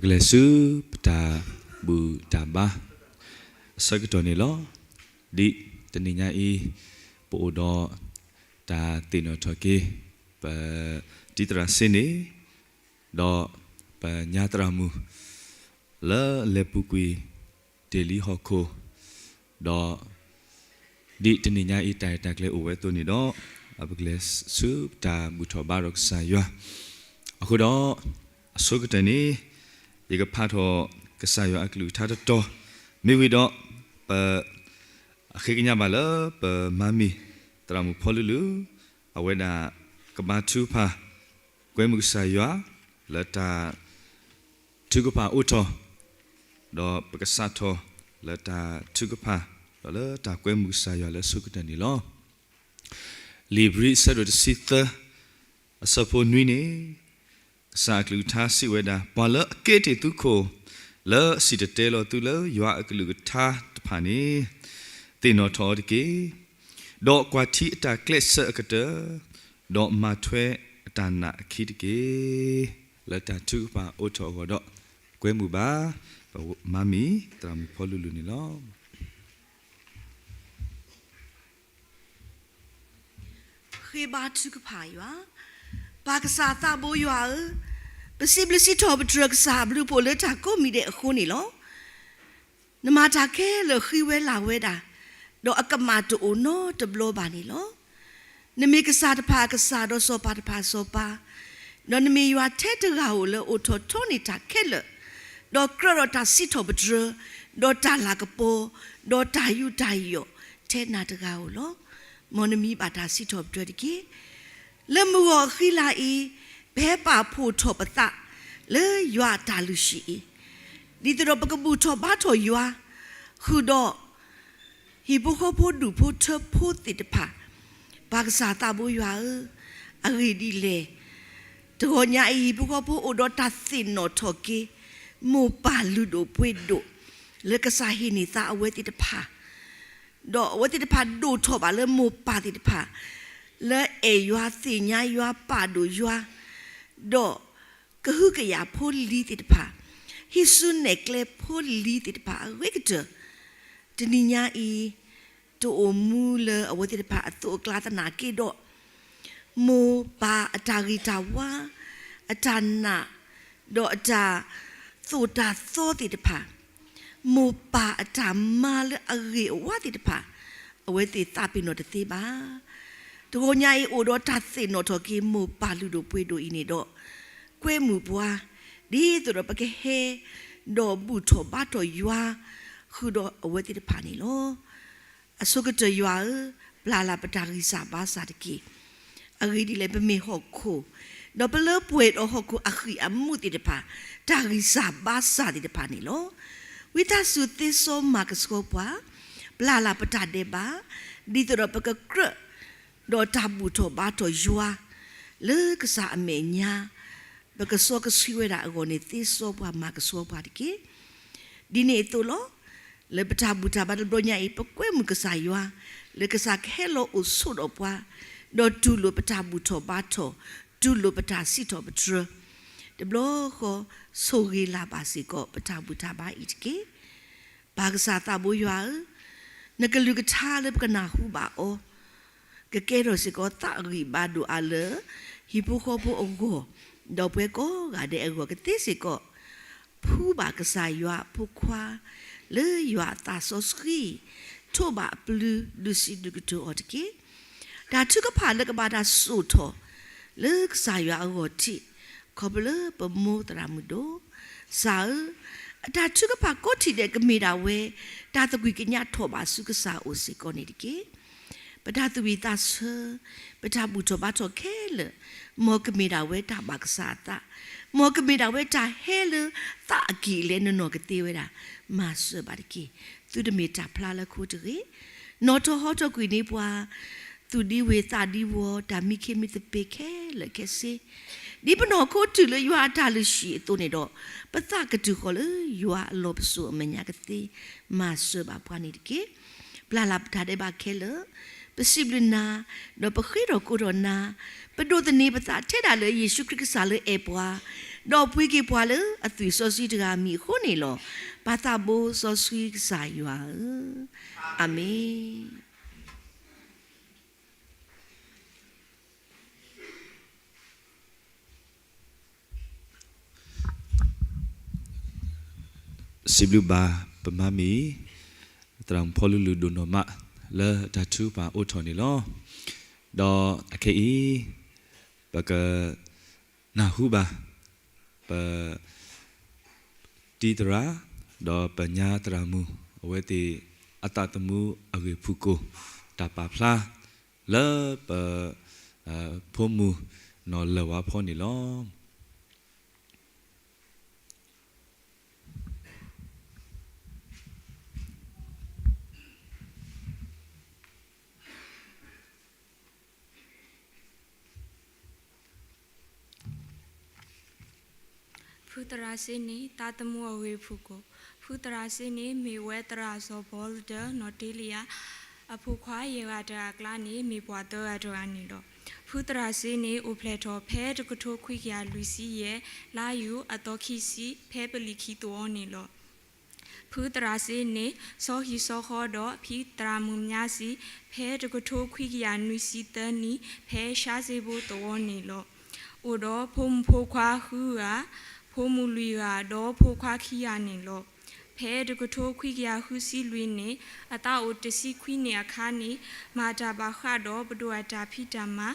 ပကလဲၤဆူပတၢ်ဘူၣ်တၢ်ဘါအဆၢကတီၢ်န့ၣ်လီၤ. ဒ်တနံၤညါအံၤ, ပအိၣ်ဒီး တၢ်သ့ၣ်နီၣ်ထီၣ်က့ၤ ပတံၤသရၣ်စ့န့ၣ် ဒီးပညါသရၣ်မုၣ် လၢလဲၤပူၤကွံာ် တ့ၢ်လံဟီၣ်ခိၣ်, ဒီး ဒ်တနံၤညါအံၤ တၢ်ရဲၣ်တၢ်ကျဲၤအိၣ်ဝဲအသိးန့ၣ်ဒီး, ပကလဲၤဆူတၢ်ဘူၣ်ထီၣ်ဘါထီၣ်ကစၢ်ယွၤ. အဃိဒီး, အဆိကတၢၢ်န့ၣ်, ယကဖးထီၣ်ကစၢ်ယွၤအကလုၢ်ကထါတတီၤ, မ့ၢ်ဝံၤဒီး, ပ အဃ့ကညးဘၣ်လၢပမၤမံၤ သရၣ်မုၣ်ဖီလုလု, အဝဲဒၣ်ကဘါထုကဖၣ် ကွဲမုာ်ကစၢ်ယွၤ လၢတၢ်ထုကဖၣ်အိးထီၣ်, ဒီးပကစးထီၣ်လၢတၢ်ထုကဖၣ် ဒီးလၢတၢ်ကွဲမုာ်ကစၢ်ယွၤလၢအဆိကတၢၢ်န့ၣ်လီၤ. လံာ်ဧ့ၤဘြံၤအဆၢဒိၣ်တဆံသၢ အဆၢဖိနွံန့ၣ်, ကစၢ်အကလုၢ်ကထါစံးဝဲဒၣ်, ပှၤလၢအကဲတ့ၢ်သုခိၣ်, လၢအစံၣ်တဲၤတဲလီၤသုလၢယွၤအကလုၢ်ကထါတဖၣ်န့ၣ်, သ့ၣ်နီၣ်ထီၣ်အီၤတက့ၢ်. ဒီးကွၢ်ထံအတၢ်ကျဲးစၢးအကတၢၢ်, ဒီးမၤထွဲအတၢ်နာ်အခံတက့ၢ်. လၢတၢ်ထုကဖၣ်အိးထီၣ်အဂီၢ်ဒီး, ကွဲမုာ်ဘၣ် ပမၤမံၤ သရၣ်မုၣ်ဖီလုလုန့ၣ်လီၤ. ဃ့ဘါထုကဖၣ်ယွၤ, ပၢ်ကစၢ်သးဘိယွၤဧၢ, ပစံးဘျုးစံးထီၣ်ပတြၢၤကစၢ်အဘျုးအဖှိၣ်လၢတၢ်ကိးမံၤဒဲးအဃိန့ၣ်လီၤ. နမၤတၢ်ခဲလၢာ်ဃံဝဲလၤဝဲဒၣ်, ဒီးအကမၣ်တအိၣ်နီတဘျီဘၣ်န့ၣ်လီၤ. နမ့ၢ်ကစၢ်တဖၣ်အကစၢ်, ဒီးစီၤပၤတဖၣ်အစီၤပၤ, ဒီးနမ့ၢ်ယွၤထဲတဂၤဧိၤလၢအိၣ်ထီၣ်ထီန့ၢ်တၢ်ခဲလၢာ်, ဒီးကြၢးဒီးတၢ်စံးထီၣ်ပတြၢၤ, ဒီးတၢ်လၤကပီၤ, ဒီးတၢ်ယူးတၢ်ယီၣ်ထဲနၤတဂၤဧိၤလီၤ. မ်နမံဘၣ်တၢ်စံးထီၣ်ပတြၢၤတက့ၢ်. လၢမုၢ်ဂီၤအဃံလၤအံၤ, ပဟဲပာ်ဖှိၣ်ထီၣ်ပသးလၢယွၤအတၢ်လုၢ်ဟံၣ်အံၤ, ဒ်သိးဒီးပကဘူၣ်ထီၣ်ဘါထီၣ်ယွၤ, ဃုာ်ဒီး ဟံၣ်ဖိဃီဖိဒူၣ်ဖိထၢဖိသ့ၣ်တဖၣ်, ပၢ်ကစၢ်သးဘိယွၤဧၢ, အဂ့ၢ်ဒ်လဲၣ်, တဂီၤညါအံၤဟံၣ်ဖိဃီဖိအိၣ်ဒီးတၢ်သ့ၣ်နီၣ်ထီၣ်က့ၤ, မိၢ်ပၢ်လုၢ်ဒိၣ်ပှ့ၤဒိၣ်, လၢကစၢ်ဟ့ၣ်န့ၢ်သးအဝဲသ့ၣ်တဖၣ်, ဒီးအဝဲသ့ၣ်တဖၣ်ဒိၣ်ထီၣ်ဘၣ်လၢမိၢ်ပၢ်သ့ၣ်တဖၣ်, လၢအဲၣ်ယွၤသ့ၣ်ညါယွၤပာ်ဒိၣ်ယွၤ, ဒီးကဟုကယာ်ဖိလံၤသ့ၣ်တဖၣ်, ဟံးစုနဲၣ်ကျဲဖိလံၤသ့ၣ်တဖၣ်အဂ့ၤကတၢၢ်, တနံၤညါအံၤ, တအိၣ်မူလၢအဝဲသ့ၣ်တဖၣ်အသိးအကျါသနာ်က့ဒီး, မိၢ်ပၢ်အတၢ်ဂ့ၤတၢ်ဝါ, အတၢ်နာ်, ဒီးအတၢ်သိၣ်တၢ်သီသ့ၣ်တဖၣ်, မိၢ်ပၢ်အတၢ်မၤလၢအဂ့ၤအဝါသ့ၣ်တဖၣ်, အဝဲသ့ၣ်သးပ့ၤနီၣ်တသ့ဘၣ်. တဂီၤညါအံၤအိၣ်ဒီးတၢ်သ့ၣ်နီၣ်ထီၣ်က့ၤမိၢ်ပၢ်လုၢ်ဒိၣ်ပှ့ၤဒိၣ်အံၤန့ၣ်ဒီး, ကွဲမုာ်ပှၤ, ဒ်သိးဒီးပကဟဲ, ဒီးဘူၣ်ထီၣ်ဘါထီၣ်ယွၤ, ဃုာ်ဒီးအဝဲသ့ၣ်တဖၣ်န့ၣ်လီၤ. အဆိကတၢၢ်ယွၤဧၢ, ပျၢ်လၢ်ပတၢ်ဂံၢ်စၢ်ဘါစၢ်တက့ၢ်. အဂ့ၢ်ဒ်လဲၣ်ပမ့ၢ်ဟီၣ်ခိၣ်, ဒီးပလၢပှဲၤဒီးဟီၣ်ခိၣ်အဃံၣ်အမူးသ့ၣ်တဖၣ်, တၢ်ဂံၢ်စၢ်ဘါစၢ်သ့ၣ်တဖၣ်န့ၣ်လီၤ. ဝံသးစူၤသ့စီမၤကဆှီပှၤ, ပျၢ်လၢ်ပတၢ်ဒဲးဘး, ဒ်သိးဒီးပကကြၢး, ဒီးတၢ်ဘူၣ်ထီၣ်ဘါထီၣ်ယွၤ, လၢကစၢ်အမဲာ်ညါ, ပကစီကဆှံဝဲဒၣ်အဂီၢ်န့ၣ် သ့စီပှၤမၤကဆှီပှၤတက့ၢ်. ဒ်န့ၣ်အသိးလီၤ. လၢပတၢ်ဘူၣ်တၢ်ဘါတဘျီညါအံၤ ပကွဲမုာ်ကစၢ်ယွၤ, လၢကစၢ်ကဟဲလီၤအိၣ်ဆိးဒီးပှၤ, ဒီးတူၢ်လိာ်ပတၢ်ဘူၣ်ထီၣ်ဘါထီၣ်, တူၢ်လိာ်ပတၢ်စံးထီၣ်ပတြၢၤ, တဘျီဃီ, ဆိၣ်ဂ့ၤလၢ်ဘၣ်စ့ၢ်ကီး ပတၢ်ဘူၣ်တၢ်ဘါအံၤတက့ၢ်. ပၢ်ကစၢ်သးဘိယွၤဧၢ, နကလုၢ်ကထါလၢပကနၢ်ဟူဘၣ်အီၤ, ကကဲထီၣ်စ့ၢ်ကီးသးအဂံၢ်ဘါဒိၣ်အါလၢ ဟံၣ်ဖိဃီဖိအဂီၢ်, ဒီးပဝဲကိးဂၤဒဲးအဂီၢ်ကသ့စ့ၢ်ကီး, ဖှူဘၣ်ကစၢ်ယွၤအဖိခွါ, လၢယွၤအသးစီဆှံ, ထိးဘၣ်အပျုၤဒုးစံးဒုးကတိၤအီၤတက့ၢ်. တၢ်ထုကဖၣ်လၢကဘၣ်တၢ်စိာ်ထီၣ်, လၢကစၢ်ယွၤအဂီၢ်ထံး, ခီဖျိလၢပမိၢ်သရၣ်မုၣ်ဒိၣ်, ကစၢ်ဧၢ, အတၢ်ထုကဖၣ်ကိးထံၣ်ဒဲးကမ့ၢ်ဒၣ်ဝဲ, တၢ်သကွံာ်ကညးထီၣ်ဘၣ်ဆူကစၢ်အအိၣ်စ့ၢ်ကီးန့ၣ်တက့ၢ်. ပတၢ်သူၣ်ဝံၣ်သးဆၢ, ပတၢ်ဘူၣ်ထီၣ်ဘါထီၣ်ခဲလၢာ်, မ်ကမ့ၢ်ဒၣ်ဝဲတၢ်ဘၣ်ကစၢ်အသး, မ်ကမ့ၢ်ဒၣ်ဝဲတၢ်ဟဲလၢသးအကံၢ်အလဲနနီၢ်ကသ့ဝဲဒၣ်, မၤစၢၤဘၣ်တက့ၢ်. သုတမ့ၢ်တၢ်ဖျါလၢခိတဂ့ၤ, နီၣ်ထီၣ်ဟီထီၣ်ကွံာ်န့ၢ်ပှၤ, သူၣ်ဒံဝ့ၤသးဒံဝီၤ တၢ်မံခ့မံသပ့ၤခဲလၢာ်ခဲဆ့, ဒ်ပနီၢ်ခိတုၤလၢယွၤအတၢ်လုၢ်ဟံၣ်အသိးန့ၣ်ဒီး, ပသးကတုၤဃီၤလၢယွၤအလီၢ်ပစိာ်အမဲာ်ညါကသ့, မၤစၢၤဘၣ်ပှၤန့ၣ်တက့ၢ်. ပျၢ်လၢ်ပတၢ်ဒဲးဘးခဲလၢာ်, ပစံးဘျုးနၤ, ဒီးပဃ့ထီၣ်ကိးထီၣ်နၤ, ပဒိးသန့ၤပသးထဲဒၣ်လၢယ့ၣ်ၡူးခရံာ်ကစၢ်လၢအဲၣ်ပှၤ, ဒီးပှ့ၤက့ၤပှၤလၢအသွံၣ်စီဆှံတဂၤအမံၤအဃိန့ၣ်လီၤ. ပၢ်သးဘိစီဆှံကစၢ်ယွၤဧၢ, အၤမ့ၣ်. စံးဘျုးဘၣ်ပမါမံၤ သရၣ်မုၣ်ဖီလူလူဒိၣ်နီၢ်မး လၢတၢ်ထုကဖၣ်အိးထီၣ်န့ၣ်လီၤ. ဒီးအခဲအံၤ ပကနၢ်ဟူဘၣ် ပတံၤသရၣ် ဒီးပညါသရၣ်မုၣ် အဝဲသ့ၣ်အသးသမူအဂ့ၢ်ဖုၣ်ကိာ် တၢ်ပာ်ဖျါ လၢပ ဖိမုၣ်နီၢ်လၢၢ်ဝါဖီန့ၣ်လီၤ. ဖုသရၣ်စ့န့ၣ် သးသမူအဂ့ၢ်ဖုၣ်ကိာ်, ဖုသရၣ်စ့န့ၣ် မ့ၢ်ဝဲသရၣ်စီၤဘီလတၢ နီၢ်တ့လံယၤ အဖိခွါယဲၢ်ဂၤတဂၤအကျါန့ၣ် မ့ၢ်ပှၤသၢဂၤတဂၤန့ၣ်လီၤ. ဖုသရၣ်စ့န့ၣ် အိၣ်ဖျဲၣ်ထီၣ်ဖဲတကထိခွံကယၤလွံၢ်ဆံယဲၢ် လါယူၤအသီခံဆံ ဖဲပလံၤခံသဝီန့ၣ်လီၤ. ဖုသရၣ်စ့န့ၣ် ဆီဟံၣ်ဆီဃီဒီးဖံသရၣ်မုၣ်မၠါစံ ဖဲတကထိခွံကယၤနွံဆံသၢနံၣ် ဖဲၡါစ့ဘိသဝီန့ၣ်လီၤ. အိၣ်ဒီးဖိမုၣ်ဖိခွါဃုဂၤ, ဖိမုၣ်လွံၢ်ဂၤ, ဒီးဖိခွါခံဂၤန့ၣ်လီၤ. ဖဲတကထိခွံကယၤဃုဆံလွံၢ်န့ၣ် အသးအိၣ်တဆံခွံနံၣ်အခါန့ၣ် မၤတၢ်ဘၣ်ဃးဒီးပဒိၣ်အတၢ်ဖံးတၢ်မၤ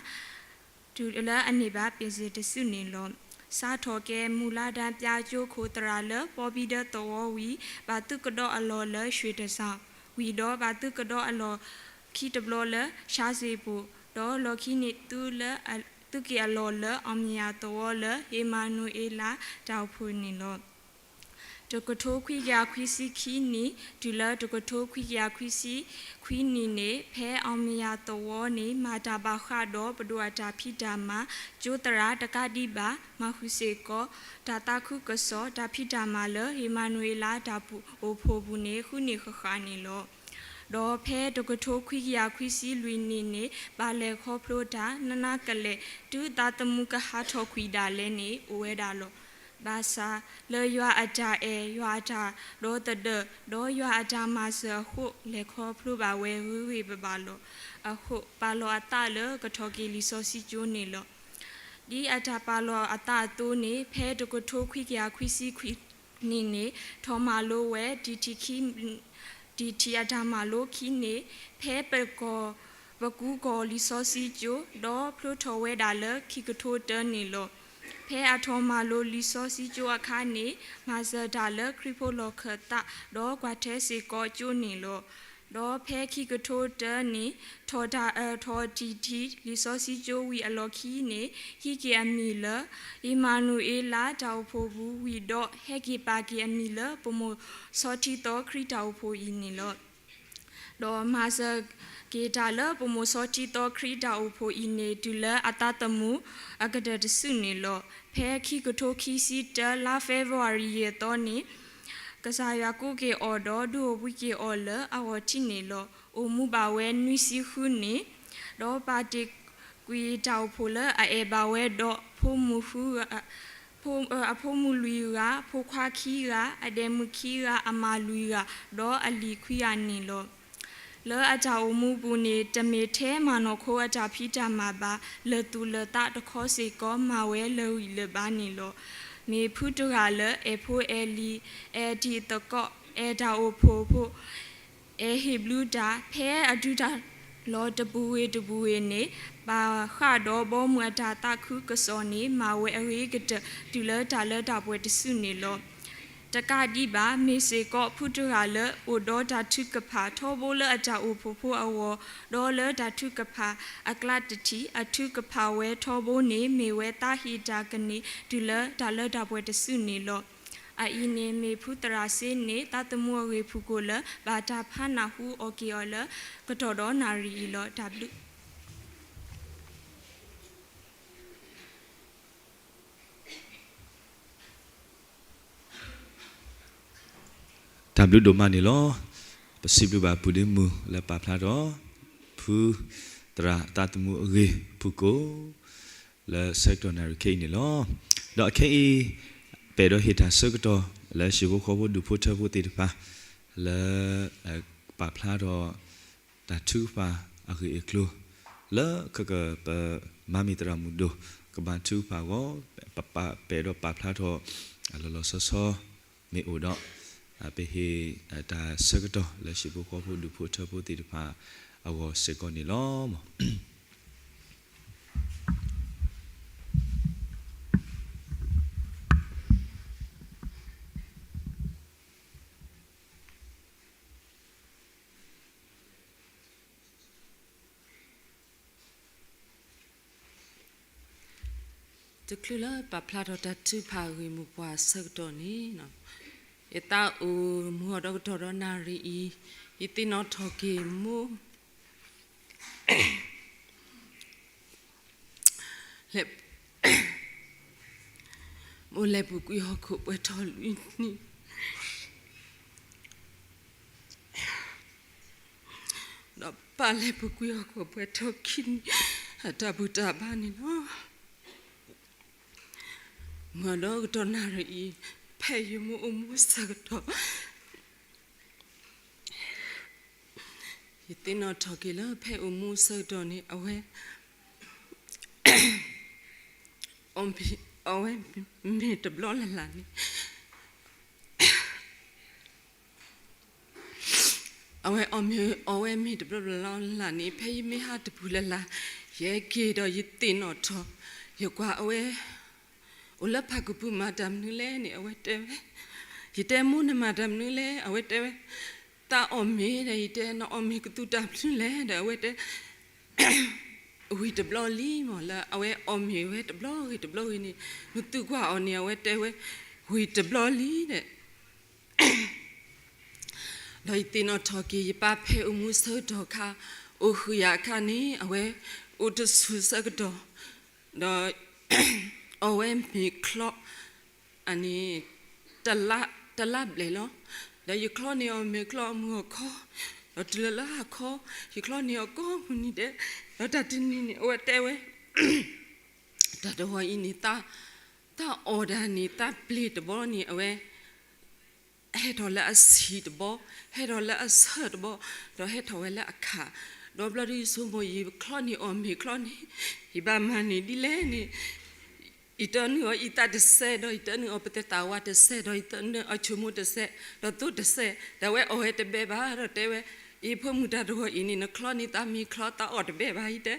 တုၤလၢအန့ၢ်ဘၣ်ပ့ၤစ့ၣ်တစုန့ၣ်လီၤ. စးထီၣ်ကဲမူလါဒၣ်ပၠါကၠိခိၣ်သရၣ်လၢပီဘံဒၢသဝီဝံၤ ဘၣ်သုးကဒီးအလီၢ်လၢ ရွှေတဆောင် ဝံၤဒီးဘၣ်သုးကဒီးအလီၢ်ခံတဘျီလၢ ၡါစ့ဘိၣ် ဒီးလီၢ်ခံန့ၣ်သုးက့ၤအလီၢ်လၢ အီၣ်မယၤသဝီလၢဧ့မၤနူၤအ့လးတၢ်အိၣ်ဖှိၣ်န့ၣ်လီၤ. တကထိခွံကယၤခွံဆံခံနံၣ် တုၤလၢတကထိခွံကယၤခွံဆံခွံနံၣ်န့ၣ် ဖဲအီၣ်မယၤသဝီန့ၣ် မၤတၢ်ဘၣ်ဃးဒီးပဒိၣ်အတၢ်ဖံးတၢ်မၤ ကၠိသရၣ်တကးဒံးဘၣ် မၤဃုာ်စ့ၢ်ကီး တၢ်သးခုကစီၣ် တၢ်ဖံးတၢ်မၤလၢ ဧ့မၤနူၤအ့လးတၢ်အိၣ်ဖှိၣ်ပူၤန့ၣ် ဃုနံၣ်ဃၣ်ဃၣ်န့ၣ်လီၤ. ဒီးဖဲတကထိခွံကယၤခွံဆံလွံၢ်နံၣ်န့ၣ် ဘၣ်လဲၤခီဖျိတၢ် နးနးကလဲာ် တုၤသးသမူကဟးထီၣ်ကွံာ်ဒၣ်လဲာ်န့ၣ် အိၣ်ဝဲဒၣ်လီၤ. ဘၣ်ဆၣ် လၢယွၤအတၢ်အဲၣ်, ယွၤအတၢ်ဒီသဒၢ, ဒီးယွၤအတၢ်မၤစၢၤအဃိ လဲၤခီဖျိဘၣ်ဝဲဂ့ၤဂ့ၤဘၣ်ဘၣ်လီၤ. အဃိ ပာ်လီၤအသးလၢကထီၣ်က့ၤလံာ်စီဆှံကၠိန့ၣ်လီၤ. ဒ်အတၢ်ပာ်လီၤအသးအသိးန့ၣ် ဖဲတကထိခွံကယၤခွံဆံခွံနံၣ်န့ၣ် ထီၣ်မၤလိဝဲ တံၢ်ထံၣ်ခံ တံၢ်ထံၣ်အတၢ်မၤလိခံန့ၣ် ဖဲပ ပကူကီၢ်လံာ်စီဆှံကၠိ ဒီးဖျိထီၣ်ဝဲဒၣ်လၢခံကထိတၢန့ၣ်လီၤ. ဖဲအထီၣ်မၤလိလံာ်စီဆှံကၠိအခါန့ၣ် မၤစၢၤတၢ်လၢခရံာ်ဖိလီၢ်ခၢၣ်သး ဒီးကွၢ်ထွဲစ့ၢ်ကီးကၠိန့ၣ်လီၤ. ဒီးဖဲခံကထိတၢန့ၣ် ထီၣ်တၢ်အၢၣ်ထီၣ် တံၢ်ထံၣ် လံာ်စီဆှံကၠိဝံၤအလီၢ်ခံန့ၣ် ဟံးက့ၤအမံၤလၢ ဧ့မၤနူၤအ့လးတၢ်အိၣ်ဖှိၣ်ပူၤဝံၤဒီး ဟဲက့ၤပာ်က့ၤအမံၤလၢ ပမိၢ်စီထံသီခရံာ်တၢ်အိၣ်ဖှိၣ်အံၤန့ၣ်လီၤ. ဒီးမၤစၢၤက့ၤတၢ်လၢပမိၢ်စီထံသီခရံာ်တၢ်အိၣ်ဖှိၣ်အံၤန့ၣ် တုၤလၢအသးသမူအကတၢၢ်တစုန့ၣ်လီၤ. ဖဲခံကထိခံဆံတၢ လါဖ့ၤဘြူၤအါရံၤ ယဲၢ်သီန့ၣ် ကစၢ်ယွၤကိးက့ၤအီၤဒီး ဒုးအိၣ်ဘှံးက့ၤအီၤလၢအဂီၢ်ထံးန့ၣ်လီၤ. အိၣ်မူဘၣ်ဝဲနွံဆံဃုနံၣ် ဒီးပာ်တ့ၢ်ကွံာ်တၢ်အိၣ်ဖှိၣ်လၢအအဲၣ်ဘၣ်ဝဲဒီး ဖိမုၣ်ဃုဂၤ ဖိ အဖိမုၣ်လွံၢ်ဂၤ, ဖိခွါခံဂၤ, အဒဲမုၣ်ခံဂၤ, အမါလွံၢ်ဂၤ, ဒီးအလံၤခွံဂၤန့ၣ်လီၤ. လၢအတၢ်အိၣ်မူပူၤန့ၣ် တမ့ၢ်ထဲမၤနီၢ်ခိအတၢ်ဖံးတၢ်မၤဘၣ်, လၢာ်သူၣ်လၢာ်သးတခီစ့ၢ်ကီး မၤဝဲလၢာ်ဂံၢ်လၢာ်ဘါန့ၣ်လီၤ. မ့ၢ်ဖုတဂၤလၢ အဲၣ်ဖိအဲၣ်လံၤ, အဲၣ်တံၤသကိး, အဲၣ်တၢ်အိၣ်ဖှိၣ်ဖိ အဲၣ်ဟ့ၣ်ဘျုးတၢ်, ဖဲအဒုးတၢ်လီၤတပူၤဂ့ၤတပူၤဂ့ၤန့ၣ် ဘၣ်ဃးဒီးဘီမုၢ်အတၢ်သးခုကစီၣ်န့ၣ် မၤဝဲအဂ့ၤကတၢၢ် တုၤလၢတၢ်လၢတၢ်ပှဲၤတစုန့ၣ်လီၤ. တကးဒံးဘၣ် မ့ၢ်စ့ၢ်ကီးဖုတဂၤလၢ အိၣ်ဒီးတၢ်ထုကဖၣ်ထီဘိလၢအတၢ်အိၣ်ဖှိၣ်ဖိအဂီၢ်, ဒီးလၢတၢ်ထုကဖၣ်အကျါတထံၣ် အထုကဖၣ်ဝဲထီဘိန့ၣ် မ့ၢ်ဝဲသးဟ့တၢ်ကန့ၢ် တုၤလၢတၢ်လၢတၢ်ပှဲၤတစုန့ၣ်လီၤ. အအံၤန့ၣ်မ့ၢ်ဖုသရၣ်စ့န့ၣ် သးသမူအဂ့ၢ်ဖုၣ်ကိာ်လၢ ဘၣ်တၢ်ဖးနၢ်ဟူအီၤက့ၤအီၤလၢ ကတီၢ်ဒီးနၣ်ရံၣ်အံၤလီၤ. တၢ်ဘျုး တၢ်ဘျုးဒိၣ်မးန့ၣ်လီၤ. ပစံးဘျုးဘၣ်ပုၢ်ဒ့မုၣ်လၢပာ်ဖျါထီၣ် ဖုသရၣ်သးသမူအဂ့ၢ်ဖုၣ်ကိာ် လၢဆၢကတီၢ်နၣ်ရံၣ်ခဲအံၤန့ၣ်လီၤ. ဒီးအခဲအံၤ ပအဲၣ်ဒိးဟ့ၣ်တၢ်ဆၢကတီၢ်လၢဟံၣ်ဖိဃီဖိဒူၣ်ဖိထၢဖိသ့ၣ်တဖၣ် လၢ ပာ်ဖျါထီၣ် တၢ်ထုကဖၣ်အဂ့ၢ်အကျိၤ လၢခဲကပမၤမ့ၢ်သရၣ်မုၣ်ဒိၣ် ကဘၣ်ထုကဖၣ်အဂီၢ် ပ ပအဲၣ်ဒိးပာ်ဖျါထီၣ် လီၤလီၤဆီဆီ မ့ၢ်အိၣ်ဒီး ပဟ့ၣ်တၢ်ဆၢကတီၢ်လၢဟံၣ်ဖိဃီဖိဒူၣ်ဖိထၢဖိသ့ၣ်တဖၣ်အဂီၢ်စ့ၢ်ကီးန့ၣ်လီၤ. တချုးလၢပာ်ဖျါထီၣ်တၢ်ထုကဖၣ်အဂ့ၢ်မိၢ်ပှၢ်အဆၢကတီၢ်န့ၣ်, ယသးအိၣ်မုၢ်အီၤဒီးကတီၢ်ဒီးနၣ်ရံၣ်အံၤ, ယသ့ၣ်နီၣ်ထီၣ်က့ၤမိၢ် မိၢ်လဲၤပူၤကွံာ်ဟီၣ်ခိၣ်ပှဲၤထီၣ်လွံၢ်နံၣ်, ဒီးပၢ်လဲၤပူၤကွံာ်ဟီၣ်ခိၣ်ပှဲၤထီၣ်ခံနံၣ်, အတၢ်ဘူၣ်တၢ်ဘါန့ၣ်လီၤ. မုၢ်အီၤဒီးကတီၢ်နၣ်ရံၣ်အံၤ, ဖဲယမိၢ်အိၣ်မူအဆၢကတီၢ် ယသ့ၣ်နီၣ်ထီၣ်က့ၤလၢဖဲအိၣ်မူအဆၢကတီၢ်န့ၣ် အဝဲ အီၣ်မ့ၤတဘျီလၢ်လၢ်န့ၣ်, အဝဲအီၣ်မ့ၤအီၣ်ဝဲမ့ၤတဘျီလၢ်လၢ်န့ၣ် ဖဲယမ့ၢ်ဟးတပူၤလၢ်လၢ်, ယဟဲက့ၤဒီးယသ့ၣ်နီၣ်ထီၣ်, ယကွၢ်အဝဲ အိၣ်လၢဖးကပူၤမၤတၢ်မနုၤလဲၣ်န့ၣ် အဝဲတဲဝဲ, ယတဲမိၢ်နမၤတၢ်မနုၤလဲၣ် အဝဲတဲဝဲ, သးအီၣ်မ့ၤဒီး ယတဲနအီၣ်မ့ၤကသူတၢ်မနုၤလဲၣ်ဒီး အဝဲတဲ ဝံၤတဘျီလံမး လၢအဝဲအီၣ်မ့ၤဝဲတဘျီဂ့ၤတဘျီဂ့ၤန့ၣ် နသုကွၢ်အီၤန့ၣ် အဝဲတဲဝဲ ဝံၤတဘျီလံဒီး ဒီးယသ့ၣ်နီၣ်ထီၣ်က့ၤ ယပၢ်ဖဲအိၣ်မူဆၢကတီၢ်ခါ အိၣ်ဃုာ်ယၤအခါန့ၣ် အဝဲအိၣ်တဆူၣ်ဆၢကတီၢ် ဒီး အီၣ်ဝဲမ့ၤချီ အန့ၣ် တလါဘျဲၣ်လီၤ. ဒီးယချီန့ၢ်အီၤမ့ၤချီအမုၢ်အခီ, ဒီးတုၤလၢလၢဟါခီ, ယချီန့ၢ်အီၤကိးမုၢ်နံၤဒဲး, ဒီးတၢ်တနံၤန့ၣ် အဝဲတဲဝဲ တၢ်တဂီၤအံၤန့ၣ် သးအီၣ်ဒၣ်န့ၣ် သးပျ့ၤတဘီန့ၣ် အဝဲ ဟဲထီၣ်လၢအဆံၣ်တဘီ, ဟဲထီၣ်လၢအဆၢတဘီ, ဒီးဟဲထီၣ်ဝဲလၢအခး, ဒီးဘျီဒီးယဆိကမိၣ် ယချီန့ၢ်အီၤမ့ၤချီန့ၣ် ယဘၣ်မၤန့ၢ်ဒ်လဲၣ်န့ၣ် ယတၢ်နုာ်အီၤအံသၣ်တစဲး, ဒီးယတၢ်နုာ်အီၤပသဲသးဝါတစဲး, ဒီးယတၢ်နုာ်အီၤဆိကမိၣ်တစဲး, ဒီးသိတစဲး, ဒီးအဝဲအီၣ်ဝဲတဘဲဘၣ်, ဒီးတဲဝဲ, အ့ ဖိမုၣ်တၢ်တဂီၤအံၤန့ၣ် နချီန့ၢ်သးမ့ၤချီ သးအီၣ်တဘဲဘၣ် ယတဲ,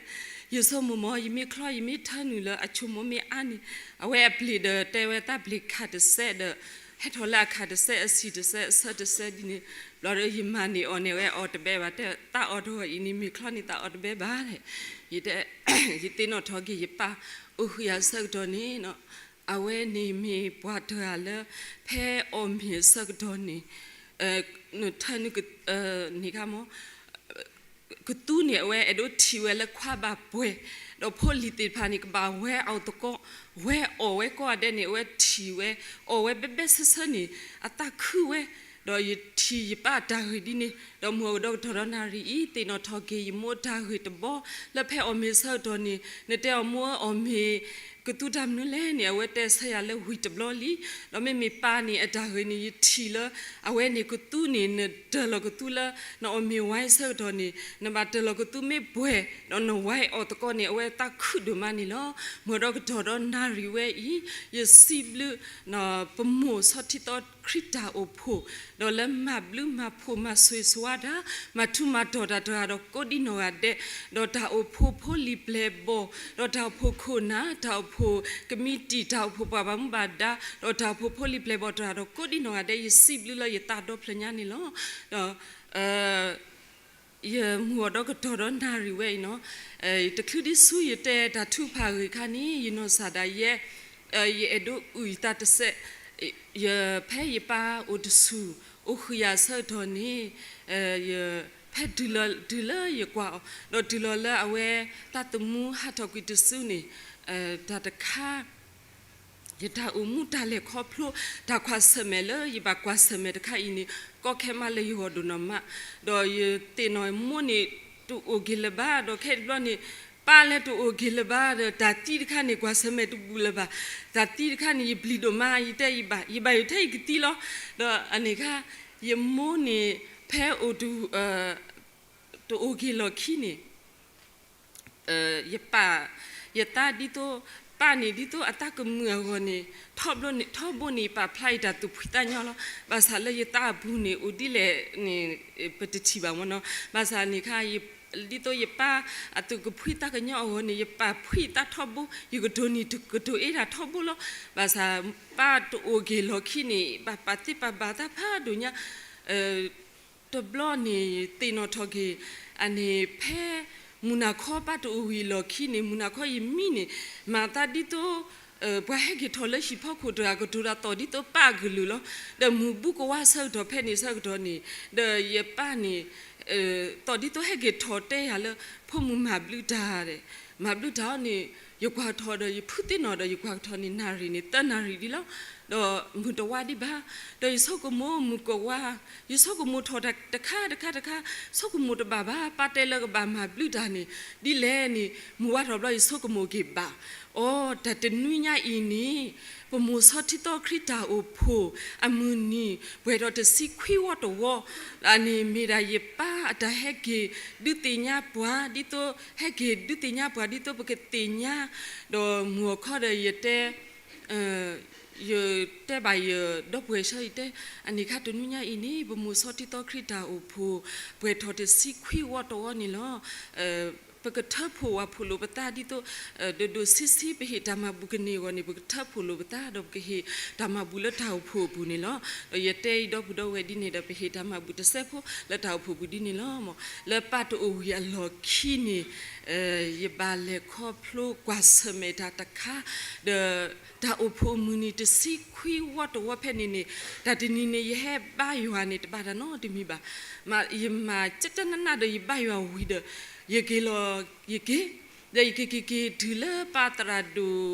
ယဆိကမိၣ်မ့ၢ် ယမ့ၢ်ချီ ယမ့ၢ်ထၢနုာ်လၢအဆိကမိၣ်မ့ၢ်အါန့ၣ်, အဝဲအပျ့ၤဒီးတဲဝဲသးပျ့ၤခးတစဲးဒီး ဟဲထီၣ်လၢအခးတစဲး အဆံၣ်တစဲး အဆၢတစဲးဒ်န့ၣ်, ဘျီဒီးယမၤန့ၢ်အီၤန့ၣ် အဝဲအီၣ်တဘဲဘၣ်, တဲသးအီၣ်တဂီၤအံၤန့ၣ် မ့ၤချီန့ၢ်သးအီၣ်တဘဲဘၣ်, ယတဲ, ယသ့ၣ်နီၣ်ထီၣ်က့ၤယပၢ် အိၣ်ဃုာ်ယၤဆၢကတီၢ်န့ၣ် အဝဲန့ၣ်မ့ၢ်ပှၤတဂၤလၢ ဖဲအီၣ်မ့ၤအဆၢကတီၢ်န့ၣ် နထၢနုာ် န့ၣ်ခါမ့ၢ် ကသူန့ၣ် အဝဲအဲၣ်ဒိးထံၣ်ဝဲလၢခွါဘၣ်ပှဲၤ, ဒီးဖိလံၤသ့ၣ်တဖၣ်န့ၣ် ကဘၣ်ဝဲအီၣ်သကိး, ဝဲအီၣ်ဝဲကိးဂၤဒဲးန့ၣ် အဝဲထံၣ်ဝဲ, အီၣ်ဝဲဘဲဘဲဆၢဆၢန့ၣ် အသးခုဝဲ, ဒီးယထံၣ်ယပၢ်တၢ်ဂ့ၢ်ဒ်န့ၣ်, ဒီးမုၢ်အီၤကဒီးကတီၢ်ဒီးနၣ်ရံၣ်အံၤ သ့ၣ်နီၣ်ထီၣ်က့ၤယမိၢ်တၢ်ဂ့ၢ်တဘီ, လၢဖဲအီၣ်မ့ၤဆၢကတီၢ်န့ၣ် နတဲအီၤမိၢ်အီၣ်မ့ၤ ကသူတၢ်မနုၤလဲၣ်န့ၣ် အဝဲတဲဆၢယၤလၢဝံၤတဘျီလံ, ဒီးမ့မ့ၢ်ပၢ်န့ၣ် အတၢ်ဂ့ၢ်န့ၣ် ယထံၣ်လၢ အဝဲန့ၣ်ကသူန့ၣ် နတၢၢ်လီၤကသူလၢ နအီၣ်မ့ၤဝဲဆၢကတီၢ်န့ၣ် နဘၣ်တၢၢ်လီၤကသူမ့ၢ်ပှဲၤ ဒီးနဝဲအီၣ်သကိးန့ၣ် အဝဲသးခုဒိၣ်မးန့ၣ်လီၤ. မုၢ်အီၤဒီးကတီၢ်ဒီးနၣ်ရံၣ်ဝဲအံၤ ယစံးဘျုး ပမိၢ်ဆီထံသီခရံာ်တၢ်အိၣ်ဖှိၣ် ဒီးလၢမၤဘျုးမၤဖှိၣ်မၤဆိၣ်ဂ့ၤဆိၣ်ဝါတၢ် မၤထူးမၤတီၢ်တၢ်တဂၤဒီးကိးဒံနီၢ်ဂၤဒဲး, ဒီးတၢ်အိၣ်ဖှိၣ်ဖိလံၤပျဲၢ်ဘီၣ်, ဒီးတၢ်အိၣ်ဖှိၣ်ခိၣ်နၢ်, တၢ်အိၣ်ဖှိၣ်ကမံးတံာ်, တၢ်အိၣ်ဖှိၣ်ပှၤဘၣ်မူဘၣ်ဒါ, ဒီးတၢ်အိၣ်ဖှိၣ်ဖိလံၤပျဲၢ်ဘီၣ်တဂၤဒီးကိးဒံနီၢ်ဂၤဒဲး ယစံးဘျုးလၢယသးဒီဖျၢၣ်ညါန့ၣ်လီၤ. ဒီး ယမုၢ်အီၤဒီးကတီၢ်ဒီးနၣ်ရံၣ်ဝဲအံၤနီၤ, တချုးဒ်ဆူယတဲတၢ်ထုကဖၣ်ဂ့ၢ်ခါန့ၣ် ယနီၢ်စၢ်ဒၣ်ယဲ, ယအဲၣ်ဒိးအုၣ်ယသးတစဲး, ယဖဲယပၢ်အိၣ်တဆူၣ် အိၣ်ဃုာ်ယၤဆၢကတီၢ်န့ၣ်, ယဖဲတုၤလၢယကွၢ်အီၤ ဒီးတုၤလီၤလၢအဝဲသးသမူဟးထီၣ်ကွံာ်တစုန့ၣ်, တၢ်တခါ ယတၢ်အိၣ်မူတၢ်လဲၤခီဖျိ တၢ်ကွၢ်ဆၢၣ်မဲာ်လၢယဘၣ်ကွၢ်ဆၢၣ်မဲာ်တခါအံၤန့ၣ် ကီခဲမးလၢယဂီၢ်ဒိၣ်နီၢ်မး, ဒီးယသ့ၣ်နီၣ်မိၢ်န့ၣ် တအိၣ်က့ၤလၢၤဘၣ်, ဒီးခဲအံၤတဘျီန့ၣ် ပၢ်လၢတအိၣ်က့ၤလၢၤဘၣ်ဒီး တၢ်သံတခါန့ၣ် ကွၢ်ဆၢၣ်မဲာ်တဘူၣ်လၢၤဘၣ်. တၢ်သံတခါန့ၣ် ယပျံၤဒိၣ်မး ယတဲယဘၣ် ယဘၣ်ယိၣ်ထဲယကသံလီၤ. ဒီးအန့ၣ်ခါ ယမိၢ်န့ၣ် ဖဲအိၣ်တ တအိၣ်က့ၤလီၢ်ခံန့ၣ် ယပၢ် ယသးဒ်သိး ပၢ်န့ၣ်ဒ်သိးအသးကမုာ်အဂီၢ်န့ၣ် ထီဘိန့ၣ် ထီဘိန့ၣ် ယပာ်ဖျါယတၢ်သူၣ်ဖှံသးညီလီၤ. ဘၣ်ဆၣ်လၢယသးအပူၤန့ၣ် အိၣ်ဒ်လဲၣ်န့ၣ် ပတထံၣ်ဘၣ်မ့ၢ်နီၤ. ဘၣ်ဆၣ်န့ၣ်ခါ ဒ်သိးယပၢ်အသူၣ်ကဖှံသးကညီအဂီၢ်န့ၣ် ယပာ်ဖှံသးထီဘိ ယကတိၤနံၤကတိၤအ့တၢ်ထီဘိလီၤ. ဘၣ်ဆၣ် ပၢ်တအိၣ်က့ၤလီၢ်ခံန့ၣ် ဘၣ်ပာ်သ့ပာ်ဘၣ်သးဖးဒိၣ်ညါ တဘျီန့ၣ် သ့ၣ်နီၣ်ထီၣ်က့ၤ အန့ၣ်ဖဲ မုၢ်နၤခီပၢ်တအိၣ်ဝံၤအလီၢ်ခံန့ၣ် မုၢ်နၤခီယမံန့ၣ် မၤသးဒ်သိး ပှၤဟဲက့ၤထီၣ်လၢဟံၣ်ဖီခိၣ်တဂၤကတိၤတၢ်သီၣ်ဒ်သိးပၢ်အကလုၢ်လီၤ. ဒီးမုၢ်ဘူကဝါဆၢကတီၢ်ဖဲန့ၣ်ဆၢကတီၢ်န့ၣ် ဒီးယပၢ်န့ၣ် သီၣ်ဒ်သိးဟဲက့ၤထီၣ်တဲယၤလၢ ဖိမုၣ်မၤဘျုးတၢ်ဒီး မၤဘျုးတၢ်အီၤန့ၣ် ယကွၢ်ထီၣ်ဒီးယဖုသ့ၣ်နီၣ်ဒီး ယကွၢ်ထီၣ်န့ၣ် နၣ်ရံၣ်န့ၣ် သၢနၣ်ရံၣ်ဒ်လီၤ. ဒီးမုၢ်တဝါဒံးဘၣ်. ဒီးယဆိကမိၣ်မုၢ်ကဝါ ယဆိကမိၣ်ထီၣ်တခါတခါတခါ ဆိကမိၣ်တဘၣ်ဘၣ် ပၢ်တဲလၢကဘၣ်မၤဘျုးတၢ်န့ၣ် ဒ်လဲၣ်န့ၣ် မုၢ်ဝါထီၣ်ဘျီယဆိကမိၣ်က့ၤဘၣ် အိ တၢ်တနွံညါအံၤန့ၣ် ပမိၢ်စီၤထံသီခရံာ်တၢ်အိၣ်ဖှိၣ်အမုၢ်နံၤ ပှဲၤထီၣ်တဆံခွံဝီတဝီ အန့ၣ်မ့ၢ်ဒၣ်ယပၢ်အတၢ်ဟဲက့ၤဒုးသ့ၣ်ညါပှၤ ဒ်သိး ဟဲက့ၤဒုးသ့ၣ်ညါပှၤ ဒ်သိးပကသ့ၣ်ညါ ဒီးမုၢ်အခီဒီးယတဲ ယတဲဘၣ်ယဒီပုၢ်ဝဲၢ်ဆၢ ယတဲ အန့ၣ်ခါတနွံညါအံၤန့ၣ် ပမိၢ်စီၤထံသီခရံာ်တၢ်အိၣ်ဖှိၣ် ပှဲၤထီၣ်တဆံခွံဝီတဝီန့ၣ်လီၤ. ပကထၢဖှိၣ်ဝၣ်ဖှိၣ်လိာ်ပသးဒ်သိး ဒိၣ်ဒိၣ်ဆံးဆံး ပဟ့ၣ်တၢ်မၤဘူၣ်ကန့ၢ်အဂီၢ်န့ၣ် ပကထၢဖှိၣ်လိာ်ပသး ဒီးပကဟ့ၣ်တၢ်မၤဘူၣ်လၢတၢ်အိၣ်ဖှိၣ်အပူၤန့ၣ်လီၤ. ဒီးယတဲယဒီပုၢ်ဒီဝဲၢ်ဒ်န့ၣ်ဒီး ပဟ့ၣ်တၢ်မၤဘူၣ်တစဲးဖိလၢတၢ်အိၣ်ဖှိၣ်ပူၤဒ်န့ၣ်လီၤ. လၢပၢ်တအိၣ်ဝံၤအလီၢ်ခံန့ၣ် ယဘၣ်လဲၤခီဖျိကွၢ်ဆၢၣ်မဲာ်တၢ်တခါ ဒီးတၢ်အိၣ်ဖှိၣ်အမုၢ်နံၤတဆံခွံဝီတဝီဖဲန့ၣ်န့ၣ် တၢ်တနံၤန့ၣ် ယဟဲဘါယွၤန့ၣ် တဘၣ်တၢ်နီတမံၤဘၣ်. ယမၤကၠၢကၠၢနးနးဒီးယဘါယွၤဝံၤဒီး ယက့ၤလီၤယက့ၤ ဒီးယက့ၤက့ၤက့ၤတုၤလၢပၢ်သရၣ်ဒိၣ်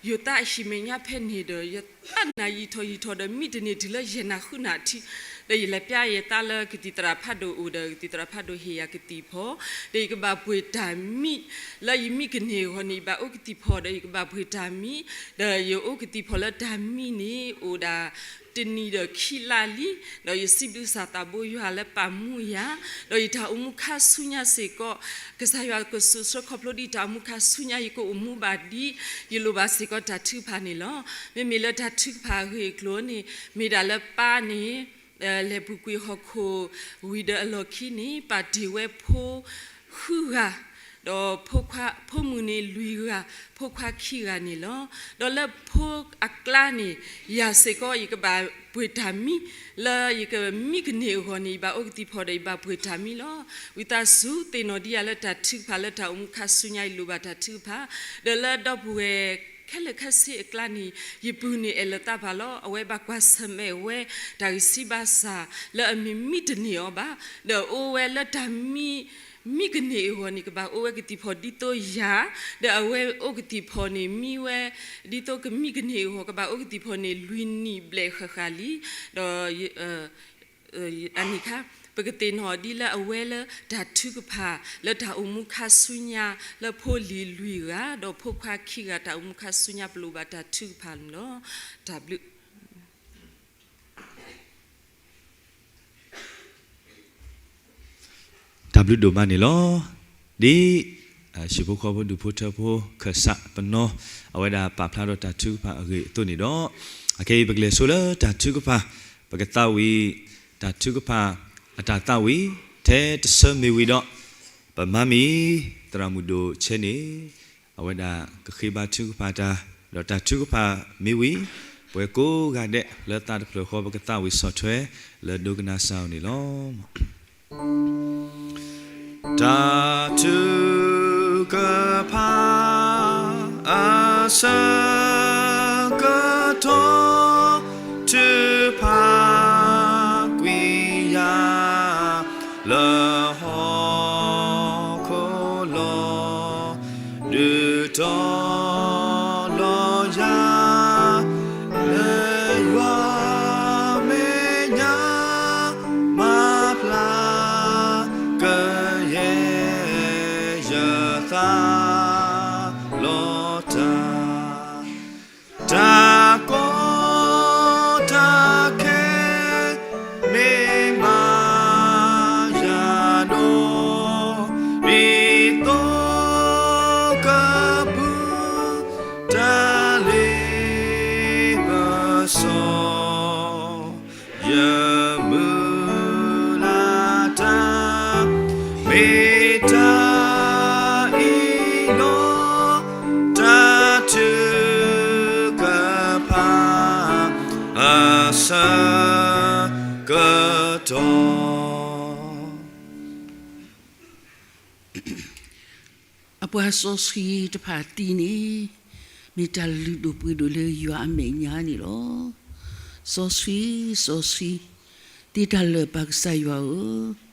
ယိၤသးအဟံၣ်မဲာ်ညါဖဲန့ၣ်ဒီး ယသးနၢ်ယံာ်ထီၣ်ယံာ်ထီၣ်ဒီး မံတန့ၢ်တုၤလၢယဲၢ်နၣ်ဃုနၣ်ထံး ဒီးယလဲၤပျါယသးလၢကသံၣ်သရၣ်ဖးဒိၣ်အိၣ်ဒီး ကသံၣ်သရၣ်ဖးဒိၣ်ဟ့ၣ်ယၤကသံၣ်ဖီၣ် ဒီးယကဘၣ်ပှ့ၤတၢ်မံ လၢယမံကန့ၢ်အဂီၢ်န့ၣ် ယဘၣ်အိၣ်ကသံၣ်ဖီၣ်ဒီး ယကဘၣ်ပှ့ၤတၢ်မံ ဒီးယအိၣ်ကသံၣ်ဖီၣ်လၢတၢ်မံန့ၣ် အိၣ်ဒၣ်တနံၤဒီးခံလါလံ ဒီးယစံးဘျုးစၢ်သးဘိယွၤလၢပာ်မူယၤ ဒီးယတၢ်အိၣ်မူခါဆူညါစ့ၢ်ကီး ကစၢ်ယွၤကဆိၣ်ဆၢခီဖျိဒ်တၢ်အိၣ်မူခါဆူညါ ယကအိၣ်မူဘၣ်ဒ် ယလိၣ်ဘၣ်စ့ၢ်ကီးတၢ်ထုကဖၣ်န့ၣ်လီၤ. မ့မ့ၢ်လၢတၢ်ထုကဖၣ်အဂ့ၢ်အကျိၤန့ၣ် မ့ၢ်ဒၣ်လၢပၢ်န့ၣ် လဲၤပူၤကွံာ်ဟီၣ်ခိၣ်ဝံၤဒီးအလီၢ်ခံန့ၣ် ပာ်တ့ၢ်ဝဲဖိ ဃုဂၤ ဒီးဖိခွါ ဖိမုၣ်န့ၣ်လွံၢ်ဂၤ ဖိခွါခံဂၤန့ၣ်လီၤ. ဒီးလၢဖိအကျါန့ၣ် ယၤစ့ၢ်ကီး ယကဘၣ်ပှ့ၤတၢ်မံ လၢယကမံကန့ၢ်အဂီၢ်န့ၣ် ယဘၣ်အိၣ်ကသံၣ်ဖီၣ်ဒီး ယဘၣ်ပှ့ၤတၢ်မံလီၤ. ဝံသးစူၤသ့ၣ်နီၣ်ဒံးယၤလၢတၢ်ထုကဖၣ်လၢတၢ်အိၣ်မူခါဆူညါ ယလိၣ်ဘၣ်တၢ်ထုကဖၣ် ဒီးလၢဒီပုၢ်ဝဲၢ်ခဲလၢာ်ခဲဆ့အကျါန့ၣ် ယပုၢ်န့ၣ်အဲၣ်လီၤသးပှၢ်လီၤ. အဝဲဘၣ်ကွၢ်ဆၢၣ်မဲာ်ဝဲ တၢ်ဂံၢ်စၢ်ဘါစၢ် လၢအမ့ၢ်မံတန့ၢ်အီၤဘၣ် ဒီးအိၣ်ဝဲလၢတၢ်မံ မံကန့ၢ်အဂီၢ်န့ၣ် ကဘၣ်အိၣ်ဝဲကသံၣ်ဖီၣ်ဒ်သိးယၤ ဒီးအဝဲအိၣ်ကသံၣ်ဖီၣ်န့ၣ် မံဝဲ ဒ်သိးကမံကန့ၢ်အဂီၢ် ကဘၣ်အိၣ်ကသံၣ်ဖီၣ်န့ၣ် လွံၢ်နံၣ်ဘျဲၣ်ဃၣ်ဃၣ်လံ ဒီး အန့ၣ်ခါ ပကသ့ၣ်နီၣ်ဒ်လၢအဝဲလၢတၢ်ထုကဖၣ် လၢတၢ်အိၣ်မူခါဆူညါ လၢဖိလံၤလွံၢ်ဂၤ ဒီးဖိခွါခံဂၤ တၢ်အိၣ်မူခါဆူညါ ပလိၣ်ဘၣ်တၢ်ထုကဖၣ်န့ၣ်လီၤ. တၢ်ဘျုး တၢ်ဘျုးဒိၣ်မးန့ၣ်လီၤ. ဒ် ဟံၣ်ဖိဃီဖိဒူၣ်ဖိထၢဖိ ခၢၣ်စးပနီၣ် အဝဲဒၣ်ပာ်ဖျါဒီးတၢ်ထုကဖၣ်အဂ့ၢ်အသိးန့ၣ်ဒီး အခဲအံၤပကလဲၤဆိလၢတၢ်ထုကဖၣ် ပကသးဝံၣ် တၢ်ထုကဖၣ် အတၢ်သးဝံၣ် ထဲတဆၢမ့ၢ်ဝံၤဒီး ပမၤမံၤ သရၣ်မုၣ်ဒိၣ်ဆဲန့ၣ် အဝဲဒၣ်ကဃ့ဘါထုကဖၣ်တၢ် ဒီးတၢ်ထုကဖၣ်မ့ၢ်ဝံၤ ပှၤကိးဂၤဒဲးလၢသးတဖျၢၣ်ဃီ ပကသးဝံၣ်ဆီၣ်ထွဲ လၢဒိကနၣ်စၢ်အီၤန့ၣ်လီၤ. တၢ်ထုကဖၣ်အဆၢကတီၢ် ထုကဖၣ်ကွံာ်ယၤ လၢဟီၣ်ခိၣ်လီၤ ဒုးတီၤလီၤယၤ လၢယွၤမဲာ်ညါ မၤဖျါကယဲၢ်ယသး မ့ၢ်တၢ်အ့ၣ်လိာ်တၢ်ထုကဖၣ် အဆၢကတီၢ်. အပှၤစီဆှံတဖၣ်တံၢ်န့ၣ် မ့ၢ်တၢ်လုၢ်ဒိၣ်ပှ့ၤဒိၣ်လၢယွၤအမဲာ်ညါန့ၣ်လီၤ. စီဆှံ, စီဆှံ, သ့တၢ်လၢာ်ပၢ်ကစၢ်ယွၤဧၢ,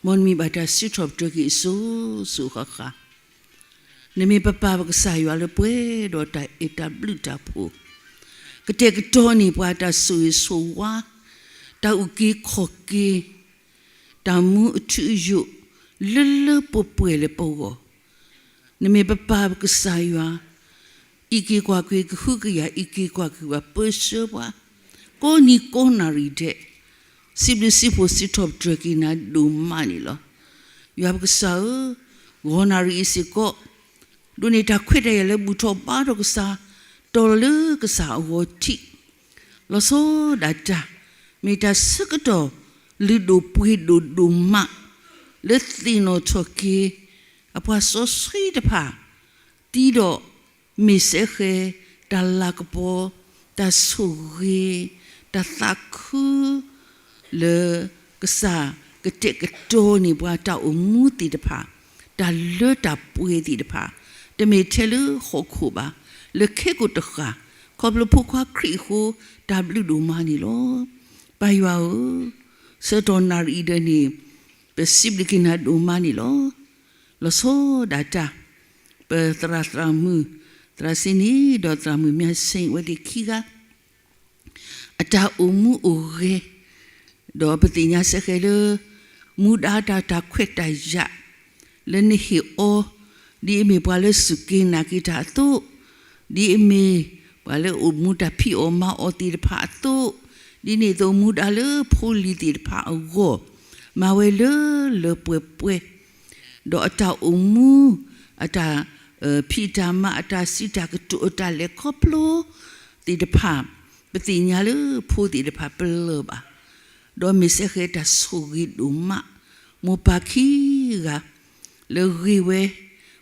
မ်နမံၤဘၣ်တၢ်စံးထီၣ်ပတြၢၤက့ၤအစိၤစိၤဃၣ်ဃၣ်, နမ့ၢ်ပပၢ်ပကစၢ်ယွၤလၢပှဲၤဒီးတၢ်အဲၣ်တၢ်ဘျုးတၢ်ဖှိၣ်, ကတဲာ်ကတီၤန့ၢ်ပှၤတၢ်ဆိၣ်ဂ့ၤဆိၣ်ဝါ, တၢ်အုၣ်က့ၤခီၣ်က့ၤ, တၢ်မူအထူအယိာ်, လၢလၢပှဲၤပှဲၤလၢပဂီၢ်, နမ့ၢ်ပပၢ်ပကစၢ်ယွၤ, အံးက့ၤကွၢ်က့ၤကဟုကယာ်, အံးက့ၤကွၢ်က့ၤပှၤ, ပၢဆှၢပှၤ, ကိးနံၤကိးနၣ်ရံၣ်ဒဲး, စံးဘျုးစံးဖှိၣ်စံးထီၣ်ပတြၢၤက့ၤနၤဒိၣ်မးန့ၣ်လီၤ. ယွၤပကစၢ်ဧၢ, ဂီၤနၣ်ရံၣ်အံၤစ့ၢ်ကီး, ဒိးန့ၢ်တၢ်ခွဲးတၢ်ယာ်လၢဘူၣ်ထီၣ်ဘါထီၣ်ကစၢ်, တီၤလီၤလၢကစၢ်အဂီၢ်ထံး, လီၤဆီဒၣ်တၢ်, မ့ၢ်တၢ်ဆၢကတီၢ်လုၢ်ဒိၣ်ပှ့ၤဒိၣ်ဒိၣ်မး, လၢသ့ၣ်နီၣ်ထီၣ်က့ၤ အပှၤစီဆှံတဖၣ်, တံၤဒီးမ့ၢ်စဲဃဲၤ တၢ်လၤကပီၤ, တၢ်ဆိၣ်ဂ့ၤ, တၢ်သးခု လၢကစၢ်ကတဲာ်ကတီၤန့ၢ်ပှၤ တၢ်အိၣ်မူသ့ၣ်တဖၣ်, တၢ်လၢတၢ်ပှဲၤသ့ၣ်တဖၣ်, တမ့ၢ်ထဲလၢဟီၣ်ခိၣ်ဘၣ်, လၢခဲကိာ်တဃၣ်, ခီဖျိဖိခွါခရံာ်အဃိ, တၢ်ဘျုးဒိၣ်မးန့ၣ်လီၤ. ပၢ်ယွၤဧၢ, ဆၢကတီၢ်နၣ်ရံၣ်အံၤဒၣ်န့ၣ်, ပစံးဘျုးက့ၤနၤဒိၣ်မးန့ၣ်လီၤ. လီၤဆီဒၣ်တၢ်, ပသရၣ်သရၣ်မုၣ်, သရၣ်စ့န့ၣ် ဒီးသရၣ်မုၣ်မၠါစ့ အဝဲသ့ၣ်ခံဂၤ အတၢ်အိၣ်မူအိၣ်ဂဲၤ, ဒီးပသ့ၣ်ညါစဲဃဲၤလၢ မူဒါတၢ်တၢ်ခွဲးတၢ်ယာ် လၢနဟ့ၣ်အီၤ, ဒ်အမ့ၢ်ပှၤလၢစူၢ်က့ၤနာ်က့ၤတၢ်အသိး, ဒ်အမ့ၢ်ပှၤလၢအိၣ်မူတၢ်ဖံးအီၣ်မၤအီၣ်သ့ၣ်တဖၣ်အသိး, ဒ်န့ၣ်အသိးမူဒါလၢဖိလံၤသ့ၣ်တဖၣ်အဂီၢ်, မၤဝဲလၢလၢပှဲၤပှဲၤ ဒီးအတၢ်အိၣ်မူ, အတၢ်ဖံးတၢ်မၤ, အတၢ်စံးတၢ်ကတိၤ, အတၢ်လဲၤခီဖျိသ့ၣ်တဖၣ်, ပသ့ၣ်ညါလၢဖိသ့ၣ်တဖၣ်ပလၢၢ်ဘၣ်, ဒီးမ့ၢ်စဲဃဲၤတၢ်ဆိၣ်ဂ့ၤဒိၣ်မး, မိၢ်ပၢ်ခံဂၤ လၢဂ့ၤဝဲ,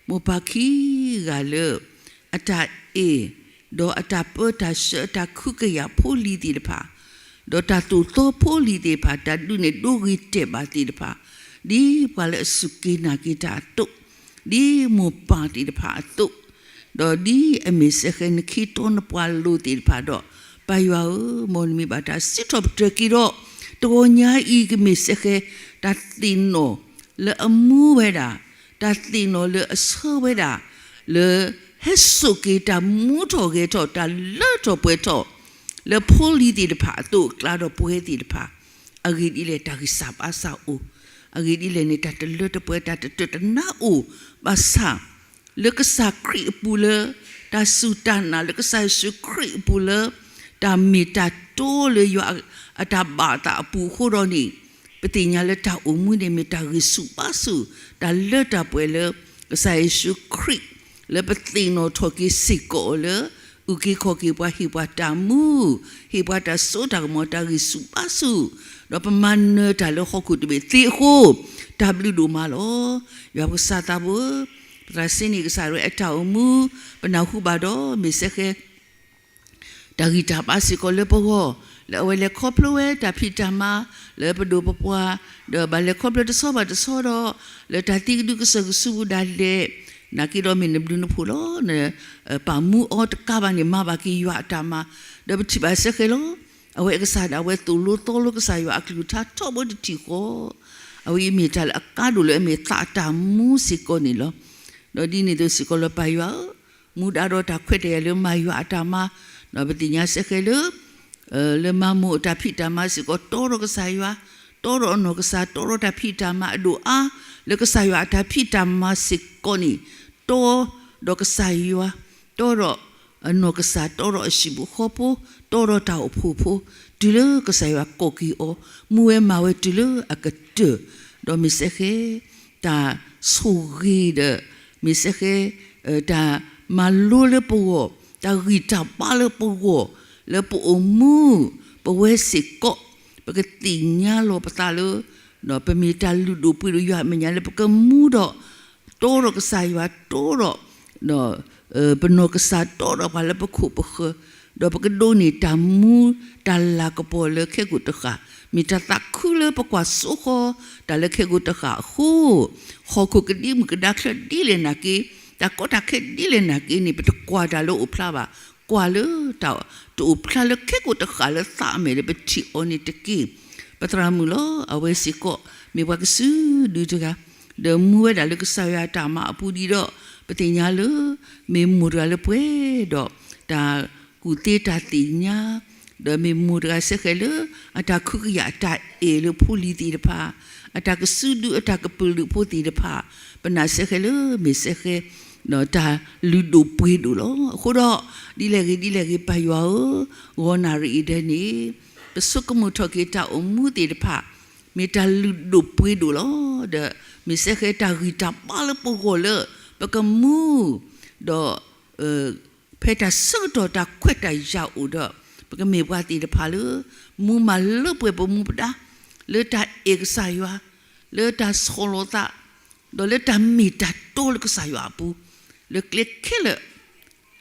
မိၢ်ပၢ်ခံဂၤလၢ အတၢ်အဲၣ်, ဒီးအတၢ်ပၢတၢ်ဆှၢ, အတၢ်ခုကယာ်ဖိလံၤသ့ၣ်တဖၣ်, ဒီးတၢ်သိၣ်သီဖိလံၤသ့ၣ်တဖၣ်, တၢ်ဒုးနဲၣ်ဒိဂ့ၤတဲာ်ဘၣ်သ့ၣ်တဖၣ်, ဒ်ပှၤလၢအစူၢ်က့ၤနာ်က့ၤတၢ်အသိး, ဒ်မိၢ်ပၢ်သ့ၣ်တဖၣ်အသိး, ဒီးဒ်အမ့ၢ်စဲဃဲၤနခ့တီနပှၤလိၤသ့ၣ်တဖၣ်ဒီး, ပၢ်ယွၤဧၢ, မ်နမံၤဘၣ်တၢ်စံးထီၣ်ပတြၢၤက့ၤဒီး, တဂီၤညါအံၤကမ့ၢ်စဲဃဲၤ တၢ်သ့ၣ်နီၣ် လၢအမူဝဲဒၣ်, တၢ်သ့ၣ်နီၣ်လၢအဆၢဝဲဒၣ်, လၢဟဲစိာ်က့ၤတၢ်မူထီၣ်ဂဲၤထီၣ်, တၢ်လၢထီၣ်ပှဲၤထီၣ်, လၢဖိလံၤသ့ၣ်တဖၣ်အသိးအကျါဒီးပဝဲသ့ၣ်တဖၣ်, အဂ့ၢ်ဒ်လဲၣ် တၢ်ဂံၢ်စၢ်ဘါစၢ်အိၣ်, အဂ့ၢ်ဒ်လဲၣ်န့ၣ် တၢ်တလၢတပှဲၤ, တၢ်တတၢာ်တနါအိၣ်, ဘၣ်ဆၣ် လၢကစၢ်ခရံာ်အပူၤလၢ တၢ်စူၢ်တၢ်နာ်လၢကစၢ်ယ့ၣ်ၡူးခရံာ်အပူၤလၢ တၢ်မ့ၢ်တၢ်တီလၢယွၤအတၢ်ဘၣ်အသးအပူၤအဃိဒီးန့ၣ်, ပသ့ၣ်ညါလၢတၢ်အိၣ်မူန့ၣ် မ့ၢ်တၢ်ဂံၢ်ဆူၣ်ဘါဆူၣ်, တၢ်လၢတၢ်ပှဲၤလၢ ကစၢ်ယ့ၣ်ၡူးခရံာ် လၢပသ့ၣ်နီၣ်ထီၣ်က့ၤစ့ၢ်ကီးအီၤလၢ အုၣ်က့ၤခီၣ်က့ၤပှၤ ဟ့ၣ်ပှၤတၢ်မူ, ဟ့ၣ်ပှၤတၢ်စိတၢ်ကမီၤ တၢ်ဂံၢ်ဆူၣ်ဘါဆူၣ်, ဒီးပမၤနၢၤတၢ်လၢဟီၣ်ခိၣ်တဘ့ၣ်သ့အဃိ, တၢ်ဘျုးဒိၣ်မးလီၤ. ယွၤပကစၢ်သးဘိဧၢ, ပသရၣ်စ့န့ၣ်ကစၢ်ဒၣ်ဝဲအတၢ်အိၣ်မူ, ပနၢ်ဟူဘၣ်ဒီး မ့ၢ်စဲဃဲၤ တၢ်ဂံၢ်တၢ်ဘါစ့ၢ်ကီးလၢပဂီၢ်, လၢအဝဲလဲၤခီဖျိဝဲတၢ်ဖံးတၢ်မၤ လၢပဒိၣ်ပပှၢ်, ဒီးဘၣ်လဲၤခီဖျိတဆီဘၣ်တဆီဒီး, လၢတၢ်သံကဒုကစၢၢ်ကစုပူၤဒၣ်လဲာ်, နာ်က့ဒီးမ့ၢ်နဘျုးနဖှိၣ်လီၤ. နပာ်မူအီၤတကးဘၣ်န့ၣ် မၤဘၣ်က့ၤယွၤအတၢ်မၤ, ဒီးပထံၣ်ဘၣ်စဲဃဲၤလီၤ. အဝဲအကစၢ်ဒၣ်ဝဲသိၣ်လိသီလိကစၢ်ယွၤအကလုၢ်ကထါထီဘိတထံၣ်ဃီ, အဝဲအံၤမ့ၢ်တၢ်လၢအကါဒိၣ်လၢအမ့ၢ်သးအတၢ်မူစ့ၢ်ကီးန့ၣ်လီၤ. ဒီးဒ်န့ၣ်အသိးစ့ၢ်ကီးလၢပၢ်ယွၤဧၢ, မူဒါဒီးတၢ်ခွဲးတၢ်ယာ်လၢမၤယွၤအတၢ်မၤ, ဒီးပသ့ၣ်ညါစဲဃဲၤလၢ လၢမၤမိၢ်အတၢ်ဖံးတၢ်မၤစ့ၢ်ကီး တီဒီးကစၢ်ယွၤ, တီဒီးအနီၢ်ကစၢ်, တီဒီးတၢ်ဖံးတၢ်မၤအဒိၣ်အါ, လၢကစၢ်ယွၤအတၢ်ဖံးတၢ်မၤစ့ၢ်ကီးန့ၣ်, တီဒီးကစၢ်ယွၤ, တီဒီးအနီၢ်ကစၢ်, တီဒီးအဟံၣ်ဖိဃီဖိ, တီဒီးတၢ်အိၣ်ဖှိၣ်ဖိ, တုၤလၢကစၢ်ယွၤကိးက့ၤအီၤ, မူဝဲမၤဝဲတုၤလၢအကတၢၢ်, ဒီးမ့ၢ်စဲဃဲၤ တၢ်ဆိၣ်ဂ့ၤဒီး, မ့ၢ်စဲဃဲၤ တၢ်မၤလိလၢပဂီၢ်, တၢ်ဂံၢ်တၢ်ဘါလၢပဂီၢ်, လၢပအိၣ်မူ, ပဝဲစ့ၢ်ကီး, ပကသ့ၣ်ညါလီၤပသးလၢ ဒီးပမ့ၢ်တၢ်လုၢ်ဒိၣ်ပှ့ၤဒိၣ်ယွၤအမဲာ်ညါလၢပကမူဒီး တီဒီးကစၢ်ယွၤ တီဒီး ဒီး ပနီၢ်ကစၢ် တီဒီးပှၤလၢပခိၣ်ပဃၢၤ, ဒီးပကဒိးန့ၢ်တၢ်မူ တၢ်လၤကပီၤလၢခဲကိာ်တဃၣ်, မ့ၢ်တၢ်သးခုလၢပကွၢ်စိဃီၤတၢ်လၢခဲကိာ်တဃၣ်အဃိ, ဟီၣ်ခိၣ်ကဒံမုၢ်ကဒါချၢဒ်လဲၣ်နာ်က့, တၢ်ကီတၢ်ခဲဒ်လဲၣ်နာ်က့န့ၣ် ပတကွၢ်တၢ်လၢအိၣ်ဖျါဘၣ်, ကွၢ်လၢတၢ်တအိၣ်ဖျါလၢခဲကိာ်တဃၣ်လၢသးအမဲာ်လၢပထံၣ်အီၤန့ၣ်တက့ၢ်. ပသရၣ်မုၣ်လီၤ အဝဲစ့ၢ်ကီး မ့ၢ်ပှၤကစုဒုတဂၤ, ဒီးမူဝဲဒၣ်လၢကစၢ်ယွၤအတၢ်မၤအပူၤဒံးဒီး ပသ့ၣ်ညါလၢ မ့ၢ်မိၢ်တဂၤလၢပှဲၤဒီး တၢ်ကူၣ်သ့တၢ်သ့ၣ်ညါ, ဒီးမ့ၢ်မိၢ်တဂၤစ့ၢ်ကီးလၢ အတၢ်ကဟုကယာ်အတၢ်အဲၣ်လၢဖိလံၤသ့ၣ်တဖၣ်, အတၢ်ကစုဒုအတၢ်ကပုာ်လုးဖိသ့ၣ်တဖၣ်, ပနာ်စ့ၢ်ကီးလၢမ့ၢ်စ့ၢ်ကီး တၢ်လုၢ်ဒိၣ်ပှ့ၤဒိၣ်လီၤ. အဃိဒီး ဒ်လဲၣ်ဂ့ၤဒ်လဲၣ်ဂ့ၤ ပၢ်ယွၤဧၢ, ဂီၤနၣ်ရံၣ်အံၤဒၢန့ၣ် ပဆိကမိၣ်ထီၣ်က့ၤတၢ်အိၣ်မူသ့ၣ်တဖၣ် မ့ၢ်တၢ်လုၢ်ဒိၣ်ပှ့ၤဒိၣ်လီၤ. ဒီးမ့ၢ်စ့ၢ်ကီးတၢ်ဂံၢ်တၢ်ဘါလၢပဂီၢ်လၢ ပကမူ ဒီး ဖဲတၢ်ဆၢကတီၢ်တၢ်ခွဲးတၢ်ယာ်အိၣ်ဒီး ပကမ့ၢ်ပှၤသ့ၣ်တဖၣ်လၢ မူမၤလၢပှဲၤပမူပဒါ လၢတၢ်အဲၣ်ကစၢ်ယွၤ, လၢတၢ်ဆီၣ်လီၤသး, ဒီးလၢတၢ်မ့ၢ်တၢ်တီလၢကစၢ်ယွၤအပူၤ လၢကျဲခဲလၢာ်,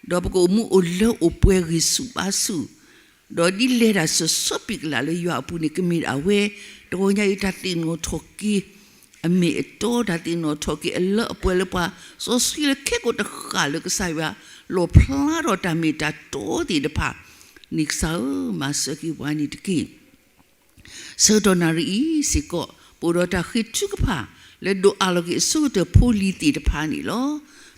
ဒီးပကအိၣ်မူအိၣ်လၢအိၣ်ပှဲၤဂံၢ်ဆူၣ်ဘါဆူၣ်, ဒီးဒ်လဲၣ်ဒၣ်စၢၤဆီပံာ်ကလာ်လၢယွၤအပူၤန့ၣ် ကမ့ၢ်ဒၣ်အဝဲ တဂီၤညါအံၤတၢ်သ့ၣ်နီၣ်ထီၣ်က့ၤ အမ့ၢ်အတီ တၢ်သ့ၣ်နီၣ်ထီၣ်က့ၤအလၢအပှဲၤလၢပှၤစီဆှံလၢခဲကိာ်တဃၣ်လၢကစၢ်ယွၤ လီၣ်ဖျါထီၣ်တၢ်မ့ၢ်တၢ်တီသ့ၣ်တဖၣ် န့ၣ်ကစၢ်ဧၢ, မၤစၢၤက့ၤပှၤန့ၣ်တက့ၢ်. ဆၢကတီၢ်နၣ်ရံၣ်အံၤစ့ၢ်ကီး ပအိၣ်ဒီးတၢ်ဃ့ထုကဖၣ် လၢဒိးအးလီၤက့ၤအဆိကတၢၢ်ဖိလံၤသ့ၣ်တဖၣ်န့ၣ်လီၤ.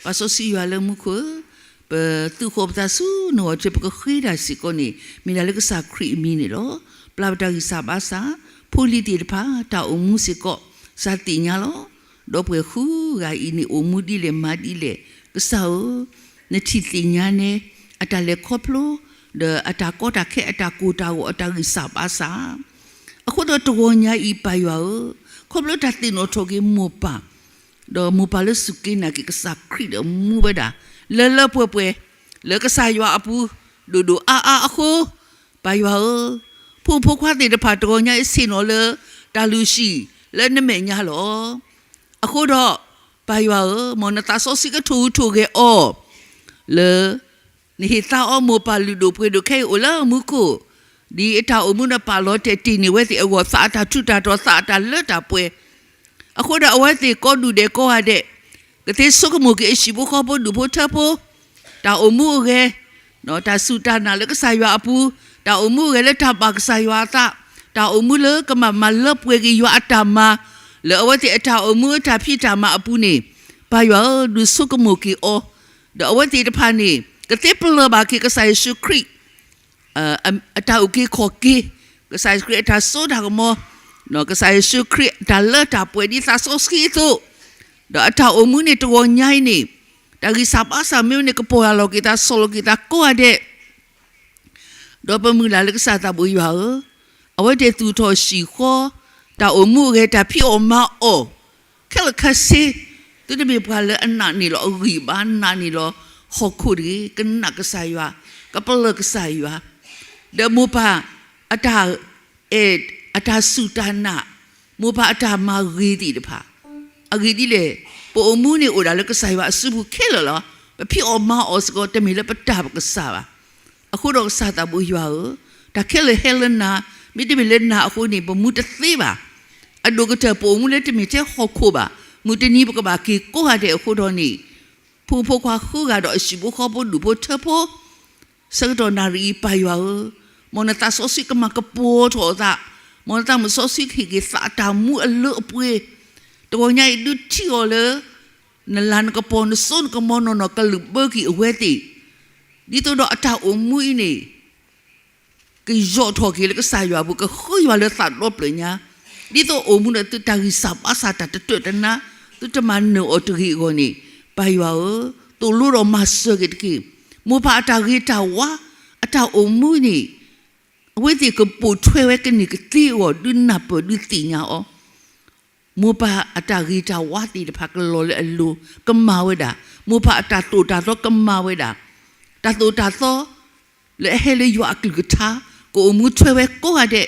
ပၢ်စီဆှံယွၤလၢမူခိၣ်ဧၢ, ပသုးဃီၤပသးဆူနဂီၢ်ထဲ ပကဃ့တၢ်စ့ၢ်ကီးန့ၣ် မ့ၢ်ဒၣ်လၢကစၢ်ခရံာ်အမံၤန့ၣ်လီၤ. ပျၢ်ပတၢ်ဂံၢ်စၢ်ဘါစၢ်, ဖိလံၤသ့ၣ်တဖၣ် တၢ်အိၣ်မူစ့ၢ်ကီး ကစၢ်သ့ၣ်ညါလီၤ. ဒီပုၢ်ဝဲၢ်ဃုဂၤအံၤန့ၣ် အိၣ်မူဒ်လဲၣ်မၤဒ်လဲၣ်, ကစၢ်ဧၢ, နထံၣ်သ့ၣ်ညါနဲ အတၢ်လဲၤခီဖျိ ဒီးအတၢ်ကီတၢ်ခဲ အတၢ်ကိၢ်တၢ်ဂီၤ အတၢ်ဂံၢ်စၢ်ဘါစၢ်, အဃိဒီးတဂီၤညါအံၤ ပၢ်ယွၤဧၢ, ခီဖျိတၢ်သ့ၣ်နီၣ်ထီၣ်က့ၤမိၢ်ပၢ် ဒီးမိၢ်ပၢ်လၢစူၢ်က့ၤနာ်က့ၤကစၢ်ခရံာ်ဒီးမူဝဲဒၣ် လၢလၢပှဲၤပှဲၤ လၢကစၢ်ယွၤအပူၤ ဒိၣ်ဒိၣ်အါအါအဃိ, ပၢ်ယွၤဧၢ, ဖိမုၣ်ဖိခွါသ့ၣ်တဖၣ် တဂီၤညါအံၤဆ့ၣ်နီၤလၢ တၢ်လုၢ်ဟံၣ် လၢနမဲာ်ညါလီၤ. အဃိဒီး ပၢ်ယွၤဧၢ, မ်နသးစီဆှံကထိၣ်ဟူးထိၣ်ဂဲၤအီၤ လၢ နဟ့ၣ်သါအီၤမိၢ်ပၢ်လုၢ်ဒိၣ်ပှ့ၤဒိၣ် ခဲအံၤအိၣ်လၢမူခိၣ်, ဒ်အတၢ်အိၣ်မူဒီးပာ်လီၤတဲာ်တ့ၢ်န့ၢ်အဝဲသ့ၣ်အဂီၢ် သးအတၢ်ထူးတၢ်တီၤ သးအတၢ်လၢတၢ်ပှဲၤ, အဃိဒီးအဝဲသ့ၣ်ကိးဒူၣ်ဒဲးကိးဂၤဒဲး ကသ့ဆိကမိၣ်က့ၤအဟံၣ်ဖိဃီဖိ ဒူၣ်ဖိထၢဖိ တၢ်အိၣ်မူအဂဲၤ, တၢ်စူၢ်တၢ်နာ်လၢကစၢ်ယွၤအပူၤ, တၢ်အိၣ်မူအဂဲၤလၢတၢ်ဘၣ်ကစၢ်ယွၤအသး, တၢ်အိၣ်မူလၢကမၤမၤလၢပှဲၤက့ၤယွၤအတၢ်မၤ လၢအဝဲသ့ၣ်အတၢ်အိၣ်မူအတၢ်ဖံးတၢ်မၤအပူၤန့ၣ်, ပၢ်ယွၤဧၢ, ဒုးဆိကမိၣ်က့ၤအီၤ, ဒီးအဝဲသ့ၣ်တဖၣ်န့ၣ် ကသ့ပလၢၢ်ဘၣ်က့ၤကစၢ်ယ့ၣ်ၡူးခရံာ် အတၢ်အုၣ်က့ၤခီၣ်က့ၤ, ကစၢ်ယ့ၣ်ၡူးခရံာ်အတၢ်စိတၢ်ကမီၤ, ကစၢ်ယ့ၣ်ၡူးခရံာ်အတၢ်လၢတၢ်ပှဲၤဒ်သးစီဆှံအသိး, ဒီးအတၢ်အိၣ်မူန့ၣ်တဂီၤညါအံၤန့ၣ်, တၢ်ဂံၢ်စၢ်ဘါစၢ်မ့ၢ်ဝဲန့ၣ် ကပီၢ်ယၢ်လီၤက့ၤသး ဆီၣ်လီၤက့ၤသးကိးဂၤဒဲး ဒီးပမုၢ်လၢ်လၢကစၢ်သးဘိယွၤဧၢ, အဝဲသ့ၣ်သူၣ်ထီၣ်ဟံၣ်ဃီ, တၢ်အိၣ်မူအဂဲၤ တၢ်ဖံးအီၣ်မၤအီၣ်, ခဲလၢာ်ခဲဆ့, သုတမ့ၢ်ပှၤလၢအနာ်န့ၢ်လီၤအဂံၢ်ဘါ နာ်န့ၢ်လီၤဟီၣ်ခိၣ်တဂ့ၤ, ကနၣ်ကစၢ်ယွၤ, ကပလၢၢ်ကစၢ်ယွၤ, ဒီးမိၢ်ပၢ်အတၢ် အဲၣ်အတၢ်စူၢ်တၢ်နာ်, မိၢ်ပၢ်အတၢ်မၤဂ့ၤသ့ၣ်တဖၣ်, အဂ့ၢ်ဒ်လဲၣ်, ပအိၣ်မူန့ၣ်အိၣ်ဒၣ်လၢကစၢ်ယွၤအစုပူၤခဲလၢာ်လီၤ. ပဖံးအီၣ်မၤအီၣ်စ့ၢ်ကီး တမ့ၢ်လၢပတၢ်ပကစၢ်ဘၣ်. အဃိဒီးကစၢ်သးဘိယွၤဧၢ, တၢ်ခဲလၢာ်ဟဲလၢနၤ, မ့တမ့ၢ်လၢနၤအဃိန့ၣ် ပမူတသ့ဘၣ်. အဒိၣ်ကတၢၢ်ပအိၣ်မူလၢတမ့ၢ်ထဲဟီၣ်ခိၣ်ဘၣ်, မုၢ်တနံၤပကဘၣ်က့ၤကိးဂၤဒဲးအဃိဒီးန့ၣ်, ဖိဖိခွါဃုဂၤဒီးအဟံၣ်ဖိဃီဖိဒူၣ်ဖိထၢဖိ ဆၢကတီၢ်နၣ်ရံၣ်အံၤ ပၢ်ယွၤဧၢ, မ်နသးစီဆှံကမၤကပီၤထီၣ်အသး, မ်နသးမုၣ်စီဆှံကဟ့ၣ်က့ၤသးအတၢ်မူအလၢအပှဲၤ, တဂီၤညါအံၤဒုးထံၣ်အီၤလၢ နလၤနကပီၤ နစိနကမီၤနီၢ်နီၢ် ကလုၢ်ဘၢက့ၤအဝဲသ့ၣ်, ဒ်သိးဒီးအတၢ်အိၣ်မူအံၤန့ၣ် ကယိးထီၣ်က့ၤလၢကစၢ်ယွၤအပူၤ ကဃုယွၤလၢသးဒီဖျၢၣ်ညါ, ဒ်သိးအိၣ်မူဒီးသုတၢ်ဂံၢ်စၢ်ဘါစၢ်တၢ်တတၢၢ်တနါ, သုတမၤနၢၤအီၤတဂ့ၤအဂီၢ်န့ၣ်, ပၢ်ယွၤဧၢ, သိၣ်လိဒီးမၤစၢၤက့ၤတက့ၢ်. မိၢ်ပၢ်အတၢ်ဂ့ၤတၢ်ဝါ, အတၢ်အိၣ်မူန့ၣ် အဝဲသ့ၣ်ကပိာ်ထွဲဝဲကန့ၢ်ကသ့အဂီၢ် ဒုးနၢ်ပၢၢ်ဒုးသ့ၣ်ညါအီၤ မိၢ်ပၢ်အတၢ်ဂ့ၤတၢ်ဝါသ့ၣ်တဖၣ်ကလီၤလၢအလိၤ ကမၤဝဲဒၣ်, မိၢ်ပၢ်အတၢ်သိၣ်တၢ်သီကမၤဝဲဒၣ်, တၢ်သိၣ်တၢ်သီ လၢအဟဲလၢယွၤအကလုၢ်ကထါ ကအိၣ်မူထွဲဝဲကိးဂၤဒဲး,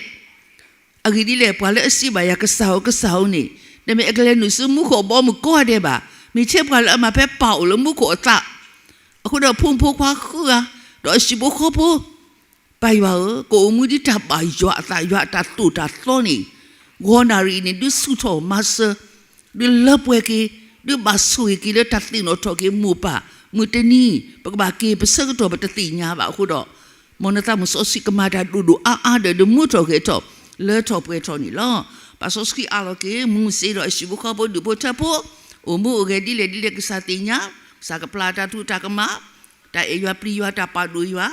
အဂ့ၢ်ဒ်လဲၣ် ပှၤလၢအစံးဘၣ်ယၤ ကစၢ်ဧၢ ကစၢ်ဧၢန့ၣ်, တမ့ၢ်အကလဲၤနုာ်ဆူမူခိၣ်အဘီအမုၢ်ကိးဂၤဒဲးဘၣ်. မ့ၢ်ဆဲပှၤလၢအမၤဖဲပၢ်အိၣ်လၢမူခိၣ်အသး. အဃိဒီးဖိမုၣ်ဖိခွါဃုဂၤ, ဒီးအဟံၣ်ဖိဃီဖိ, ပၢ်ယွၤဧၢ, ကအိၣ်မူဒ်တၢ်ဘၣ်ယွၤအသး ယွၤအတၢ်သိၣ်တၢ်သီန့ၣ်, ဂီၤနၣ်ရံၣ်အံၤန့ၣ် ဒုးဆူၣ်ထီၣ်မၤစၢၤ, ဒုးလၢပှဲၤက့ၤ, ဒုးဘၣ်ဆိၣ်ဂ့ၤက့ၤလၢတၢ်သ့ၣ်နီၣ်ထီၣ်က့ၤမိၢ်ပၢ်, မုၢ်တနံၤ ပကဘၣ်က့ၤပဆၢကတီၢ်ပတသ့ၣ်ညါဘၣ်အဃိဒီး, မ်နသးမုၢ်စီဆှံကမၤတၢ်ဒိၣ်ဒိၣ်အါအါဒီး ဒုးမူထီၣ်ဂဲၤထီၣ် လၢထီၣ်ပှဲၤထီၣ်န့ၣ်လီၤ. ပာ်စီဆှံအးလီၤက့ၤ မူစ့ဒီးအဟံၣ်ဖိဃီဖိဒူၣ်ဖိထၢဖိ, အိၣ်မူအိၣ်ဂဲၤဒ်လဲၣ်ဒ်လဲၣ်ကစၢ်သ့ၣ်ညါ, ကစၢ်ကပျၢ်တၢ်ထူးတၢ်ကမၣ်, တၢ်အဲၣ်ယွၤပျံၤယွၤတၢ်ပာ်ဒိၣ်ယွၤ,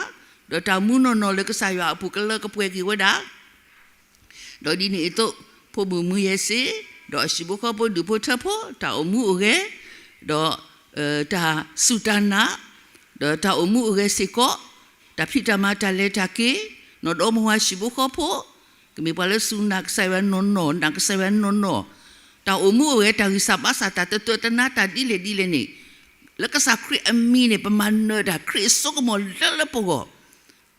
ဒီးတၢ်မူနီၢ်နီၢ်လၢကစၢ်ယွၤအပူၤကလၢကပှဲၤက့ၤဝဲဒၣ် ဒီးဒ်န့ၣ်အသိး, ဖိမုၣ်မူယဲစ့, ဒီးအဟံၣ်ဖိဃီဖိဒူၣ်ဖိထၢဖိ တၢ်အိၣ်မူအိၣ်ဂဲၤ, ဒီး တၢ်စူၢ်တၢ်နာ်, ဒီးတၢ်အိၣ်မူအိၣ်ဂဲၤစ့ၢ်ကီး, တၢ်ဖံးတၢ်မၤတၢ်လဲၤတၢ်က့ၤ, နီၢ်ဒီမါဝၤဟံၣ်ဖိဃီဖိ, ကမ့ၢ်ပှၤလၢစူၢ်နာ်ကစၢ်ယွၤနီၢ်နီၢ် နာ်ကစၢ်ယွၤနီၢ်နီၢ်, တၢ်အိၣ်မူအိၣ်ဂဲၤ တၢ်ဂံၢ်စၢ်ဘါစၢ် တၢ်တတၢတနါ တၢ်ဒ်လဲၣ်ဒ်လဲၣ်န့ၣ်, လၢကစၢ်ခရံာ်အမံၤန့ၣ် ပမၤနၢၤတၢ်ခရံာ်အစိကမီၤလၢလၢပဂီၢ်,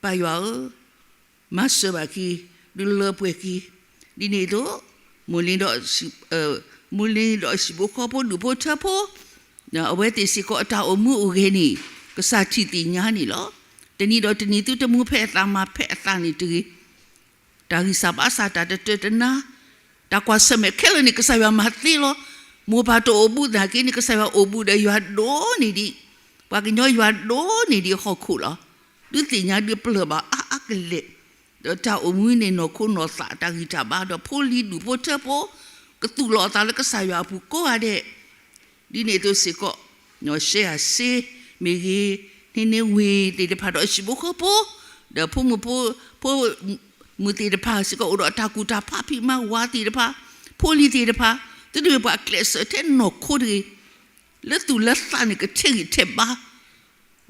ပၢ်ယွၤဧၢ, မၤစၢၤဘၣ်က့ၤ, ဒုးလၢပှဲၤက့ၤ, ဒ်န့ၣ်အသိး, မိၢ်လ့ဒီး, မိၢ်လ့ဒီးအဟံၣ်ဖိဃီဖိဒူၣ်ဖိထၢဖိ, အဝဲသ့ၣ်စ့ၢ်ကီးအတၢ်အိၣ်မူအိၣ်ဂဲၤန့ၣ်, ကစၢ်ထံၣ်သ့ၣ်ညါန့ၣ်လီၤ. တနံၤဒီးတနံၤသုတမူဖဲအသးမၤဖဲအသးန့ၣ်တဂ့ၤ, တၢ်ဂံၢ်စၢ်ဘါစၢ် တၢ်တတၢတနါ, တၢ်ကွၢ်ဆၢၣ်မဲာ်ခဲလၢာ်န့ၣ် ကစၢ်ယွၤမၤသ့လီၤ. မိၢ်ပၢ်တအိၣ်ဘူးသနာ်က့န့ၣ် ကစၢ်ယွၤအိၣ်ဘူးဒီးယွၤဒိၣ်န့ၢ်ဒံး, ပှၤကညီယွၤဒိၣ်န့ၢ်ဒံးအဟီၣ်ခိၣ်လီၤ. ဒုးသ့ၣ်ညါဒုးပျၢၢ်ဘၣ်အါအါကလဲာ်, ဒီးတၢ်အိၣ်မူန့ၣ် နီၢ်ခိနီၢ်သး တၢ်ဂံၢ်တၢ်ဘါ ဒီးဖိလံၤဒူၣ်ဖိထၢဖိ, ကသူၣ်လီၤအသးလၢကစၢ်ယွၤအပူၤကိးဂၤဒဲး ဒ်န့ၣ်အသိးစ့ၢ်ကီး, နီၢ်ရှဲအစ့မ့ၢ်ဂ့ၤ, န့ၣ်န့ၣ်ဝ့ၢ်သ့ၣ်တဖၣ်ဒီးအဟံၣ်ဖိဃီဖိ, ဒီးဖိမုၣ်ဖိ, ဖိမုၣ်သ့ၣ်တဖၣ်စ့ၢ်ကီး အိၣ်ဒီးအတၢ်ကူၣ်တၢ်ဖး ဖံးမၤဝၤသ့ၣ်တဖၣ်, ဖိလံၤသ့ၣ်တဖၣ်, သုတမ့ၢ်ပှၤအကျဲးစၢးထဲနီၢ်ခိတဂ့ၤ, လၢသူၣ်လၢသးန့ၣ် ကထဲးဂံၢ်ထဲးဘါ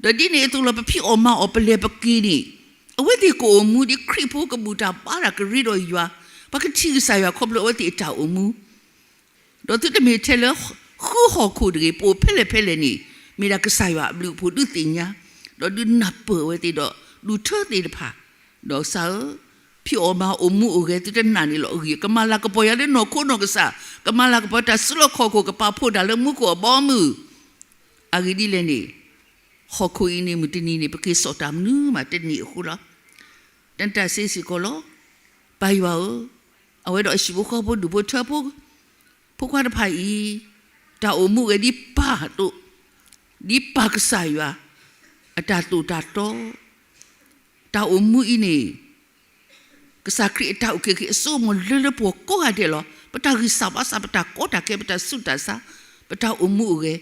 ဒီးဒ်န့ၣ်အသိးလီၤ ပဖံးအီၣ်မၤအီၣ် ပလဲၤပက့ၤန့ၣ်, အဝဲသ့ၣ်ကအိၣ်မူဒ်ခရံာ်ဖိ ကဘူၣ်တၢ်ဘါတၢ် ကရ့ဒီးယွၤ, ပှၤကထံၣ်ကစၢ်ယွၤခီဖျိအဝဲသ့ၣ်အတၢ်အိၣ်မူ, ဒီးသုတမ့ၢ်ထဲလၢ ဃုဟီၣ်ခိၣ်တဂ့ၤ, ပအိၣ်ဖဲလဲၣ်ဖဲလဲၣ်န့ၣ်, မ့ၢ်ဒၣ်ကစၢ်ယွၤအဘျုးအဖှိၣ် ဒုးသ့ၣ်ညါ, ဒီးဒုးနၢ်ပၢၢ်အဝဲသ့ၣ်ဒီး ဒူၣ်ထၢသ့ၣ်တဖၣ်, ဒီးကစၢ်ဧၢ, ဖံးအီၣ်မၤအီၣ်အိၣ်မူအိၣ်ဂဲၤသုတနာ်န့ၣ်လီၤအဂ့ၢ်, ကမၤလၤကပီၤယွၤလၢနီၢ်ခိနီၢ်ကစၢ်, ကမၤလၤကပီၤတၢ်စုလီၢ်ခီၣ်ခိၣ် ကပာ်ဖှိၣ်တၢ်လၢမူခိၣ်အဘီအမုၢ်, အဂ့ၢ်ဒ်လဲၣ်န့ၣ်, ဟီၣ်ခိၣ်အံၤန့ၣ် မုၢ်တနံၤန့ၣ် ပက့ၤစိာ်တၢ်မနုၤမးတန့ၢ်အဃိလီၤ. တၢ်စ့စ့ၢ်ကီးလီၤ. ပၢ်ယွၤဧၢ, အဝဲဒီးအဟံၣ်ဖိဃီဖိဒူၣ်ဖိထၢဖိ, ဖိခွါတဖၣ်အံၤ, တၢ်အိၣ်မူအိၣ်ဂဲၤဒ်ပၢ်အသိး, ဒ်ပၢ်ကစၢ်ယွၤ, အတၢ်သိၣ်တၢ်သီ, တၢ်အိၣ်မူအံၤန့ၣ်, ကစၢ်ခရံာ်အတၢ်အုၣ်က့ၤခ့အစိကမီၤလၢလၢပှဲၤပှဲၤကိးဂၤဒဲးလီၤ. ပတၢ်ဂံၢ်စၢ်ဘါစၢ် ပတၢ်ကီတၢ်ခဲ ပတၢ်ဆူးတၢ်ဆါ, ပတၢ်အိၣ်မူအိၣ်ဂဲၤ,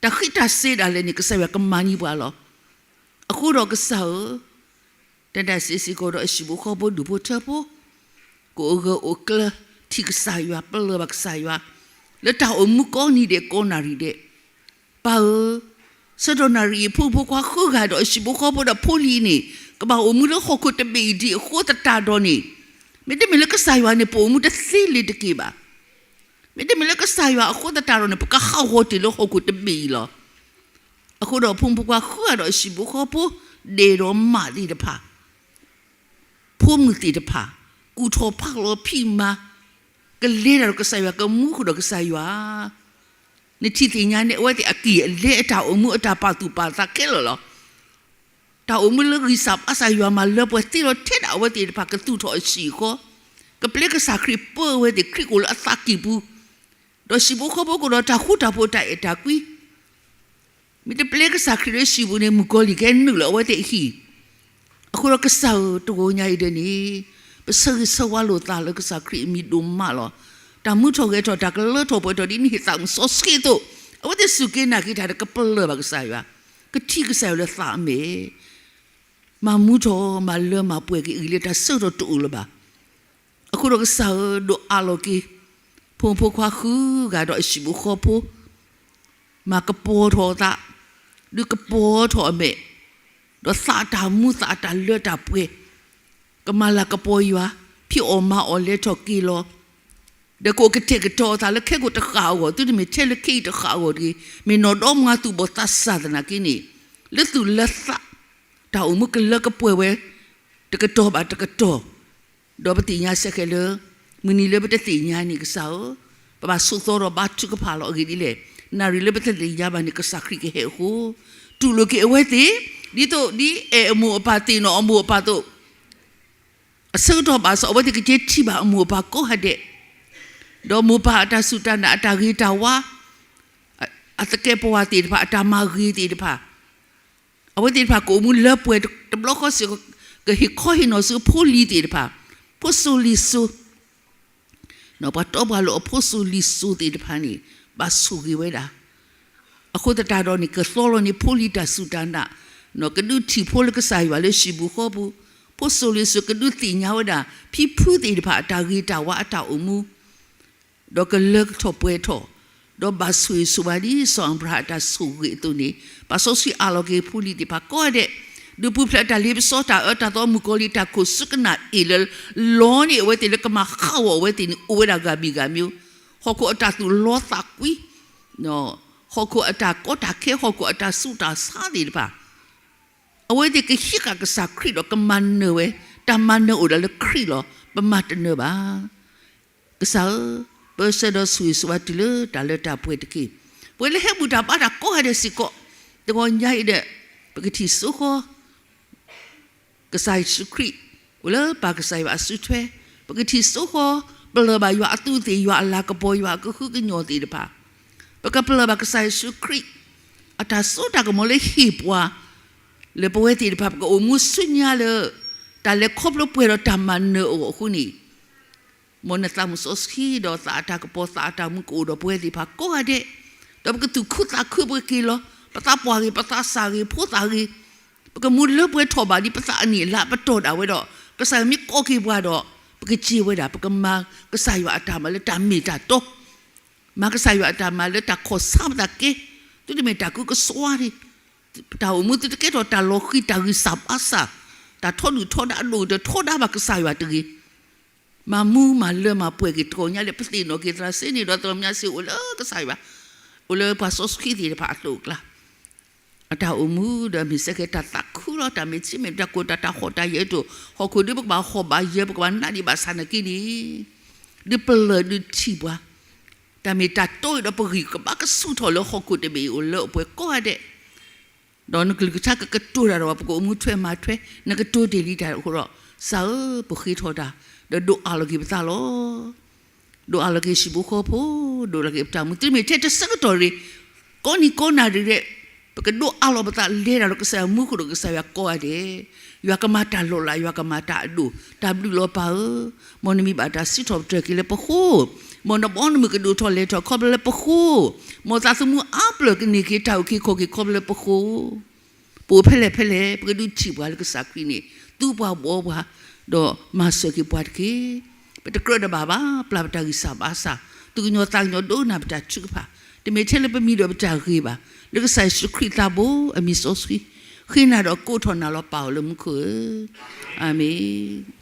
တၢ်ဃံးတၢ်စ့ဒၣ်လဲာ်န့ၣ် ကစၢ်ယွၤကမၤန့ၢ်ပှၤလီၤ. အဃိဒီးကစၢ်ဧၢ, တၢ်စ့စ့ၢ်ကီးဒီးအဟံၣ်ဖိဃီဖိဒူၣ်ဖိထၢဖိ, ကအိၣ်ဂၢၢ်အိၣ်ကျၢၤ ထံၣ်ကစၢ်ယွၤ ပလၢၢ်ဘၣ်ကစၢ်ယွၤ, လၢတၢ်အိၣ်မူကိးနံၤဒဲးကိးနၣ်ရံၣ်ဒဲး, ပၢ်ဧၢ, ဆၢကတီၢ်နၣ်ရံၣ်အံၤ ဖိမုၣ်ဖိခွါဃုဂၤဒီးအဟံၣ်ဖိဃီဖိဒီးဖိလံၤအံၤန့ၣ်, ကဘၣ်အိၣ်မူလၢဟီၣ်ခိၣ်တဘ့ၣ်အံၤဒံးအဃိသတးဒီးန့ၣ်, မ့တမ့ၢ်လၢကစၢ်ယွၤန့ၣ် ပအိၣ်မူတသ့လၢၤတက့ၢ်ဘၣ်. မ့တမ့ၢ်လၢကစၢ်ယွၤအဃိသတးဒီးန့ၣ် ပကဟးဂီၤတ့ၢ်လၢဟီၣ်ခိၣ်တဘ့ၣ်အံၤလီၤ. အဃိဒီးဖိမုၣ်ဖိခွါဃုဂၤဒီးအဟံၣ်ဖိဃီဖိ, ဒဲးဒီးမးသ့ၣ်တဖၣ် ဖိမုၣ်သ့ၣ်တဖၣ်, ကူၣ်ထီၣ်ဖးလီၤဖံးမၤ, ကလဲၤတၢ်ဒီးကစၢ်ယွၤ ကမူဃုာ်ဒီးကစၢ်ယွၤ, နထံၣ်သ့ၣ်ညါန့ၣ် အဝဲသ့ၣ်အကံၢ်အလဲအတၢ်အိၣ်မူအတၢ်ပာ်သူၣ်ပာ်သးခဲလၢာ်လီၤ. တၢ်အိၣ်မူလၢဂံၢ်စၢ်ဘါစၢ်ယွၤမၤလၢပှဲၤသ့လီၤထဲဒၣ်အဝဲသ့ၣ်တဖၣ်ကသူၣ်ထီၣ်အဆံးအဃီ, ကပျဲကစၢ်ခရံာ်ပၢအဝဲသ့ၣ်ခရံာ်ကအိၣ်လၢအသးကံၢ်ပူၤ, ဒီးဟံၣ်ဖိဃီဖိကအိၣ်ဒီးတၢ်ဃူတၢ်ဖိးတၢ်အဲၣ်တၢ်ကွံ မ့ၢ်တပျဲကစၢ်ခရံာ်လၢဟံၣ်ပူၤန့ၣ် မုၣ်ကီၤလံၢ်ကဟဲနုာ်လီၤအဝဲသ့ၣ်အဟံၣ်. အဃိဒီးကစၢ်ဧၢ တဂီၤညါအံၤဒၣ်န့ၣ်, ပဆၢဂ့ၤဆၢဝါလိာ်သးလၢကစၢ်ခရံာ်အမံၤဒိၣ်မးလီၤ. တၢ်မူထီၣ်ဂဲၤထီၣ် တၢ်ကလၢထီၣ်ပှဲၤထီၣ် ဒ်နဟ့ၣ်သးမုၢ်စီဆှံအသိး, အဝဲသ့ၣ်စူၢ်က့ၤနာ်က့ၤတၢ်ဒီးကပလၢၢ်ဘၣ်ကစၢ်ယွၤ, ကထံၣ်ကစၢ်ယွၤလၢသးအမဲာ် မၤမူထီၣ်မၤလၢမၤပှဲၤက့ၤအံၤလၢတၢ်ဆၢကတီၢ်တအိၣ်လၢၤဘၣ်. အဃိဒီးကစၢ်ဧၢ ဒိးအးလီၤက့ၤ ဖိမုၣ်ဖိခွါဃုဂၤဒီးအဟံၣ်ဖိဃီဖိ, မၤကပီၤထီၣ်အသး, ဒုးကပီၤထီၣ်အမဲာ်, ဒီးသးအတၢ်မူသးအတၢ်လၢတၢ်ပှဲၤ, ကမၤလၤကပီၤယွၤ, ဖံးအီၣ်မၤအီၣ်လဲၤထီၣ်က့ၤလီၤ. ဒီးကအိၣ်ကတဲာ်ကတီၤအသးလၢခဲကိာ်တဃာ်အဂီၢ်, သုတမ့ၢ်ထဲလၢခဲအံၤတဃာ်အဂီၢ်တဂ့ၤ, မ့ၢ်နီၢ်ဒီမါသူၣ်ဘီၣ်သးစၢ်သနာ်က့န့ၣ်, လၢသူၣ်လၢသး, တၢ်အိၣ်မူကလၢကပှဲၤဝဲ, တကတီၢ်ဘၣ်တကတီၢ်, ဒီးပသ့ၣ်ညါစ့ၢ်ကီးလၢ မုၢ်နံၤလၢပတသ့ၣ်ညါန့ၣ် ကစၢ်ဧၢ, ပဘၣ်ဆိးသီဒီးဘါထုကဖၣ်လီၤ. အဂ့ၢ်ဒ်လဲၣ်, နၣ်ရံၣ်လၢပတသ့ၣ်ညါဘၣ်န့ၣ် ကစၢ်ခရံာ်ကဟဲအဃိ, တူၢ်လိာ်က့ၤအဝဲသ့ၣ်, ဒ်သိးဒ်အဲၣ်အမိၢ်အပၢ်သ့ၣ်နီၣ်အမိၢ်အပၢ်အသိး, အဆၢကတီၢ်ဘၣ်ဆၣ် အဝဲသ့ၣ်ကက့ၤထံၣ်ဘၣ်အမိၢ်အပၢ်ကိးဂၤဒဲး, ဒီးမိၢ်ပၢ်အတၢ်စူၢ်တၢ်နာ် အတၢ်ဂ့ၤတၢ်ဝါ, အသကဲးပဝးသ့ၣ်တဖၣ် အတၢ်မၤဂ့ၤသ့ၣ်တဖၣ်, အဝဲသ့ၣ်တဖၣ်ကအိၣ်မူလၢပှဲၤတဘျီဃီစ့ၢ်ကီး, ကဟ့ၣ်ခီဟ့ၣ်နီၤဆူဖိလံၤသ့ၣ်တဖၣ်, ဖိစိၤလံၤစိၤ ပှၤတီပှၤလိၤအဖိစိၤလံၤစိၤသ့ၣ်တဖၣ်န့ၣ် ဘၣ်ဆိၣ်ဂ့ၤဝဲဒၣ်. အဃိသတးဒီးန့ၣ် ကသီလီၤန့ၢ်ဖိလံၤတၢ်စူၢ်တၢ်နာ်, ကဒုးထံၣ်ဖိလၢကစၢ်ယွၤလၢဟံၣ်ပူၤဃီပူၤ, ဖိစိၤလံၤစိၤကဒုးသ့ၣ်ညါဝဲဒၣ် ဖံဖုသ့ၣ်တဖၣ်အတၢ်ဂ့ၤတၢ်ဝါအတၢ်အိၣ်မူ ဒီးကလၢကထီၣ်ပှဲၤထီၣ်, ဒီးဘၣ်ဆိၣ်ဂ့ၤဆိၣ်ဝါဒ်စီၤအၤဘြၤဟၣ်အတၢ်ဆိၣ်ဂ့ၤအသိးန့ၣ်, ပာ်စီဆှံအးလီၤက့ၤဖိလံၤသ့ၣ်တဖၣ်ကိးဂၤဒဲး, ဒုးပူၤဖျဲးအတၢ်လ့ပစီတၢ်အၢတၢ်သီမုၣ်ကီၤလံၢ်တၢ်ခိၣ်ဆူကနၣ်အ့ၣ်လၢ လီန့ၢ်အဝဲသ့ၣ်လၢကမၤဃၣ်ဂီၤအဝဲသ့ၣ်န့ၣ် အိၣ်ဝဲဒၣ်ဂၤဘံၣ်ဂၤမံၤ, ဟီၣ်ခိၣ်အတၢ်သူၣ်လီသးကွံ, ဟီၣ်ခိၣ်အတၢ်ကီတၢ်ခဲ ဟီၣ်ခိၣ်အတၢ်ဆူးတၢ်ဆါသ့ၣ်တဖၣ် အဝဲသ့ၣ်ကဟံးဃာ်ကစၢ်ခရံာ်ဒီးကမၤနၢၤဝဲ, တၢ်မၤနၢၤအိၣ်ဒၣ်လၢခရံာ်လီၤ, ပမၤတနၢၤဘၣ်. ကစၢ်ဧၢ, ပဆၢဒီးဆိၣ်ဂ့ၤဆိၣ်ဝါတုၤလၢတၢ်လၢတၢ်ပှဲၤတက့ၢ်. ပဝဲလၢဟဲဘူၣ်တၢ်ဘါတၢ်ကိးဂၤဒဲးစ့ၢ်ကီး, တဂီၤညါအံၤဒီး ပကထံၣ်စိဃီ ကစၢ်ယ့ၣ်ၡူးခရံာ် အိၣ်လၢပၢ်ကစၢ်ယွၤအစုထွဲ, ပကထံၣ်စိဃီ ပလၢၢ်ဘၣ်ယွၤအသူးသ့ၣ် ယွၤအလၤကပီၤ ယွၤအကဟုကညီၢ်သ့ၣ်တဖၣ်, ပကပလၢၢ်ဘၣ်ကစၢ်ယ့ၣ်ၡူးခရံာ် အတၢ်စိတၢ်ကမီၤလၢဟ့ၣ်ပှၤ လၢပဝဲသ့ၣ်တဖၣ် ပကအိၣ်မူဆူညါလၢ တၢ်လဲၤခီဖျိပှဲၤဒီးတၢ်မၤနၢၤအဂီၢ်အဃိန့ၣ် မ်နသးမုၢ်စီဆှံဒီးသးအတၢ်ကပီၤသးအတၢ်မူကအိၣ်ဒီးပဝဲသ့ၣ်တဖၣ်ကိးဂၤဒဲး, ဒီးပကသူၣ်ခုသးခု ပကက့ၤလီၤ ပသးပှၢ်ဂ့ၤ ပသးစၢ်ဂ့ၤ ဖိသၣ်ဂ့ၤ, ပကမူလၢပှဲၤထီၣ်ဘၣ်ဒ်ပသးအနံၣ်အလါပတီၢ်ဒၣ်ဝဲဒီး ကစၢ်ယွၤမ့ၢ်ကိးက့ၤပှၤဒီး ပကစ့ဝဲဒၣ် ပကမၤကစၢ်ယွၤအတၢ်မၤလၢတၢ်မ့ၢ်တၢ်တီ မၤကစၢ်ယွၤအတၢ်မၤလၢတၢ်ခီၣ်ဆါပသးကဲ, သုတမ့ၢ်တၢ်ကူကစွါန့ၣ်, ပတၢ်အိၣ်မူသုတကဲထီၣ်တၢ်လီၤဃံၤတၢ်ဂံၢ်စၢ်ဘါစၢ်, တၢ်ထီဒုၣ်ထီဒါအဒိၣ်ကတၢၢ်ထီဒါဘၣ်ကစၢ်ယွၤတဂ့ၤ, မၤမူမၤလၢမၤပှဲၤက့ၤတဂီၤညါလၢပသ့ၣ်နီၣ်က့ၤသရၣ်စ့န့ၣ်ဒီးသရၣ်မုၣ်စ့အိၣ်လၢကစၢ်ယွၤ, အိၣ်လၢပှၤစီဆှံသ့ၣ်တဖၣ်အသိးအကျါ အတၢ်အိၣ်မူဒီးမ့ၢ်စ့ၢ်ကီးတၢ်သးခုလီၤ တၢ်မ့ၢ်ထံမ့ၢ်တၢ်ကိၢ်တၢ်တၢ်ဟီၣ်တၢ်ယၢၤအသိး, ဟီၣ်ခိၣ်ဒ်ပကဘၣ်ဟီၣ်ဘၣ်ယၢၤ ပကဘၣ်နးဒံးဘၣ်ဆၣ်နာ်က့န့ၣ်, ဒုးပလၢၢ်ဒုးထံၣ်ပှၤ, တၢ်မ့ၢ်တၢ်တီအံၤဒီးပဂံၢ်ကဘါကဆူၣ်ထီၣ်လၢဟီၣ်ခိၣ်တဘ့ၣ်အံၤအိၣ်လၢအပှဲၤကိးဂၤဒဲး, ဒီးနကလုၢ်ကထါကကတိၤတၢ်ဒီး ပကအိၣ်မူထွဲမၤထွဲ နကတိၤတ့ၢ်လံတၢ်အဃိဒီး, ကစၢ်ဧၢ ပဃ့ထီၣ်တၢ် ဒီးဒိးအးလီၤက့ၤပသးလီၤ. ဒိးအးလီၤက့ၤဟံၣ်ဖိဃီဖိ, ဒိးအးလီၤက့ၤပတၢ်အိၣ်မူ သုတမ့ၢ်ထဲတဆၢကတီၢ်ရ့ၣ်, ကိးနံၤကိးနၤရ့ၣ်ရဲၣ်, ပကဒိးအးလီၤပသးလဲၤတၢ်လၢကစၢ်ယွၤမူခိၣ်ဒီးကစၢ်ယွၤကိးဂၤဒဲး, ယွၤကမၤတၢ်လီၤလး ယွၤကမၤတၢ်အဒိၣ်, တၢ်ဘျုးလီၤပၢ်ဧၢ, မ်နမံၤဘၣ်တၢ်စံးထီၣ်ပတြၢၤက့ၤလၢပဃိ, မ်နဘီနမုၢ်ကဒိၣ်ထီၣ်လဲၤထီၣ်ခီဖျိလၢပဃိ, မ်သးသမူအါပျၢၤကန့ၢ်က့ၤတၢ်အုၣ်က့ၤခီၣ်က့ၤခီဖျိလၢပဃိ ပအိၣ်ဖဲလဲၣ်ဖဲလဲၣ် ပကဒုးထံၣ်ပှၤလၢကစၢ်ခရံာ်န့ၣ် သူပှၤဘှီပှၤ, ဒီးမၤစၢၤက့ၤပှၤတက့ၢ်. ပတကြၢးတဘၣ်ဘၣ် ပျၢ်ပတၢ်ဂံၢ်စၢ်ဘါစၢ်, သူၣ်ကညီၤသးကညီၤဒိကနၣ်ပတၢ်ထုကဖၣ်, တမ့ၢ်ထဲလၢပမံၤဒီးပတၢ်ဂ့ၤဘၣ်, လၢကစၢ်ယ့ၣ်ၡူးခရံာ်သးဘိအမံၤစီဆှံ, ဃ့နၤဒီးကိးထီၣ်နၤလီၤပၢ်အိၣ်လၢမူခိၣ်ဧၢ, အၤမ့ၣ်.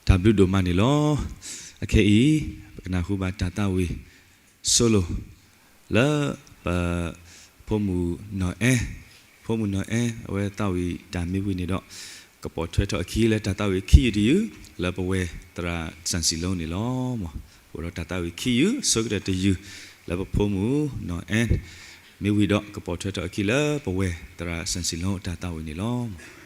တၢ်ဘျုးဒိၣ်မးန့ၣ်လီၤ. အခဲအံၤ ပကနၢ်ဟူဘၣ်တၢ်သးဝံၣ် solo လၢပဖိမုၣ်နီၢ်အဲၣ်, ဖိမုၣ်နီၢ်အဲၣ် အဝဲသးဝံၣ်တၢ်မ့ၢ်ဝံၤန့ၣ်ဒီး ကပိာ်ထွဲထီၣ်အခံလၢတၢ်သးဝံၣ်ခံယုၢ်တယုၢ် လၢပဝဲသရၣ်စၣ်စံၣ်လိန့ၣ်လီၤ. အိၣ်ဒီးတၢ်သးဝံၣ်ခံယုၢ် ဆိကတၢၢ်တယုၢ် လၢပဖိမုၣ်နီၢ်အဲၣ် မ့ၢ်ဝံၤဒီး ကပိာ်ထွဲထီၣ်အခံလၢပဝဲသရၣ်စၣ်စံၣ်လိအတၢ်သးဝံၣ်န့ၣ်လီၤ.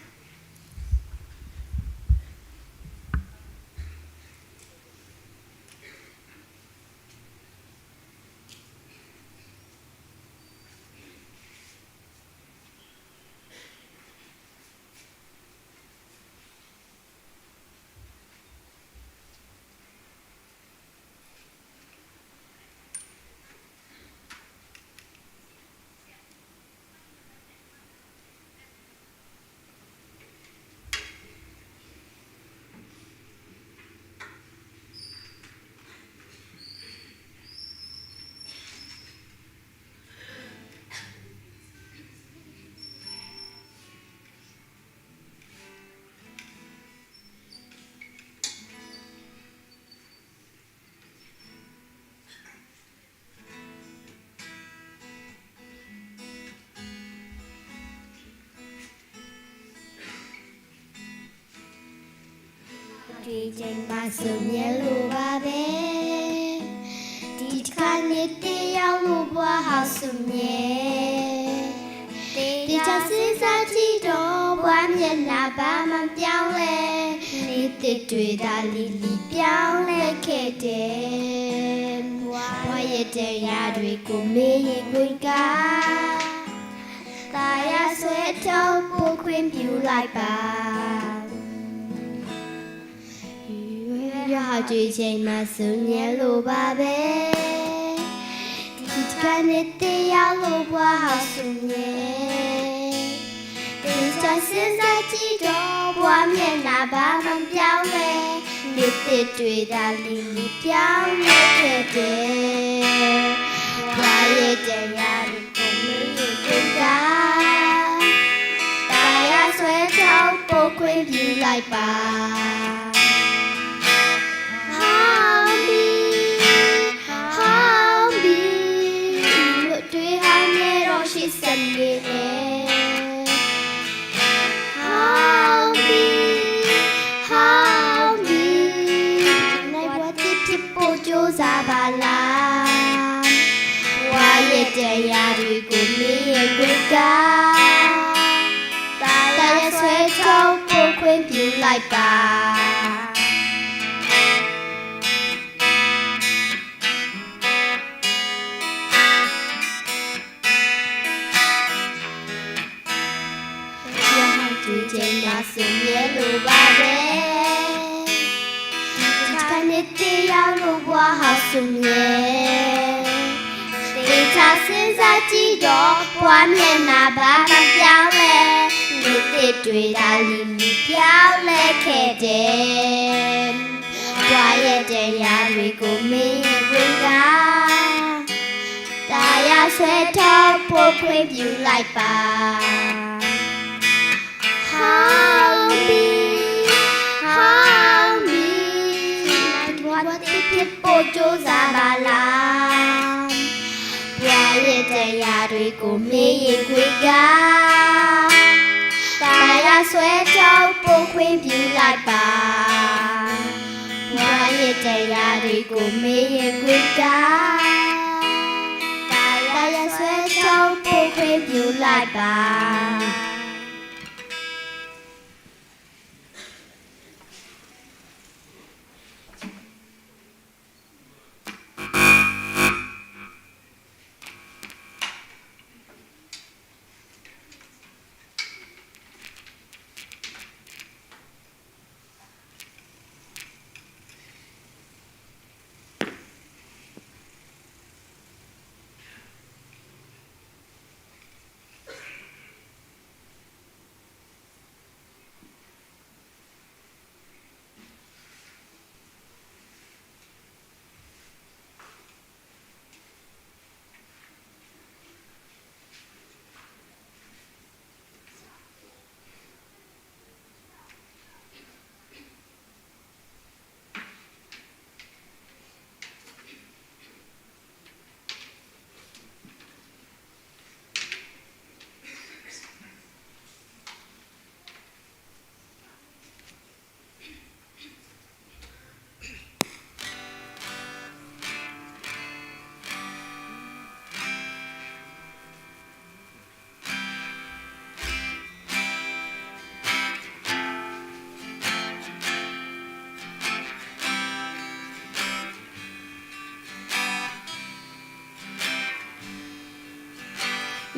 မၤစၢၤမ့ၢ်လိၣ်ဘၣ်ဘဲ, တံၤတခါန့ၣ်သ့ၣ်ယီၤလိာ်ပှၤဟီၣ်ဆူမဲာ်, သ့ၣ်တၢ်စ့စၢ်ထံဒီးပှၤမ့ၢ်နၢ်ဘၣ်မၤပျီလဲၣ်, န့ၣ်သ့ၣ်တွဲတၢ်လံၤလံၤပျီလဲၣ်ခဲဒဲး, ပှၤယတဲယၤဒွဲၣ်ကိးမ့ၢ်ယကွ့ကၤ သးယၤဆွဲထီၣ်ပိာ်ခွင့်ပြုလိုက်ပါ ယွၤဟီၣ်ကၠ့ဆ့မၤစၢၤမ့ၢ်လိၣ်ဘၣ်ဘဲ, တံၤတခါန့ၣ်သ့ၣ်ယီၤလိာ်ပှၤဟီၣ်ဆူမဲာ်, သ့ၣ်တၢ်စ့စၢ်ထံဒီးပှၤမ့ၢ်နၢ်ဘၣ်မၤပျီလဲၣ်, န့ၣ်သ့ၣ်တွဲတၢ်လံၤလံၤပျီလဲၣ်ခဲဒဲး, ပှၤယတဲယၤဒွဲၣ်ကိးမ့ၢ်ယကွ့ကၤ သးယၤဆွဲထီၣ်ပိာ်ခွင့်ပြုလိုက်ပါ ဟါမံၤ, ဟါမံၤ, မ့ၢ်တွ့ဟါညါဒီးရှံစဲးန့ၣ်လဲၣ်, ဟါမံၤ, ဟါမံၤ, နပှၤသ့ၣ်ထံၣ်ပိာ်ကၠိစၢ်ဘၣ်လါ ပှၤယတဲယၤဒွဲၣ်ကိးမ့ၢ်ယကွ့ကၤ သးယၤဆွဲထီၣ်ပိာ်ခွင့်ပြုလိုက်ပါ ယွၤဟီၣ်ကၠ့ဆ့မၤစၢၤမ့ၢ်လိၣ်ဘၣ်ဘဲ, တံၤတခါန့ၣ်သ့ၣ်ယီၤလိာ်ပှၤဟီၣ်ဆူမဲာ်, သ့ၣ်တၢ်စ့စၢ်ထံဒီးပှၤမ့ၢ်နၢ်ဘၣ်မၤပျီလဲၣ်, န့ၣ်သ့ၣ်တွဲတၢ်လံၤလံၤပျီလဲၣ်ခဲဒဲး, ပှၤယတဲယၤဒွဲၣ်ကိးမ့ၢ်ယကွ့ကၤ သးယၤဆွဲထီၣ်ပိာ်ခွင့်ပြုလိုက်ပါ ဟါမံၤ, ဟါမံၤ, နပှၤသ့ၣ်ထံၣ်ပိာ်ကၠိစၢ်ဘၣ်လါ ပှၤယတဲယၤဒွဲၣ်ကိးမ့ၢ်ယကွ့ကၤ သးယၤဆွဲထီၣ်ပိာ်ခွင့်ပြုလိုက်ပါ ပှၤယတဲယၤဒွဲၣ်ကိးမ့ၢ်ယကွ့ကၤ သးယၤဆွဲထီၣ်ပိာ်ခွင့်ပြုလိုက်ပါ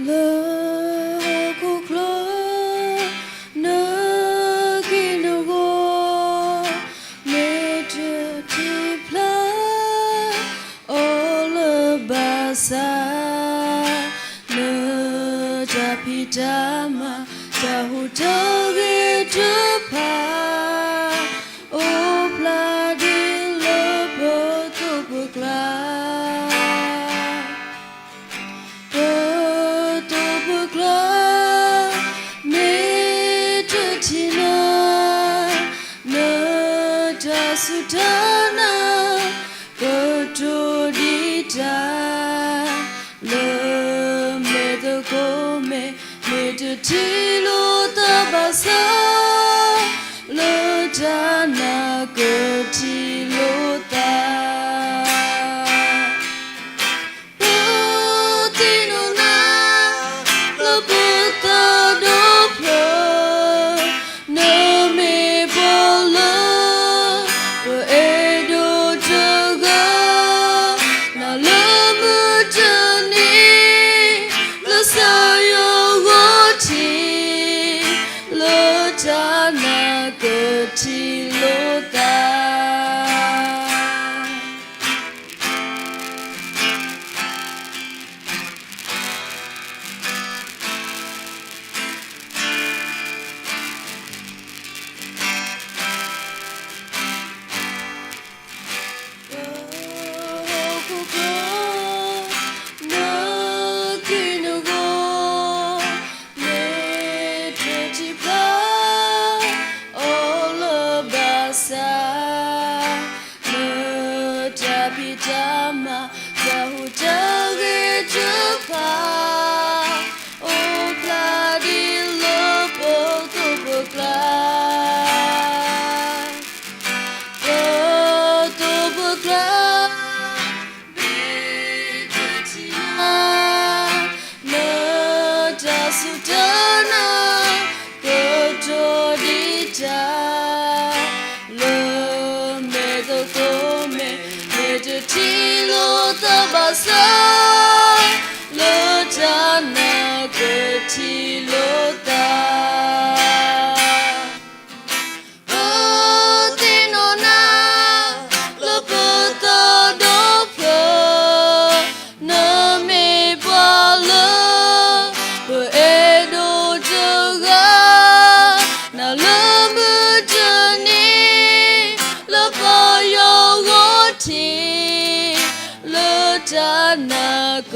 လၢဟီၣ်ခိၣ်ချၢ နက့ၢ်နဂီၤ မ့ၢ်တထံၣ်ဖျါ အီၤလၢဘၣ်ဆၣ် နတၢ်ဖံးတၢ်မၤ တၢ်ဟူးတၢ်ဂဲၤတဖၣ် အိၣ်ဖျါဒ်လၢပသိးပကျါ ပသိးပကျါ မ့ၢ်တထံၣ်နၤ နတၢ်စူၢ်တၢ်နာ် ကတိၤဒံးတၢ် လၢမဲာ်သကိးမဲာ် မ့ၢ်တထံၣ်လိာ်သးဘၣ်ဆၣ် လၢတၢ်နာ်က တၢ်နၢ်ကထံၣ်လိာ်သး. ပဟီၣ်ခိၣ်ချၢ နက့ၤနဂီၢ် မ့ၢ်တထံၣ်ဖျါ အီၤလၢဘၣ်ဆၣ် လၢတၢ်ဖံးတၢ်မၤ တၢ်ဟူးတၢ်ဂဲၤတဖၣ် အိၣ်ဖျါဒ်လၢပသိးပကျါ ပသိးပကျါ ဘၣ်တထံၣ်မး လၢတၢ်စူၢ်တၢ်နာ် ကတိၤဒံးတၢ် လၢမဲာ်သကိးမဲာ် မ့ၢ်တထံၣ်လိာ်သးဘၣ်ဆၣ် လၢတၢ်နၢ်ကထံၣ်လိာ်သး ပသ့ၣ်နီၣ်နၤ လၢပသးဒီဖျၢၣ် နမ့ၢ်ပှၤလၢ ပအဲၣ်ဒိးတဂၤ နၤလၢမုၢ်တနံၤ လၢပယီၤဂီၢ်ထံး လၢတၢ်နၢ်က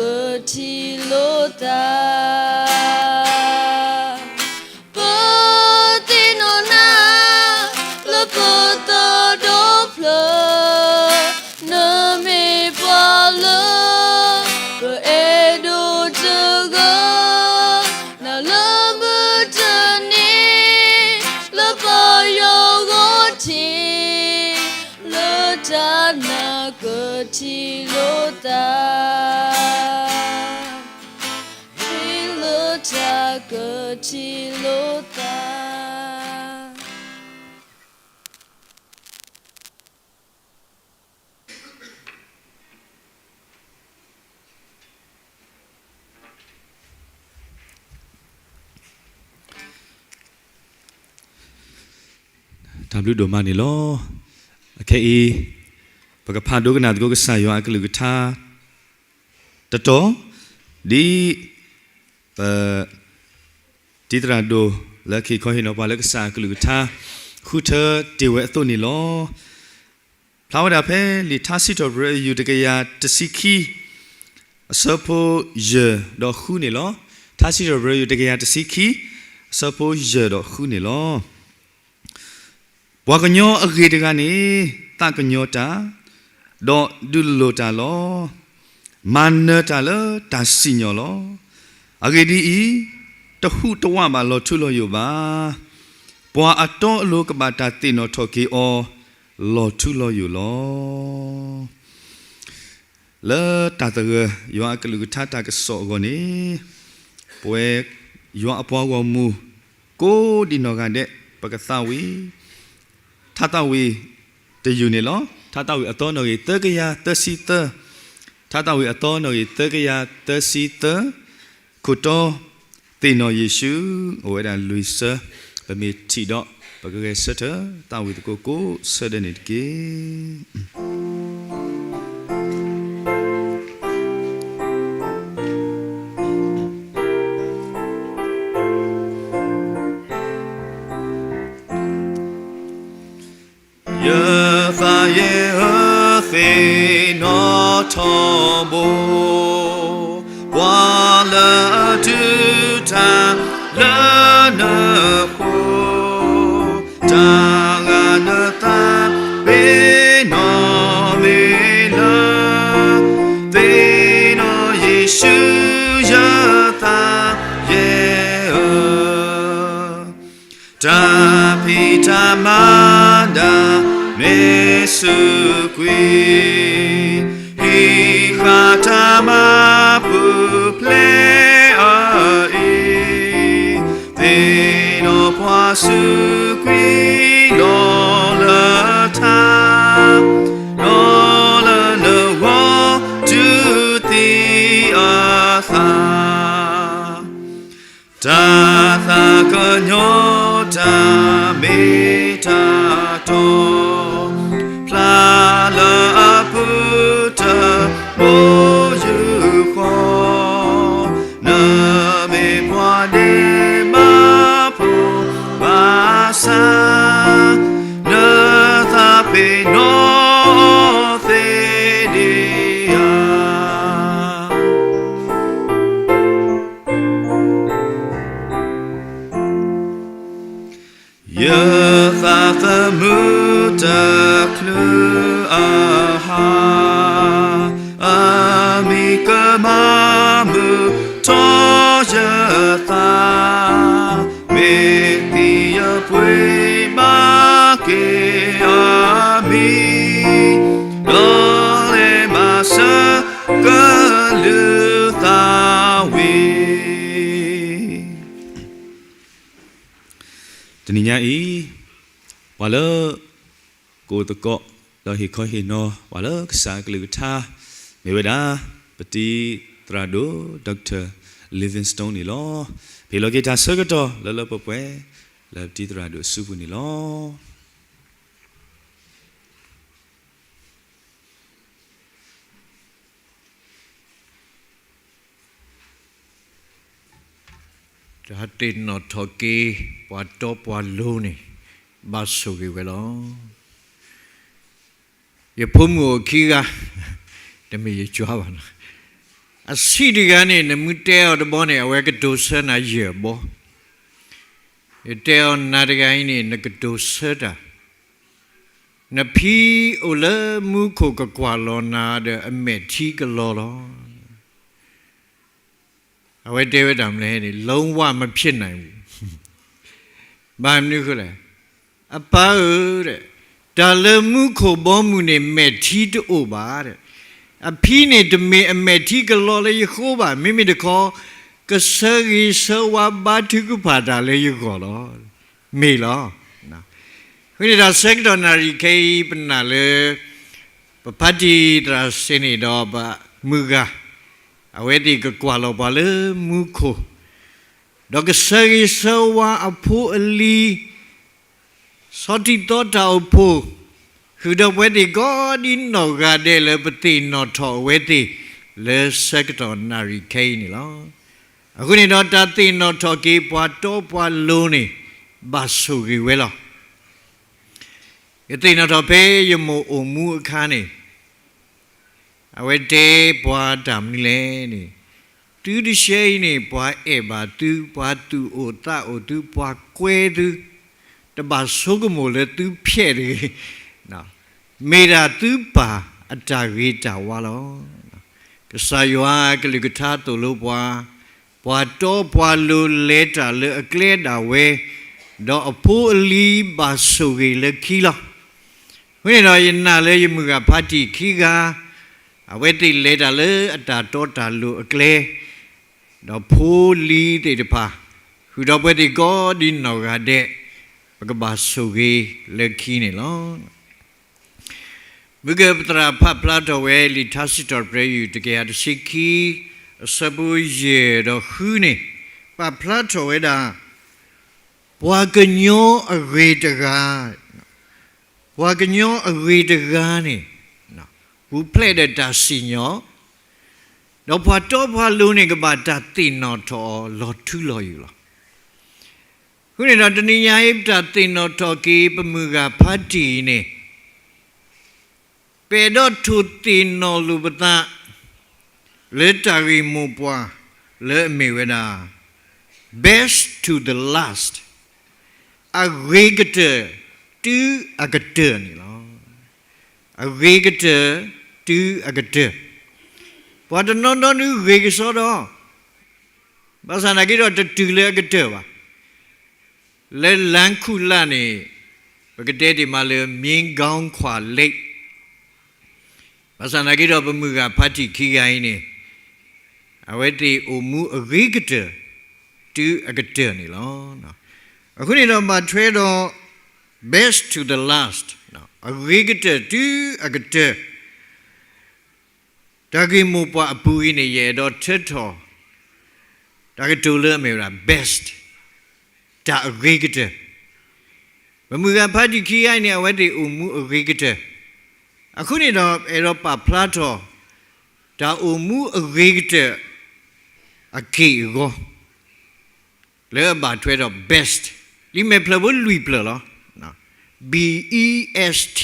ထံၣ်လိာ်သး ပသ့ၣ်နီၣ်နၤ လၢပသးဒီဖျၢၣ် နမ့ၢ်ပှၤလၢ ပအဲၣ်ဒိးတဂၤ နၤလၢမုၢ်တနံၤ လၢပယီၤဂီၢ်ထံး လၢတၢ်နၢ်ကထံၣ်လိာ်သး ဟ့ၣ်လၢတၢ်ကထံၣ်လိာ်သး တၢ်ဘျုးဒိၣ်မးန့ၣ်လီၤ. အခဲအံၤ ပကဖးဒိကနၣ်သကိးကစၢ်ယွၤအကလုၢ်ကထါ တတီၤ ဒ် ပ တံၤသရၣ်ဒိၣ်လၢခံခီဟ့ၣ်နီၤပှၤလၢကစၢ်အကလုၢ်ကထါ ဃုထၢတ့ၢ်ဝဲအသိးန့ၣ်လီၤ. ဖျါဝဲဒၣ်ဖဲလံာ်ထါစံးထီၣ်ပတြၢၤယုၢ်တကယၤတဆံခံ အဆၢဖိယဲၢ်ဒီးဃုန့ၣ်လီၤ. ထါစံးထီၣ်ပတြၢၤယုၢ်တကယၤတဆံခံ အဆၢဖိယဲၢ်ဒီးဃုန့ၣ်လီၤ. ပှၤကညီအဂ့ၤတဂၤန့ၣ် သးကညီၤတၢ်, ဒီးဒုးလိၢ်တၢ်လီၤ. မၤနၢၤတၢ်လၢတၢ်စံၣ်ညီၣ်လီၤ. အဂ့ၢ်ဒ်အံၤ, တဟူးတဝးဘၣ်လီၤထူလီၤယိာ်ဘၣ်. ပှၤအတီအလိၤကဘၣ်တၢ်သ့ၣ်နီၣ်ထီၣ်က့ၤအီၤ လီၤထူလီၤယိာ်လီၤ. လၢတၢ်သဂၢၢ် ယွၤအကလုၢ်ကထါတၢ်ကစီၣ်အဂီၢ်န့ၣ်, ပဝဲယွၤအပှၤဂီၢ်မုၢ် ကိးဒံးနီၢ်ဂၤဒဲး ပကသးဝံၣ် ထါသးဝံၣ်တယုၢ်န့ၣ်လီၤ. ထါသးဝံၣ်အသီနီၣ်ဂံၢ်သၢကယၤသၢဆံသၢ, ထါသးဝံၣ်အသီနီၣ်ဂံၢ်သၢကယၤသၢဆံသၢ, ခိၣ်တီ သ့ၣ်နီၣ်ယ့ၣ်ၡူး အိၣ်ဝဲဒၣ်လွံၢ်ဆၢ, ပမ့ၢ်ထံၣ်ဒီး ပကဂဲၤဆၢထၢၣ်သးဝံၣ်သကိးကိးဆၢဒဲးန့ၣ်တက့ၢ်. ယသးယ့ၣ်ဧၢ, သ့ၣ်နီၣ်ထီဘိ, ပှၤလၢအတူၢ်တၢ်လၢနဃိ, တၢ်ဂၤနသး ပ့ၤနီၣ်မ့ၢ်လၢ သ့ၣ်နီၣ်ယ့ၣ်ၡူး ယသးယ့ၣ်ဧၢ. တၢ်ဖံးတၢ်မၤဒၣ် မ့ၢ်စူးကွံာ်, ဟံးဃာ်တၢ်မၤပူၤဖျဲးအအံၤ, သ့ၣ်နီၣ်ပှၤစူးကွံာ်လီၤလၢထါ, ဒီးလၢနဂီၢ်တူၢ်သံအသး, တၢ်သးကညီၤ တၢ်မ့ၢ်တၢ်တီ ဖျါလၢအပူၤတဘိယူၢ်ဃီ, နမ့ၢ်ပှၤန့ၢ်မၤဖိဘၣ်ဆၣ်, နသးပ့ၤနီၣ်သ့ဒံးဧါ. ယသးသမူတချုးအဟါ, အမံၤကမၤမုာ်ထီၣ်ယသး, မ့ၢ်သံယပှ့ၤမၤက့ၤအမံၤ, ဒီးလဲၤမၤစၢၤကလုၢ်သးဝံၣ်. တနံၤညါအံၤ, ပှၤလၢကအိၣ်သကိး ဒီးဟ့ၣ်ခီဟ့ၣ်နီၤ ပှၤလၢကစၢ်အကလုၢ်ကထါ မ့ၢ်ဝဲဒၣ် ပတံၤသရၣ်ဒိၣ် Doctor Livingstone န့ၣ်လီၤ. ပဟ့ၣ်လီၤက့ၤတၢ်ဆၢကတီၢ်လၢလၢပှဲၤပှဲၤ လၢပတံၤသရၣ်ဒိၣ်အစုပူၤန့ၣ်လီၤ. တၢ်သ့ၣ်နီၣ်ထီၣ်က့ၤ ပှၤတီပှၤလိၤန့ၣ် ဘၣ်ဆိၣ်ဂ့ၤဝဲလီၤ. ယဖိမုၣ်အိၣ်ခံဂၤ, တမ့ၢ်ယကွၢ်ဘၣ်နီၤ, အဆံးတဂၤန့ၣ် နမ့ၢ်တဲအီၤတဘျီန့ၣ် အဝဲကတိၤဆၢနၤယဲၢ်ဘျီ, ယတဲအီၤနၤတဂၤအံၤန့ၣ် နကတိၤဆၢတၢ် နဖံအိၣ်လၢမူခိၣ်ကကွၢ်လီၤနၤဒီးအမဲာ်ထံကလီလီၤ. အဝဲတဲဝဲတၢ်မနုၤလဲၣ်န့ၣ် လုံးဝမဖြစ်နိုင်ဘူး. ဘၣ်မနုၤအဃိလဲၣ်, အပၢ်ဧၢ, တၢ်လၢမူခိၣ်ဘီမုၢ်န့ၣ် မဲာ်ထံတအိၣ်ဘၣ်. အဖံန့ၣ် တမ့ၢ်အမဲာ်ထံကလီလၢယဃိဘၣ်, မ့မ့ၢ်တခီ ကဆၢဂ့ၤဆၢဝါဘါထုကဖၣ်တၢ်လၢယဂီၢ်လီၤ. မ့ၢ်လီၤ. အဃိန့ၣ်ဒီးဆၢကတီၢ်နၣ်ရံၣ်ခဲအံၤ ပနာ်လၢ ပဖါတံၢ်သရၣ်စ့န့ၣ်ဒီးပမုၢ်ဂၤ, အဝဲသ့ၣ်ကကွၢ်လီၤပှၤလၢမူခိၣ်, ဒီးကဆၢဂ့ၤဆၢဝါအဖိအလံၤ, ဆီထံးသီတၢ်အိၣ်ဖှိၣ်, ဃုာ်ဒီးပဝဲသ့ၣ်ကိးဒ်နီၢ်ဂၤဒဲးလၢပသ့ၣ်နီၣ်ထီၣ်အဝဲသ့ၣ် လၢဆၢကတီၢ်နၣ်ရံၣ်ခဲအံၤန့ၣ်လီၤ. အဃိန့ၣ်ဒီးတၢ်သ့ၣ်နီၣ်ထီၣ်က့ၤပှၤတီပှၤလိၤန့ၣ် ဘၣ်ဆိၣ်ဂ့ၤဝဲလီၤ. ယသ့ၣ်နီၣ်ထီၣ်ဖဲယမိၢ်အိၣ်မူအခါန့ၣ်, အဝဲတဲပှၤတၢ်မနုၤလဲၣ်န့ၣ်, သုတဆဲအံၤန့ၣ် ပှၤအဲၣ်ဘၣ်သု, ပှၤသူၣ်အိၣ်သးအိၣ်သု, ပှၤကွဲသု, တဘၣ်ဆိကမိၣ်လၢသုဖျဲးတဂ့ၤ, မ့ၢ်ဒၣ်သုပၢ်အတၢ်ဂ့ၤတၢ်ဝါလီၤ. ကစၢ်ယွၤအကလုၢ်ကထါသိၣ်လိပှၤ, ပှၤတီပှၤလိၤလဲၤတၢ်လၢအကျဲဒၣ်ဝဲ, ဒီးအဖိအလံၤဘၣ်ဆိၣ်ဂ့ၤလၢခံလီၤ. အဃိန့ၣ်ဒီးယနာ်လၢယမုၢ်ဂၤဖါတံၢ်ခံဂၤ, အဝဲသ့ၣ်လဲၤတၢ်လၢအတၢ်တီတၢ်လိၤအကျဲ, ဒီးဖိလံၤသ့ၣ်တဖၣ်, ဃုာ်ဒီးပဝဲသ့ၣ်ကိးဒ်နီၢ်ဂၤဒဲး, ပကဘၣ်ဆိၣ်ဂ့ၤလၢခံန့ၣ်လီၤ. မုၢ်ကပသရၣ်ပာ်ဖျါထီၣ်ဝဲလံာ်ထါစံးထီၣ်ပတြၢၤယုၢ် တကယၤတဆံခံ, အဆၢဖိယဲၢ်ဒီးဃုန့ၣ်, ပာ်ဖျါထီၣ်ဝဲဒၣ်, ပှၤကညီအဂ့ၤတဂၤ, ပှၤကညီအဂ့ၤတဂၤန့ၣ်, ပူၤဖျဲးဒီးတၢ်စံၣ်ညီၣ်, ဒီးပှၤတီပှၤလိၤန့ၣ် ကဘၣ်တၢ်သ့ၣ်နီၣ်ထီၣ်အီၤလီၤထူလီၤယိာ်လီၤ. အဃိန့ၣ်ဒီးတနံၤညါအံၤ ပတၢ်သ့ၣ်နီၣ်ထီၣ်က့ၤပမုၢ်ဂၤဖါတံၢ်အံၤန့ၣ်, ပအဲၣ်ဒိးထိၣ်သ့ၣ်နီၣ်လိာ်ပသး လၢတၢ်ဂ့ၢ်မိၢ်ပှၢ်လၢအမ့ၢ်ဝဲဒၣ် best to the last, အဂ့ၤကတၢၢ်တုၤအကတၢၢ်န့ၣ်လီၤ. အဂ့ၤကတၢၢ်တုၤအကတၢၢ်, ပှၤတနီၤနီၤဒုးဂ့ၤကစီဒီး, ဘၣ်ဆၣ်သနာ်က့ဒီးတတုၤလၢအကတၢၢ်ဘၣ်. လၢလါခူၣ်လၢ်န့ၣ်, ပကတဲဒံးမးလၢ မြင်းခေါင်းခွါ Lake, ဘၣ်ဆၣ်သနာ်က့ဒီးပမုၢ်ဂၤဖါတံၢ်ခံဂၤအံၤန့ၣ်, အဝဲသ့ၣ်အိၣ်မူအဂ့ၤကတၢၢ်တုၤအကတၢၢ်န့ၣ်လီၤ. အဃိန့ၣ်ဒီးဘၣ်ထွဲဒီး best to the last, အဂ့ၤကတၢၢ်တုၤအကတၢၢ်, တၢ်ဂ့ၢ်မိၢ်ပှၢ်အပူၤအံၤန့ၣ် ယအဲၣ်ဒိးထၢထီၣ် တၢ်ကတိၤလၢအမ့ၢ်ဝဲဒၣ် best, တၢ်အဂ့ၤကတၢၢ်. ပမုၢ်ဂၤဖါတံၢ်ခံဂၤအံၤန့ၣ် အဝဲသ့ၣ်အိၣ်မူအဂ့ၤကတၢၢ်. အဃိန့ၣ်ဒီး အဲၣ်ဒိးပာ်ဖျါထီၣ် တၢ်အိၣ်မူအဂ့ၤကတၢၢ် အက့ၢ်အဂီၤ လၢအဘၣ်ထွဲဒီး best လံာ်မဲာ်ဖျၢၣ်ဖိလွံၢ်ဖျၢၣ်လီၤ. B E S T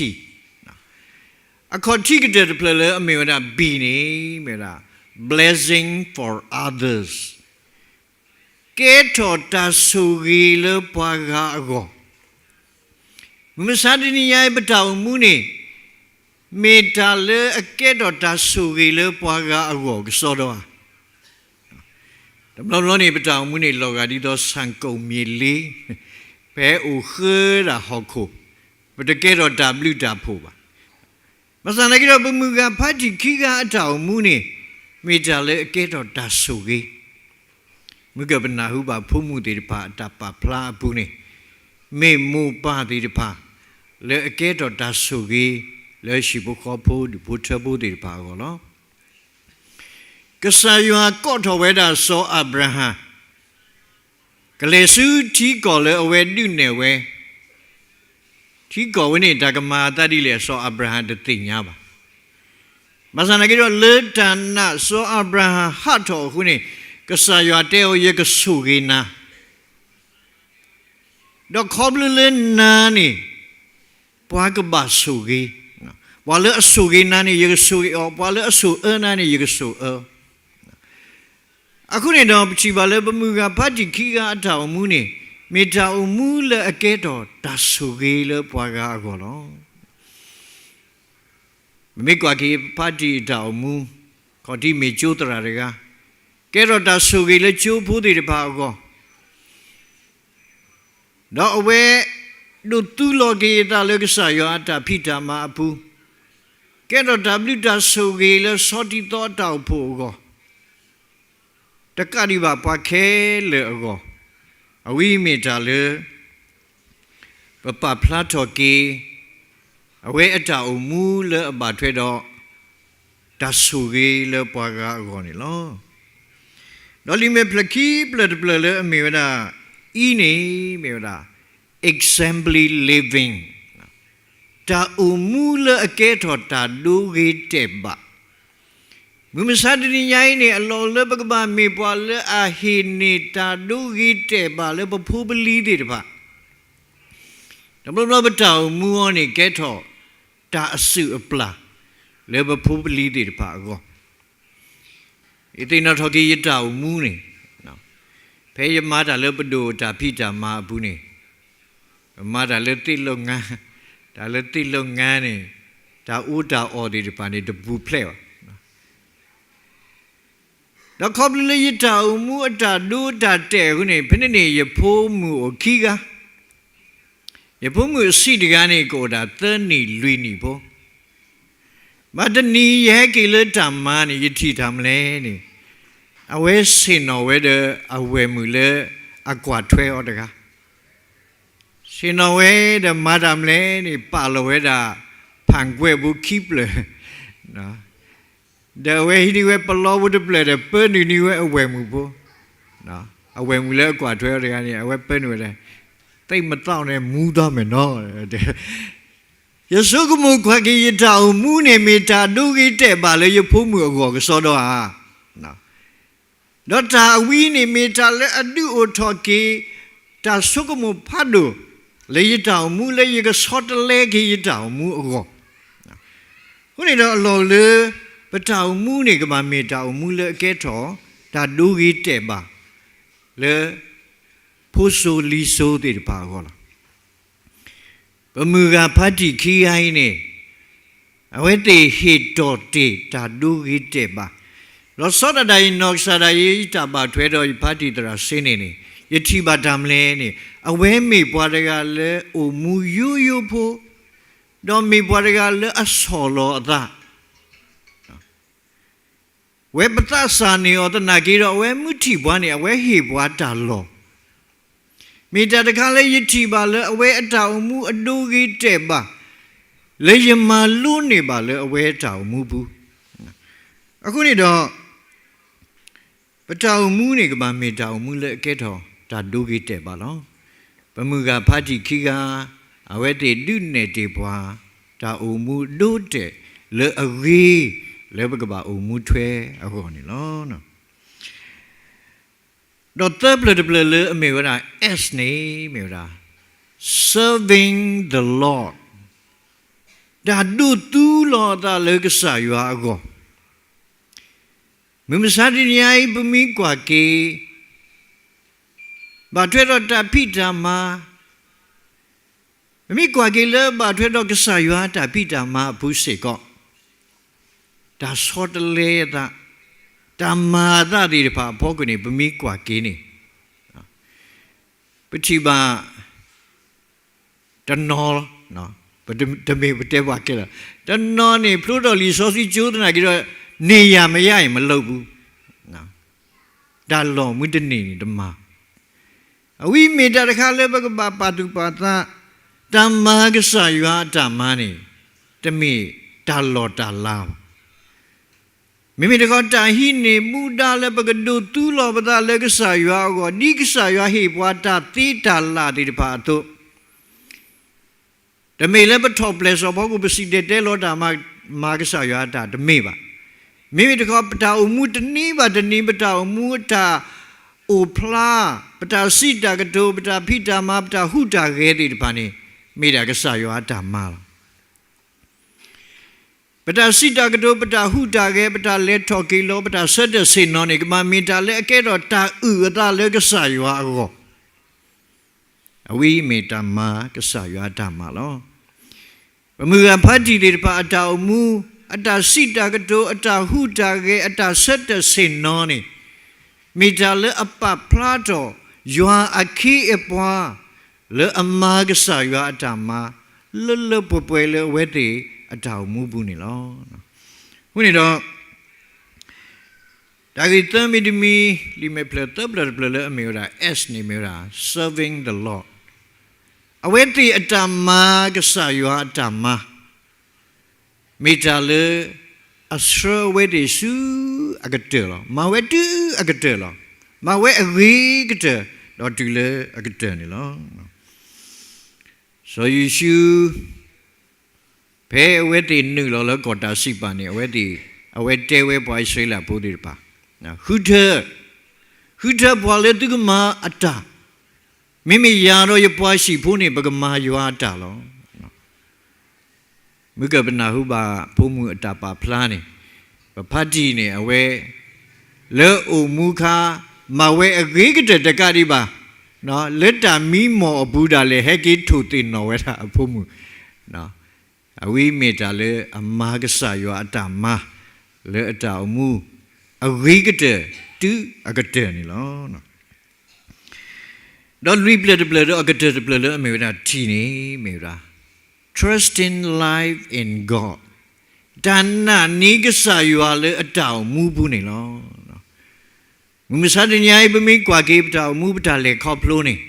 အခီၣ်ထံးကတၢၢ်တဖျၢၣ်လၢအမ့ၢ်ဝဲဒၣ် B န့ၣ် မ့ၢ်ဝဲဒၣ် blessing for others ကဲထီၣ်တၢ်ဆိၣ်ဂ့ၤလၢပှၤဂၤအဂီၢ်. မုၢ်မဆါတနံၤညါအံၤ ပတၢ်အိၣ်မူန့ၣ် မ့ၢ်တၢ်လၢအကဲထီၣ်တၢ်ဆိၣ်ဂ့ၤလၢပှၤဂၤအဂီၢ်ကစီဒီဧါ. တဘျီဘျီန့ၣ် ပတၢ်အိၣ်မူန့ၣ် လီၤဂာ်ဒ်သိး ဆၣ်ကိၣ်မ့ၢ်လ့, ဖဲအိၣ်ဃၢဒၣ်ဟီၣ်ခိၣ်, ပတကဲထီၣ်တၢ်ဘျုးတၢ်ဖှိၣ်ဘၣ်. ဘၣ်ဆၣ်သနာ်က့ဒီး ပမုၢ်ဂၤဖါတံၢ်ခံဂၤအတၢ်အိၣ်မူန့ၣ် မ့ၢ်တၢ်လၢအကဲထီၣ်တၢ်ဆိၣ်ဂ့ၤ. မုၢ်ကၢၢ်ပနၢ်ဟူဘၣ်ဖိမုၣ်သ့ၣ်တဖၣ်အတၢ်ပာ်ဖျါအပူၤန့ၣ်, မ့ၢ်မိၢ်ပၢ်သ့ၣ်တဖၣ် လၢအကဲထီၣ်တၢ်ဆိၣ်ဂ့ၤ လၢဟံၣ်ဖိဃီဖိဒူၣ်ဖိထၢဖိသ့ၣ်တဖၣ်အဂီၢ်လီၤ. ကစၢ်ယွၤကိးထီၣ်ဝဲဒၣ်စီၤအၤဘြၤဟၣ် ကလဲၤဆူထံကီၢ်လၢအဝဲဒုးနဲၣ်ဝဲ, ထံကီၢ်ဝဲန့ၣ် တၢ်ကမၤအသးဒ်လဲၣ် စီၤအၤဘြၤဟၣ်တသ့ၣ်ညါဘၣ်. ဘၣ်ဆၣ်သနာ်က့ဒီး လၢတၢ်နာ်စီၤအၤဘြၤဟၣ်ဟးထီၣ်အဃိန့ၣ်, ကစၢ်ယွၤတဲအီၤ ယကဆိၣ်ဂ့ၤနၤ ဒီးခီဖျိလၢနၤန့ၣ် ပှၤကဘၣ်ဆိၣ်ဂ့ၤ, ပှၤလၢအဆိၣ်ဂ့ၤနၤန့ၣ် ယကဆိၣ်ဂ့ၤအီၤ, ပှၤလၢအဆိၣ်အၢနၤန့ၣ် ယကဆိၣ်အၢ. အဃိန့ၣ်ဒီး ပထံၣ်ဘၣ်လၢပမုၢ်ဂၤဖါတံၢ်ခံဂၤအတၢ်အိၣ်မူန့ၣ် မ့ၢ်တၢ်အိၣ်မူလၢအကဲထီၣ်တၢ်ဆိၣ်ဂ့ၤလၢပှၤဂၤအဂီၢ်လီၤ. ပမ့ၢ်ကွၢ်က့ၤဖါတံၢ်အတၢ်အိၣ်မူ, ခီၣ်ထံးမ့ၢ်ကၠိသရၣ်တဂၤ, ကဲထီၣ်တၢ်ဆိၣ်ဂ့ၤလၢကၠိဖိသ့ၣ်တဖၣ်အဂီၢ်, ဒီးအဝဲ ဒိးသူလီၤက့ၤအသးလၢကစၢ်ယွၤအတၢ်ဖံးတၢ်မၤအပူၤ, ကဲထီၣ်တၢ်ဘျုးတၢ်ဆိၣ်ဂ့ၤလၢဆီတံၤသီအတၢ်အိၣ်ဖှိၣ်အဂီၢ်, တကးဒံးဘၣ်ပှၤခဲလၢာ်အဂီၢ်, အဝဲမ့ၢ်တၢ်လၢ ပပာ်ဖျါထီၣ်က့ၤ အဝဲအတၢ်အိၣ်မူလၢအဘၣ်ထွဲဒီး တၢ်ဆိၣ်ဂ့ၤလၢပှၤဂၤအဂီၢ်န့ၣ်လီၤ. ဒီးလံာ်မဲာ်ဖျၢၣ်ခံဖျၢၣ်တဖျၢၣ်လၢအမ့ၢ်ဝဲဒၣ် E န့ၣ် မ့ၢ်ဝဲဒၣ် exemplary living တၢ်အိၣ်မူလၢအကဲထီၣ်တၢ်ဒိဂ့ၤတဲာ်ဘၣ်. မုၢ်မဆါတနံၤညါအံၤန့ၣ် အလီၢ်လၢပကဘၣ်မ့ၢ်ပှၤလၢအဟ့ၣ်န့ၢ်တၢ်ဒိဂ့ၤတဲာ်ဘၣ်လၢပဖိပလံၤသ့ၣ်တဖၣ်, တဘျီဘျီပတၢ်အိၣ်မူအံၤန့ၣ် ကဲထီၣ်တၢ်အစုၣ်အပျၢ် လၢပဖိပလံၤသ့ၣ်တဖၣ်အဂီၢ်. ယသ့ၣ်နီၣ်ထီၣ်က့ၤယတၢ်အိၣ်မူန့ၣ်, ဖဲယမၤတၢ်လၢပဒိၣ်အတၢ်ဖံးတၢ်မၤအပူၤန့ၣ်, မၤတၢ်လၢသ့ၣ်လီၤငါ, တၢ်လၢသ့ၣ်လီၤငါန့ၣ်, တၢ်အူတၢ်အီၣ်သ့ၣ်တဖၣ်န့ၣ် တပူၤဖျဲးဘၣ်. ဒီးခီဖျိလၢယတၢ်အိၣ်မူအတၢ်ဒိတၢ်တဲာ်အဃိန့ၣ် ဖဲန့ၣ်န့ၣ် ယဖိမုၣ်အိၣ်ခံဂၤ, ယဖိမုၣ်အဆံးတဂၤန့ၣ် ကအိၣ်ဒၣ်သၢနံၣ်လွံၢ်နံၣ်ဖိ ဘၣ်တနံၤယဟဲက့ၤလၢတၢ်မၤန့ၣ် ယထံၣ်တၢ်မနုၤလဲၣ်န့ၣ်, အဝဲဆ့ၣ်နီၤဝဲဒီးအဝဲၢ်မုၣ်လၢအကွၢ်ထွဲအီၤတဂၤ, ဆ့ၣ်နီၤဝဲဒီးမၤတၢ်မနုၤလဲၣ်န့ၣ် ပာ်လီၤဝဲဒၣ် ဖၣ်ကွဲးဖိခံဖျၢၣ် ဒီးအဝဲဟံးန့ၢ်ဝဲပလီဖိတဖျၢၣ်ဒီး ပၢနုာ်န့ၢ်ဝဲအဝဲၢ်မုၣ်ဖိ, အဝဲၢ်မုၣ်လၢအကွၢ်ထွဲအီၤတဂၤန့ၣ် အဝဲပၢနုာ်ဝဲဒၣ်, သ့ၣ်မသီၣ်န့ၣ် မူသီၣ်မဲာ်နီၤ ယဆိကမိၣ်ကွၢ်က့ၤယတၢ်အိၣ်မူန့ၣ် မ့ၢ်တၢ်ဒိဂ့ၤတဲာ်ဘၣ်လၢယဖိမုၣ်အဂီၢ်ကစီဒီဧါ. ဒီးတၢ်အဝဲအံၤန့ၣ် မ့ၢ်တၢ်လၢအဒုးအိၣ်ထီၣ်က့ၤ တၢ်ဆိကမိၣ်ဖးဒိၣ် လၢယတၢ်အိၣ်မူလၢယကဆီတလဲက့ၤယတၢ်အိၣ်မူအဂီၢ်. အဃိန့ၣ်ဒီးအလီၢ်လၢ ပတၢ်အိၣ်မူန့ၣ် ကဘၣ်မ့ၢ်တၢ်အိၣ်မူလၢအကဲထီၣ် တၢ်ဒိဂ့ၤတဲာ်ဘၣ် လၢ ဖိစိၤလံၤစိၤသ့ၣ်တဖၣ်အဂီၢ်လီၤ. ပမုၢ်ဂၤဖါတံၢ်ခံဂၤအံၤန့ၣ် အဝဲသ့ၣ်ဟ့ၣ်တီၢ်တ့ၢ်တၢ်ဒိဂ့ၤတဲာ်ဘၣ်, ဒီးဆီဒၣ်တၢ်အံၤ နီၢ်ကစၢ်ဒၣ်ယဲ ယတၢ်ဘၣ်ထွဲဒီးယဖါတံၢ်သရၣ်စ့န့ၣ်န့ၣ် ယထံၣ်ဘၣ်တၢ်မနုၤလဲၣ်န့ၣ် အဝဲမ့ၢ်ပှၤတဂၤလၢအိၣ်မူယိယိဖိ, ဒီးမ့ၢ်ပှၤတဂၤလၢအဆီၣ်လီၤအသး ဝဲပသးစၢ်န့ၢ်အီၤသနာ်က့ဒီး အဝဲမ့ၢ်ထံၣ်ပှၤန့ၣ် အဝဲဟ့ၣ်ပှၤတၢ်လီၢ်, မ့ၢ်တၢ်တခါလၢယထံၣ်ဘၣ်လၢအဝဲအတၢ်အိၣ်မူအဒိဂ့ၤတဲာ်ဘၣ် လၢယမၤလိန့ၢ်ဘၣ်လၢအဝဲတၢ်အိၣ်မူပူၤ. အဃိန့ၣ်ဒီး ပတၢ်အိၣ်မူန့ၣ် ကဘၣ်မ့ၢ်တၢ်အိၣ်မူလၢအကဲထီၣ်တၢ်ဒိဂ့ၤတဲာ်ဘၣ်လီၤ. ပမုၢ်ဂၤဖါတံၢ်ခံဂၤ အဝဲသ့ၣ်ဒုးနဲၣ်တ့ၢ်ပှၤ တၢ်အိၣ်မူအဒိအတဲာ်လၢအဂ့ၤ လၢပကဘၣ်အိၣ်မူထွဲအဂီၢ်န့ၣ်လီၤ. ဒီးသၢပျၢၢ်တပျၢၢ်လၢအမ့ၢ်ဝဲဒၣ် S န့ၣ် မ့ၢ်ဝဲဒၣ် serving the Lord တၢ်ဒိးသူလီၤအသးလၢကစၢ်ယွၤအဂီၢ် မုၢ်မဆါတနံၤညါအံၤ ပမ့ၢ်ကွၢ်က့ၤ ဘၣ်ထွဲဒီးတၢ်ဖံးတၢ်မၤ, ပမ့ၢ်ကွၢ်က့ၤလၢဘၣ်ထွဲဒီးကစၢ်ယွၤတၢ်ဖံးတၢ်မၤအပူၤစ့ၢ်ကီး, တၢ်ဆီတလဲအသး, တၢ်မၤအသးသ့ၣ်တဖၣ်အဖီခိၣ်န့ၣ် ပမ့ၢ်ကွၢ်က့ၤန့ၣ် ပထံၣ်ဘၣ် တနီၤ, ပတမ့ၢ်ပတဲပှၤခဲလၢာ်, တနီၤန့ၣ် ဖျိထီၣ်လံာ်စီဆှံကၠိသနာ်က့ဒီး နေရာမရရင်မလုပ်ဘူး, တၢ်လီၢ်မုၢ်တန့ၢ်န့ၣ်တမၤ, အဝဲမ့ၢ်တၢ်တခါလၢပကဘၣ်ပာ်သူၣ်ပာ်သး, တၢ်မၤကစၢ်ယွၤအတၢ်မၤန့ၣ် တမ့ၢ်တၢ်လီၢ်တၢ်လၤဘၣ်. မ့မ့ၢ်တခီ တၢ်ဟံးန့ၢ်မူဒါလၢပကဒိးသူလီၤပသးလၢကစၢ်ယွၤအဂီၢ် ဒ်ကစၢ်ယွၤဟ့ၣ်ပှၤတၢ်သ့တၢ်လၢ်သ့ၣ်တဖၣ်အသိး, တမ့ၢ်လၢပထီၣ်ပျဲၢ်စီၣ်ဖီခိၣ် ပစံၣ်တဲၤတဲလီၤတၢ်မၤကစၢ်ယွၤအတၢ်တမ့ၢ်ဘၣ်. မ့မ့ၢ်တခီ ပတၢ်အိၣ်မူတနံၤဘၣ်တနံၤ ပတၢ်အိၣ်မူအတၢ်အိၣ်ဖျါ, ပတၢ်စံးတၢ်ကတိၤ, ပတၢ်ဖံးတၢ်မၤ, ပတၢ်ဟူးတၢ်ဂဲၤသ့ၣ်တဖၣ်န့ၣ် မ့ၢ်ဒၣ်ကစၢ်ယွၤအတၢ်မၤလီၤ. ပတၢ်စံးတၢ်ကတိၤ, ပတၢ်ဟူးတၢ်ဂဲၤ, ပတၢ်လဲၤထီၣ်က့ၤလီၤ, ပတၢ်ဆၢထၢၣ်ဆ့ၣ်နီၤန့ၣ် ကဘၣ်မ့ၢ်တၢ်လၢအကဲထီၣ်တၢ်အုၣ်အသးလၢကစၢ်ယွၤအဂီၢ်, အဝဲမ့ၢ်တၢ်မၤကစၢ်ယွၤအတၢ်မၤလီၤ. ပမုၢ်ဂၤဖါတံၢ်သ့ၣ်တဖၣ်အတၢ်အိၣ်မူ, အတၢ်စံးတၢ်ကတိၤ, အတၢ်ဟူးတၢ်ဂဲၤ, အတၢ်ဆၢထၢၣ်ဆ့ၣ်နီၤန့ၣ် မ့ၢ်တၢ်လၢအပာ်ဖျါထီၣ် ယွၤအခ့အပှၤ လၢအမၤကစၢ်ယွၤအတၢ်မၤ လၢလၢပှဲၤပှဲၤလၢအဝဲသ့ၣ်အတၢ်အိၣ်မူပူၤန့ၣ်လီၤ. အဃိန့ၣ်ဒီး တၢ်ဂ့ၢ်သၢမံၤတမံၤ, လံာ်မဲာ်ဖျၢၣ်သၢပျၢၢ်တပျၢၢ်လၢအမ့ၢ်ဝဲဒၣ် S န့ၣ်မ့ၢ်ဝဲဒၣ် serving the Lord, အဝဲသ့ၣ်အတၢ်မၤ ကစၢ်ယွၤအတၢ်မၤ မ့ၢ်တၢ်လၢ အဆှၢအဝဲသ့ၣ်ဆူအကတၢၢ်လီၤ. မၤဝဲတုၤအကတၢၢ်လီၤ. မၤဝဲအဂ့ၤကတၢၢ် ဒီးတုၤလၢအကတၢၢ်န့ၣ်လီၤ. စီၤယိၤၡူး ဖဲအဝဲသ့ၣ်နုာ်လီၤလၢကီၢ်တၢ်စံးပာ်န့ၣ် အဝဲသ့ၣ်, အဝဲတဲဝဲပှၤအံၣ်စရ့လးဖိသ့ၣ်တဖၣ်, ဃုထၢ, ဃုထၢပှၤလၢသုကမၤအတၢ်, မ့မ့ၢ်ယၤဒီးယပှၤဟံၣ်ဖိန့ၣ် ပကမၤယွၤအတၢ်လီၤ. မုၢ်ကၢၢ်ပနၢ်ဟူဘၣ်ဖိမုၣ်အတၢ်ပာ်ဖျါန့ၣ်, ပဖါတံၢ်န့ၣ် အဝဲ လၢအိၣ်မူခါ မၤဝဲအဂ့ၤကတၢၢ်တကးဒံးဘၣ်, လၢတၢ်မံမီၢ်အပူၤဒၣ်လဲာ် ဟဲက့ၤထိၣ်သ့ၣ်နီၣ်ဝဲဒၣ်အဖိမုၣ်, အဝဲမ့ၢ်တၢ်လၢအမၤကစၢ်ယွၤအတၢ်မၤ လၢအတၢ်အိၣ်မူ အဂ့ၤကတၢၢ် တုၤအကတၢၢ်န့ၣ်လီၤ. ဒီးလွံၢ်ပျၢၢ်တပျၢၢ်ဒီးအကတၢၢ်တပျၢၢ်လၢအမ့ၢ်ဝဲဒၣ် T န့ၣ် မ့ၢ်ဝဲဒၣ် trusting life in God, တၢ်နာ်န့ၢ်ကစၢ်ယွၤလၢအတၢ်အိၣ်မူပူၤန့ၣ်လီၤ. မုၢ်မဆါတနံၤအံၤ ပမ့ၢ်ကွၢ်က့ၤပတၢ်အိၣ်မူပတၢ်လဲၤခီဖျိန့ၣ်,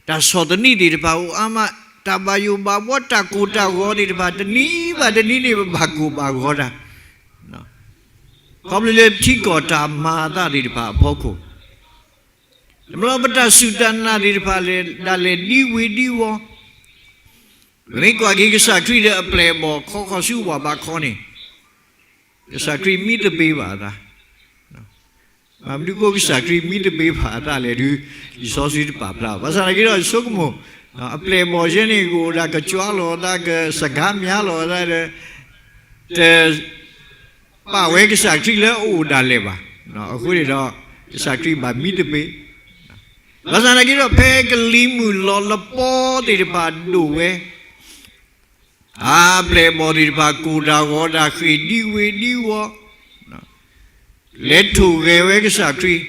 တၢ်ဆီၣ်သနံးသ့ၣ်တဖၣ်အိၣ်အါမး, တၢ်ဘၣ်ယိၣ်ဘၣ်ဘှီတၢ်ကိၢ်တၢ်ဂီၤသ့ၣ်တဖၣ် တနံၤဘၣ်တနံၤန့ၣ် ပဘၣ်ကိၢ်ဘၣ်ဂီၤတၢ် ခီဖျိလၢထံကီၢ်တၢ်မၤအသးသ့ၣ်တဖၣ်အဖီခိၣ်, တဘျီပတၢ်စူၢ်တၢ်နာ်သ့ၣ်တဖၣ်လဲၤဒၣ်လဲာ်ဒံဝ့ၤဒံဝီၤ, ပမ့ၢ်ကွၢ်က့ၤကစၢ်ခရံာ်လၢအပျဲၢ်အဘီၣ်ခီဃီၤဆူဝၣ်ဘးခီန့ၣ်, ကစၢ်ခရံာ်မံသပ့ၤဘၣ်အသး မ့ၢ်မနုၤအဃိကစၢ်ခရံာ်မံသပ့ၤဘၣ်အသးလဲၣ်ဒုး လံာ်စီဆှံတပာ်ဖျါဘၣ်. ဘၣ်ဆၣ်သနာ်က့ဒီးဆိကမိၣ်, အပျဲၢ်အဘီၣ်ယဲန့ၣ် ကအိၣ်ဒၣ်ကကွၢ်လီၤအသး ကစကါမၠါလီၤအသးဒီး တပာ်ဝဲကစၢ်ခရံာ်လၢအအိၣ်ဒၣ်လဲာ်ဘၣ်. အဃိန့ၣ်ဒီး ကစၢ်ခရံာ်ဘၣ်မံသပ့ၤ, ဘၣ်ဆၣ်သနာ်က့ဒီး ဖဲကလံၤမုၢ်လီၤလပီသ့ၣ်တဖၣ်ဒိၣ်ဝဲ အပျဲၢ်အဘီၣ်သ့ၣ်တဖၣ် ကိၢ်တၢ်ဂီၤတၢ်ဃ့ၢ်ဒံဝ့ၤဒံဝီၤ, လဲၤထိၣ်ဂဲၤဝဲကစၢ်ခရံာ်,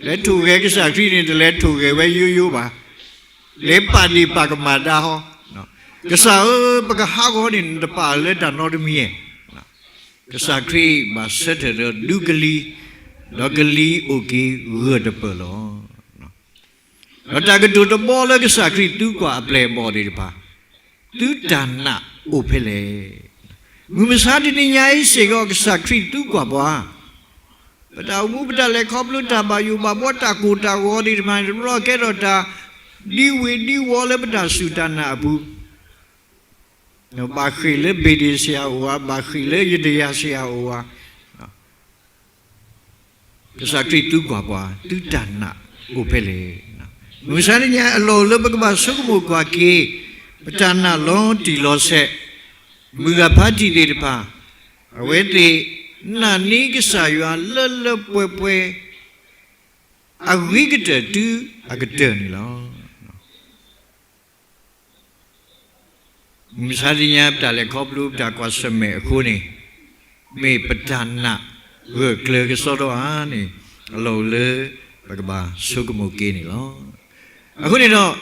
လဲၤထိၣ်ဂဲၤကစၢ်ခရံာ်န့ၣ် တလဲၤထိၣ်ဂဲၤဝဲယိယိဘၣ်, လဲၤပာ်ဒ့ၣ်ပာ်ကမၣ်တၢ်ဟီ, ကစၢ်ဧၢ, ပကဟးဂီၤန့ၣ် နတပာ်လၢတၢ်နီတမံၤဧါ. ကစၢ်ခရံာ်ဘၣ်ဆၢထၢၣ်ဒီးဒူကလံၤ, ဒီးကလံၤအိၣ်က့ၤဂၢၢ်တပၢၢ်လီၤ. ဒီးတၢ်ကတိၤတဘီလၢကစၢ်ခရံာ်သံကွၢ်အပျဲၢ်အဘီၣ်သ့ၣ်တဖၣ်, သုတၢ်နာ်အိၣ်ဖဲလဲၣ်. မုၢ်မဆါတနံၤညါအံၤစ့ၢ်ကီး ကစၢ်ခရံာ်သံကွၢ်ပှၤ, ပတၢ်အိၣ်မူ ပတၢ်လဲၤခီဖျိ တၢ်ဘၣ်ယိၣ်ဘၣ်ဘှီ တၢ်ကိၢ်တၢ်ဂီၤသ့ၣ်တဖၣ်န့ၣ် တဘျီကဲထီၣ်တၢ် ဒ်ဝ့ၤဒ်ဝီလၢပတၢ်စူၢ်တၢ်နာ်အပူၤ, ဘၣ်ဃ့ၢ်လၢဘ့ၣ်ဒ့ၣ်ဆရာအိၣ်ဧါ, ဘၣ်ဃ့ၢ်လၢယုဒၤယၤဆရာအိၣ်ဧါ, ကစၢ်ခရံာ်သုကွၢ်ပှၤ, သုတၢ်နာ်အိၣ်ဖဲလဲၣ်. မုၢ်မဆါတနံၤညါ အလီၢ်အိၣ်လၢပကဘၣ်ဆိကမိၣ်ကွၢ်က့ၤ ပတၢ်နာ်လီၤတံၢ်လီၤဆဲး, မုၢ်ဂၤဖးတံၢ်သ့ၣ်တဖၣ်, အဝဲသ့ၣ်နာ်န့ၢ်ကစၢ်ယွၤလၢလၢပှဲၤပှဲၤ အဂ့ၤကတၢၢ်တုၤအကတၢၢ်န့ၣ်လီၤ. မုၢ်မဆါတနံၤညါ ပတၢ်လဲၤခီဖျိ ပတၢ်ကွၢ်ဆၢၣ်မဲာ်အဃိန့ၣ်, မ့ၢ်ပတၢ်နာ်ဂၢၢ်ကျၢၤကစီဒီဧါန့ၣ်, အလီၢ်အိၣ်လၢပကဘၣ်ဆိကမိၣ်က့ၤန့ၣ်လီၤ. အဃိန့ၣ်ဒီး,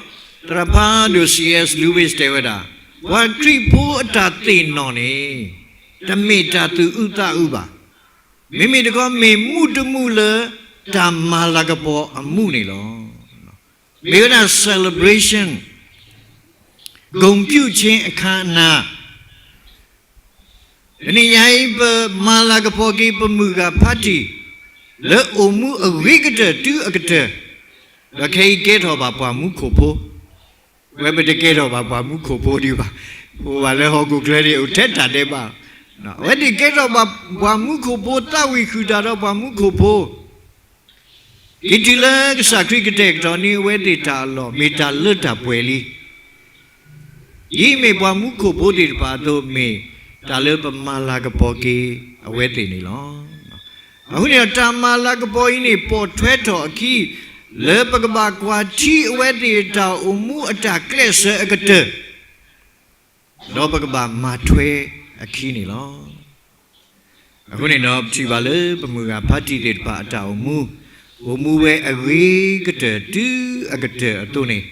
သရၣ်ဖးဒိၣ် C S Lewis တဲဝဲဒၣ်, ပှၤခရံာ်ဖိအတၢ်သ့ၣ်နီၣ်န့ၣ်, တမ့ၢ်တၢ်သူၣ်အုးသးအုးဘၣ်. မ့မ့ၢ်တခီ မ့ၢ်မူတမူလၢတၢ်မၤလၤကပီၤအမူန့ၣ်လီၤ. မ့ၢ်ဝဲဒၣ် celebration, ဂုဏ်ပြုခြင်းအခမ်းအနာ်, တနံၤညါအံၤ ပမၤလၤကပီၤက့ၤ ပမုၢ်ဂၤဖးတံၢ် လၢအိၣ်မူအဂ့ၤကတၢၢ်တုၤအကတၢၢ်, ဒီးခဲအံၤကဲထီၣ်ဘၣ်ပှၤမူခိၣ်ဖိ, ဝဲပတကဲထီၣ်ဘၣ်ပှၤမူခိၣ်ဖိဒံးဘၣ်, အိၣ်ဘၣ်လၢဟီၣ်ခိၣ်ချၢန့ၣ် အိၣ်ထဲတၢ်ဒဲးဘး, အဝဲသ့ၣ်ကဲထီၣ်ဘၣ်ပှၤမူခိၣ်ဖိ, သးဝံၣ်ဃုာ်တၢ်ဒီးပှၤမူခိၣ်ဖိ က့ၤတုၤလၢကစၢ်ခရံာ်ကတဲာ်ကတီၤန့ၢ် အဝဲသ့ၣ်တၢ်အလီၢ် မ့ၢ်တၢ်လၢတၢ်ပှဲၤလံ. ဒ်မ့ၢ်ပှၤမူခိၣ်ဖိသ့ၣ်တဖၣ်အသိး မ့ၢ်တၢ်လၢပမၤလၤကပီၤက့ၤအဝဲသ့ၣ်န့ၣ်လီၤ. အဃိန့ၣ်ဒီး တၢ်မၤလၤကပီၤအံၤန့ၣ် ပိာ်ထွဲထီၣ်အခံ လၢပကဘၣ်ကွၢ်ထံအဝဲသ့ၣ်တၢ်အိၣ်မူအတၢ်ကျဲးစၢးအကတၢၢ် ဒီးပကဘၣ်မၤထွဲအခံန့ၣ်လီၤ. အဃိန့ၣ်ဒီး ပထံၣ်ဘၣ်လၢပမုၢ်ဂၤဖးတံၢ်သ့ၣ်တဖၣ်အတၢ်အိၣ်မူ, အိၣ်မူဝဲအဂ့ၤကတၢၢ်တုၤအကတၢၢ်အသိးန့ၣ်,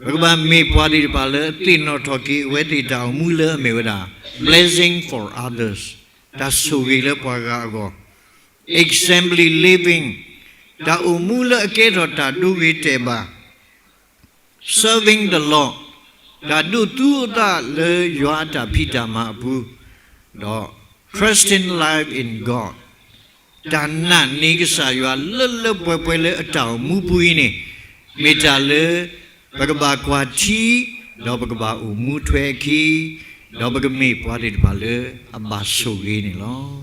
ပကဘၣ်မ့ၢ်ပှၤသ့ၣ်တဖၣ်လၢအသ့ၣ်နီၣ်ထီၣ်က့ၤအဝဲသ့ၣ်တၢ်အိၣ်မူလၢအမ့ၢ်ဝဲဒၣ် blessing for others, တၢ်ဆိၣ်ဂ့ၤလၢပှၤဂၤအဂီၢ်, exemplary living, တၢ်အိၣ်မူလၢအကဲထီၣ်တၢ်ဒိဂ့ၤတဲာ်ဘၣ် serving the Lord, တၢ်ဒိးသူအသးလၢယွၤအတၢ်ဖံးတၢ်မၤအပူၤ, ဒီး trusting life in God, တၢ်နာ်န့ၢ်ကစၢ်ယွၤလၢလၢပှဲၤပှဲၤလၢအတၢ်အိၣ်မူပူၤအံၤန့ၣ်, မ့ၢ်တၢ်လၢပကဘၣ်ကွၢ်ထံ, ဒီးပကဘၣ်အိၣ်မူထွဲအခံ, ဒီးပကမ့ၢ်ပှၤသ့ၣ်တဖၣ်လၢအဘၣ်ဆိၣ်ဂ့ၤန့ၣ်လီၤ.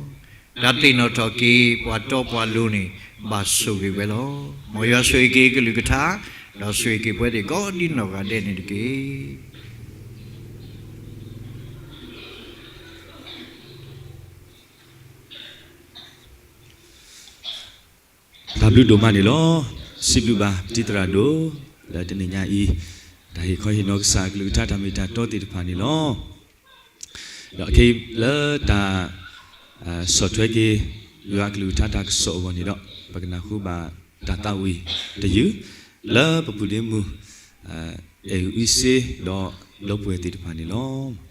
တၢ်သ့ၣ်နီၣ်ထီၣ်က့ၤပှၤတီပှၤလိၤန့ၣ် ဘၣ်ဆိၣ်ဂ့ၤဝဲလီၤ. မ်ယွၤဆိၣ်ဂ့ၤက့ၤကလုၢ်ကထါ, ဒီးဆိၣ်ဂ့ၤက့ၤပဝဲသ့ၣ်ကိးဒ်နီၢ်ဂၤဒဲးန့ၣ်တက့ၢ်. တၢ်ဘျုးဒိၣ်မးန့ၣ်လီၤ. စံးဘျုးဘၣ်ပတံၤသရၣ်ဒိၣ် လၢတနံၤညါအံၤ တၢ်ဟ့ၣ်ခီဟ့ၣ်နီၤကစၢ်အကလုၢ်ကထါတၢ်မ့ၢ်တၢ်တီသ့ၣ်တဖၣ်န့ၣ်လီၤ. ဒီးခဲအံၤလၢတၢ် ဆီၣ်ထွဲက့ၤ ယွၤအကလုၢ်ကထါတၢ်ကစီၣ်အဂီၢ်န့ၣ်ဒီး ပကနၢ်ဟူဘၣ်တၢ်သးဝံၣ်တယုၢ် လၢပပုၢ်ဒ့မုၣ် အဲၣ်အုးစ့ ဒီးဒီပုၢ်ဝဲၢ်သ့ၣ်တဖၣ်န့ၣ်လီၤ.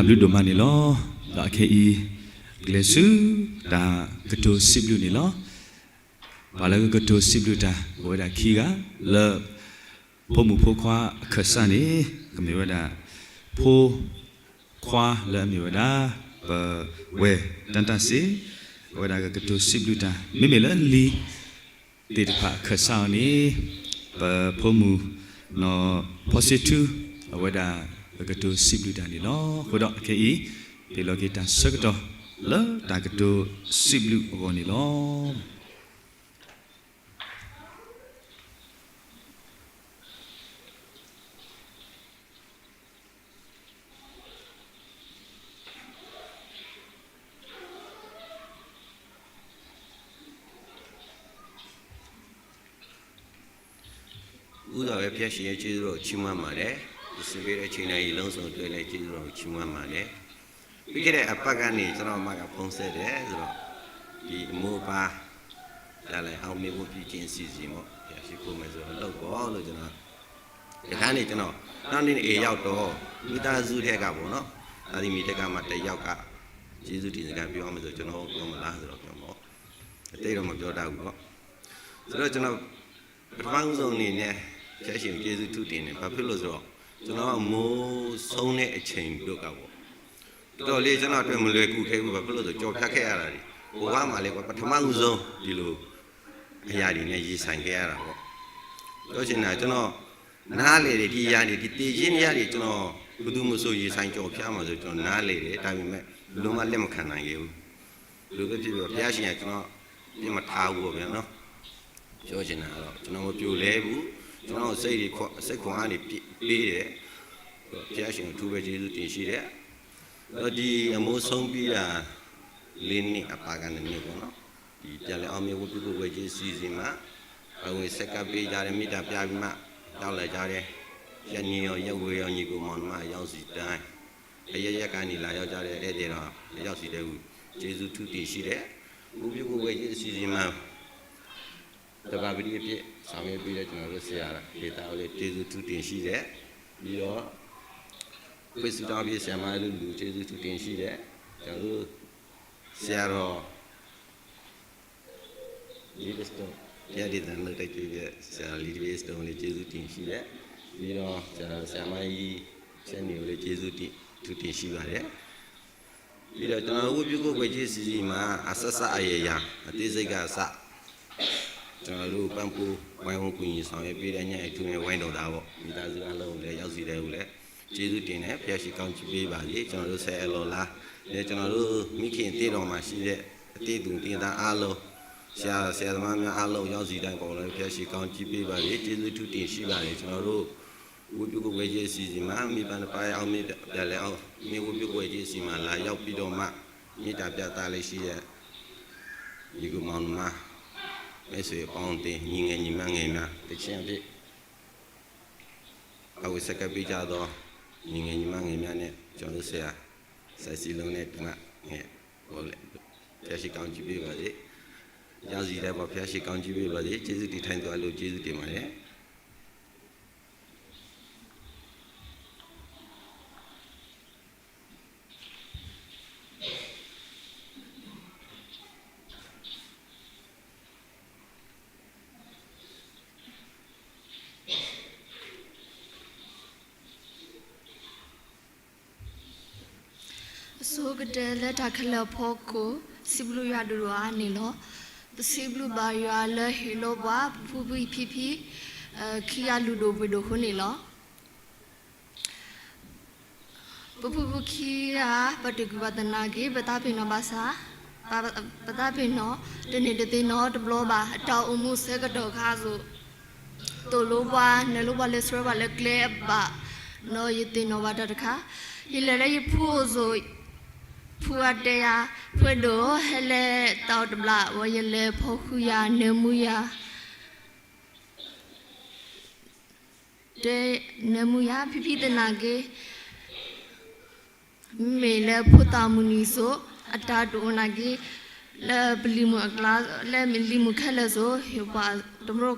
တၢ်ဘျုးဒိၣ်မးန့ၣ်လီၤ. ဒီးအခဲအံၤ ကျဲၤဆူတၢ်ကတိၤစံးဘျုးန့ၣ်လီၤ. ပှၤလၢကကတိၤစံးဘျုးတၢ် အိၣ်ဝဲဒၣ်ခံဂၤ လၢ ဖိမုၣ်ဖိခွါအခၢၣ်စးန့ၣ် ကမ့ၢ်ဝဲဒၣ် ဖိခွါလၢအမ့ၢ်ဝဲဒၣ် ပဝဲၢ်တၢ်တၢ်စ့ၢ် အဝဲဒၣ်ကကတိၤစံးဘျုးတၢ် မ့မ့ၢ်လၢလံာ်သ့ၣ်တဖၣ်အခၢၣ်စးအီၤန့ၣ် ပဖိမုၣ်နီၢ်ဖီစ့ထူ အဝဲဒၣ်ကကတိၤစံးဘျုးတၢ်န့ၣ်လီၤ. အဃိဒီးအခဲအံၤ ပဟ့ၣ်လီၤက့ၤတၢ်ဆၢကတီၢ် လၢတၢ်ကတိၤစံးဘျုးအဂီၢ်န့ၣ်လီၤ. ဦးစွာပဲ ဘုရားရှင်ရဲ့ ကျေးဇူးတော်ကို ချီးမွမ်းပါတယ်။ ဒီစပေးတဲ့ အချိန်တိုင်း ရေလုံးစုံအတွက်လည်း ကျေးဇူးတော်ကို ချီးမွမ်းပါတယ်။ ပြီးခဲ့တဲ့ အပတ်ကနေ ကျွန်တော် မဂ္ဂဖုန်း ဆက်တယ်ဆိုတော့ ဒီအမိုးအပါ ဒါလည်း အောက်မေ့ဝတ်ပြုခြင်း အစီအစဉ်ပေါ့။ ဘုရားရှိခိုးမယ်ဆိုတော့ လုပ်ပေါ့လို့ ကျွန်တော် တခါနေ ကျွန်တော် နောက်နေ့ အိမ်ရောက်တော့ မိသားစုထဲကပေါ့နော် သားသမီးထဲကမှ တစ်ယောက်က ကျေးဇူးတင်စကား ပြောရမယ်ဆို ကျွန်တော် ပြောမလားဆိုတော့ ပြောပေါ့။ အတိတ်တော့ မပြောတတ်ဘူးပေါ့။ ဆိုတော့ ကျွန်တော် ပထမဦးဆုံးအနေနဲ့ ဘုရားရှင်ကို ကျေးဇူးထူးတင်တယ်။ ဘာဖြစ်လို့ဆိုတော့ ကျွန်တော်က မိုးဆုံးတဲ့အချိန်တို့ကပေါ့ တော်တော်လေး ကျွန်တော်အတွက် မလွယ်ကူခဲ့ဘူး။ ဘာဖြစ်လို့လဲဆိုတော့ ကျော်ဖြတ်ခဲ့ရတာတွေ ဘဝမှာလည်း ပထမဦးဆုံး ဒီလိုအရာတွေနဲ့ ရင်ဆိုင်ခဲ့ရတာပေါ့။ ပြောချင်တာ ကျွန်တော် နားလည်တယ်။ ဒီအရာတွေ ဒီသေခြင်းတရားတွေ ကျွန်တော် ဘယ်သူမဆို ရင်ဆိုင်ကျော်ဖြတ်မှာဆို ကျွန်တော် နားလည်တယ်။ ဒါပေမဲ့ ဘယ်လိုမှ လက်မခံနိုင်ခဲ့ဘူး။ ဘယ်လိုပဲဖြစ်ဖြစ် ဘုရားရှင်က ကျွန်တော် ပစ်မထားဘူးပေါ့ဗျာနော်။ ပြောချင်တာကတော့ ကျွန်တော် မပြိုလဲဘူး။ ကျွန်တော် စိတ်တွေခွန် စိတ်ခွန်အားတွေ ပြည့် ပေးတယ်။ ဘုရားရှင်ကို အထူးပဲ ကျေးဇူးတင်ရှိတယ်။ ဒီးဒီအမိုးဆုံးပြီးတာ လေးနှစ် အပါက နှစ်နှစ်ပေါ့နော်။ ဒီပြန်လည်အောင်မြင်ဝတ်ပြုကိုယ်ဝယ်ခြင်း အစီအစဉ်မှာ ပါဝင်ဆက်ကပ်ပေးကြတဲ့ မေတ္တာပြပြီးမှ ရောက်လာကြတဲ့ ရပ်နံရော ရပ်ဝေရော ညီကိုမောင်နှမ အယောက်စီတိုင်း အရပ်ရပ်ကနေ လာရောက်ကြတဲ့ ဧည့်သည်တော် အယောက်စီတိုင်းကို ကျေးဇူးထူးတင်ရှိတယ်။ ဝတ်ပြုကိုယ်ဝယ်ခြင်း အစီအစဉ်မှာ သဘာပတိအဖြစ် ဆောင်ရွက်ပေးတဲ့ ကျွန်တော်တို့ ဆရာဒေသကိုလည်း ကျေးဇူးထူးတင်ရှိတယ်။ ပြီးတော့ ခွင့်ဆုတောင်းအဖြစ် ဆရာမလူလူ ကျေးဇူးထူးတင်ရှိတယ်။ ကျွန်တော်တို့ ဆရာတော် လေးတစ်စုံ ဘုရားဒေသနာ တိုက်တွန်းတဲ့ ဆရာတော် လေးတစ်စုံကိုလည်း ကျေးဇူးတင်ရှိတယ်။ ပြီးတော့ ဆရာတော် ဆရာမကြီး ချစ်နေကိုလည်း ကျေးဇူးတင် ထူးတင်ရှိပါတယ်။ ပြီးတော့ ကျွန်တော်တို့ ဝတ်ပြုကိုယ်ဝယ်ခြင်း အစီအစဉ်မှာ အစစအရာရာ အသေးစိတ်ကအစ ကျွန်တော်တို့ ပံ့ပိုး ဝိုင်းဝန်းကူညီဆောင်ရွက်ပေးတဲ့ ညအိမ်ထူးနဲ့ ဝိုင်းတော်သားပေါ့ မိသားစုအားလုံးကိုလည်း ရောက်စီတိုင်းကိုလည်း ကျေးဇူးတင်တယ်။ ဘုရားရှင် ကောင်းချီးပေးပါစေ။ ကျွန်တော်တို့ ဆရာအလီၤလး နဲ့ ကျွန်တော်တို့ မိခင်အသင်းတော်မှာရှိတဲ့ အသင်းသူအသင်းသားအားလုံး ဆရာ ဆရာသမားများအားလုံး ရောက်စီတိုင်း ကိုလည်း ဘုရားရှင် ကောင်းချီးပေးပါစေ။ ကျေးဇူးထူးတင်ရှိပါတယ်။ ကျွန်တော်တို့ ဝတ်ပြုကိုယ်ဝယ်ခြင်း အစီအစဉ်မှာ မိဘနှစ်ပါးရဲ့ အောက်မေ့ ပြန်လည်အောင်မြင် ဝတ်ပြုကိုယ်ဝယ်ခြင်း အစီအစဉ်မှာ လာရောက်ပြီးတော့မှ မေတ္တာပြသလေ့ရှိတဲ့ ညီကိုမောင်နှမ မိတ်ဆွေအပေါင်းအသင်း ညီငယ်ညီမငယ်များ တစ်ဆင့်ဖြင့် ပါဝင်ဆက်ကပ်ပေးကြသော ညီငယ်ညီမငယ်များနဲ့ ကျွန်တော်တို့ ဆရာ ဆရာစံလုံးနဲ့ တူမငယ် ကိုလည်း ဘုရားရှင် ကောင်းချီးပေးပါစေ။ ရောက်စီတိုင်းပေါ် ဘုရားရှင် ကောင်းချီးပေးပါစေ။ ကျေးဇူးတင်ထိုင်သူအားလုံး ကျေးဇူးတင်ပါတယ်။ အဆိကတၢၢ်လၢတၢ်ခဲလၢာ်အဖီခိၣ် စံးဘျုးယွၤဒိၣ်ဒိၣ်အါန့ၣ်လီၤ. ပစံးဘျုးဘၣ်ယွၤလၢဟ့ၣ်လီၤပှၤ ပဖုဖုဖံဖံ ခံဂၤလုၢ်ဒိၣ်ပှ့ၤဒိၣ်အဃိန့ၣ်လီၤ. ပဖုဖုခံဂၤ ပတုာ်ကွံာ်ဘၣ်သနာ်က့ ပသးပ့ၤနီၣ်ဘၣ်ဆၣ် ပ ပသးပ့ၤနီၣ် တန့ၢ်တသ့နီတဘျီဘၣ်. အတၢ်အိၣ်မူဆၢကတီၢ်ခါအသိး သိၣ်လိပှၤ နၢၤလိပှၤ လဲၤဆှၢပှၤလၢကျဲအဘၣ်, ဒီးယသ့ၣ်နီၣ်ဘၣ်တၢ်တခါ, ယလဲၤလၢယဖုအိၣ်အသိး ဖုအတဲယၤ, ဖုဒိၣ် ဟဲလၢတၢ်အိၣ်တဘျီ ဝဲယလဲၤဖီၣ်ဃုာ်ယၤ နၢမူယၤ တဲ နၢမူယၤ ဖံဖံသနာ်က့ မ့မ့ၢ်လၢဖိသၣ်မုၢ်နံၤအသိး အတၢ်တအိၣ်နာ်က့ လၢပလံၤမုၢ်အကျါ လၢလံၤမုၢ်ခဲလၢာ်အသိး ဟ့ၣ်ပှၤတဘျီ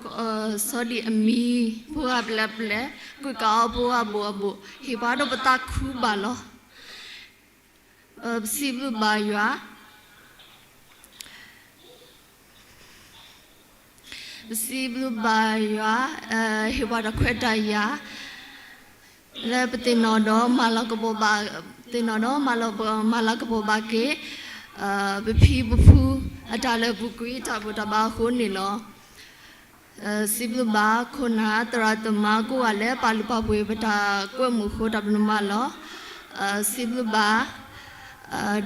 စီၤဒံၣ်အမံၤ ဖိဂၤပျဲပျဲ, ကွံာ်ကးအီၤဖိဂၤဘိးအဘိး, ဟ့ၣ်ပှၤဒီးပသးခုဘၣ်လီၤ. ပစံးဘျုးဘၣ်ယွၤ, ပစံးဘျုးဘၣ်ယွၤ, ဟ့ၣ်ပှၤတၢ်ခွဲးတၢ်ယာ် လၢပသ့ၣ်နီၣ်ဒီးမၤလၤကပီၤဘၣ်, သ့ၣ်နီၣ်ဒီးမၤလၤကပီၤဘၣ်က့ၤ ပဖံပဖု အတၢ်လၢာ်ပူၤကွံာ် တၢ်ဘူၣ်တၢ်ဘါအဃိန့ၣ်လီၤ. စံးဘျုးဘၣ်ခိၣ်နၢ်သရၣ်သမါကိးဂၤလၢပာ်လုၢ်ပာ်ပှ့ၤပတၢ်ကွဲမုာ်အဃိ တၢ်ဘျုးဒိၣ်မးလီၤ. စံးဘျုးဘၣ်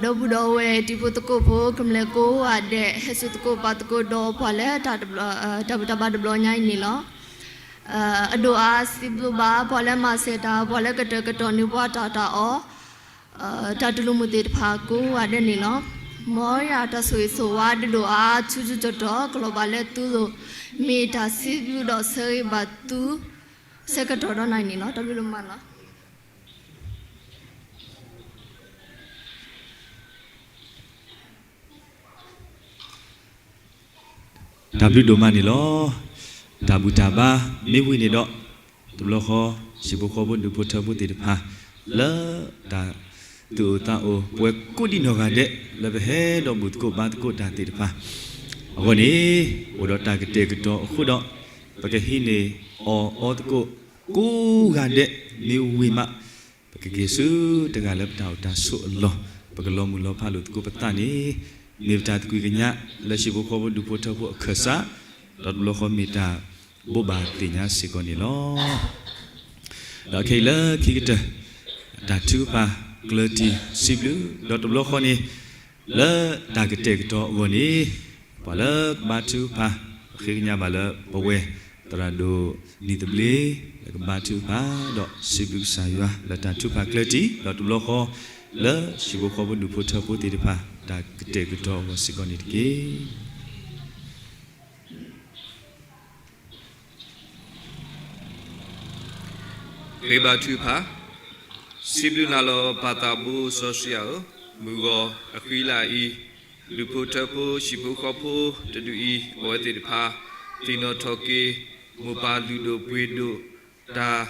ဒီပုၢ်ဒီဝဲၢ်တံၤဖိသကိးဖိ ကမျၢၢ်ကိးဂၤဒဲး ဟဲစိာ်သကိးပာ်သကိးဒီးပှၤလၢ တၢ်ဘူၣ်တၢ်ဘါတဘျီညါအံၤန့ၣ်လီၤ. အဒိၣ်အါစံးဘျုးဘၣ် ပှၤလၢမၤစၢၤတၢ် ပှၤလၢကတၢၢ်ကတီၤန့ၢ်ပှၤတၢ်အီၣ်တၢ်အီ တၢ်တူၢ်လိာ်မုာ်သ့ၣ်တဖၣ်ကိးဂၤဒဲးန့ၣ်လီၤ. မ်ယွၤတၢ်ဆိၣ်ဂ့ၤဆိၣ်ဝါဒိၣ်ဒိၣ်အါ ဆူၣ်ဆူၣ်တီၢ်တီၢ် ကလီၤဘၣ်လၢသုလိၤ မ့ၢ်တၢ်စံးဘျုးဒီးဆၢဂ့ၤဘၣ်သု ဆၢကတီၢ်ဒီးနၤန့ၣ်လီၤ. တၢ်ဘျုးဒိၣ်မးလီၤ. တၢ်ဘျုးဒိၣ်မးန့ၣ်လီၤ. တၢ်ဘူၣ်တၢ်ဘါမ့ၢ်ဝံၤန့ၣ်ဒီး တဘျီဃီ ဟံၣ်ဖိဃီဖိဒူၣ်ဖိထၢဖိသ့ၣ်တဖၣ် လၢတၢ်သူၣ်အိၣ်သးအိၣ် ပဝဲကိးဒံနီၢ်ဂၤဒဲး လၢပဟဲဒီးဘူၣ်သကိးဘါသကိးတၢ်သ့ၣ်တဖၣ် အဂီၢ်န့ၣ် အိၣ်ဒီးတၢ်ကတဲာ်ကတီၤအဃိဒီး ပကဟံးန့ၢ်အီၣ်အီသကိး ကိးဂၤဒဲးမ့ၢ်ဝံၤမး ပကက့ၤဆူတဂၤလၢပတၢ်အိၣ်တၢ်ဆိးအလီၢ် ပကလီၤမုၢ်လီၤဖးလိာ်သကိးပသးန့ၣ် မ့ၢ်ပတၢ်သကွံာ်ကညးလၢဟံၣ်ဖိဃီဖိဒူၣ်ဖိထၢဖိအခၢၣ်စး ဒီးတဘျီဃီမ့ၢ်တၢ်ဘိးဘၣ်သ့ၣ်ညါစ့ၢ်ကီးန့ၣ်လီၤ. ဒီးခဲအံၤလၢခံကတၢၢ် တၢ်ထုကဖၣ်ကျၢၤတံၢ်စံးဘျုး ဒီးတဘျီဃီန့ၣ် လၢတၢ်ကတဲာ်ကတီၤအဂီၢ်န့ၣ် ပှၤလၢကဘါထုကဖၣ် ပဃ့ကညးဘၣ်လၢပဝဲၢ်သရၣ်ဒိၣ်နံၤသဘျ့ လၢကဘါထုကဖၣ် ဒီးစံးဘျုးကစၢ်ယွၤလၢတၢ်ထုကဖၣ်ကျၢၤတံၢ် ဒီးတဘျီဃီ လၢဟံၣ်ဖိဃီဖိဒူၣ်ဖိထၢဖိသ့ၣ်တဖၣ် တၢ်ကတဲာ်ကတီၤအဂီၢ်စ့ၢ်ကီးန့ၣ်တက့ၢ်. ပဘါထုကဖၣ်, စံးဘျုးနၤလီၤ ပၢ်သးဘိစီဆှံယွၤဧၢ, မုၢ်ဂီၤအဃံလၤအံၤ, ဒူၣ်ဖိထၢဖိ ဟံၣ်ဖိဃီဖိတဒူၣ်အံၤ အဝဲသ့ၣ်တဖၣ် သ့ၣ်နီၣ်ထီၣ်က့ၤ မိၢ်ပၢ်လုၢ်ဒိၣ်ပှ့ၤဒိၣ် တၢ်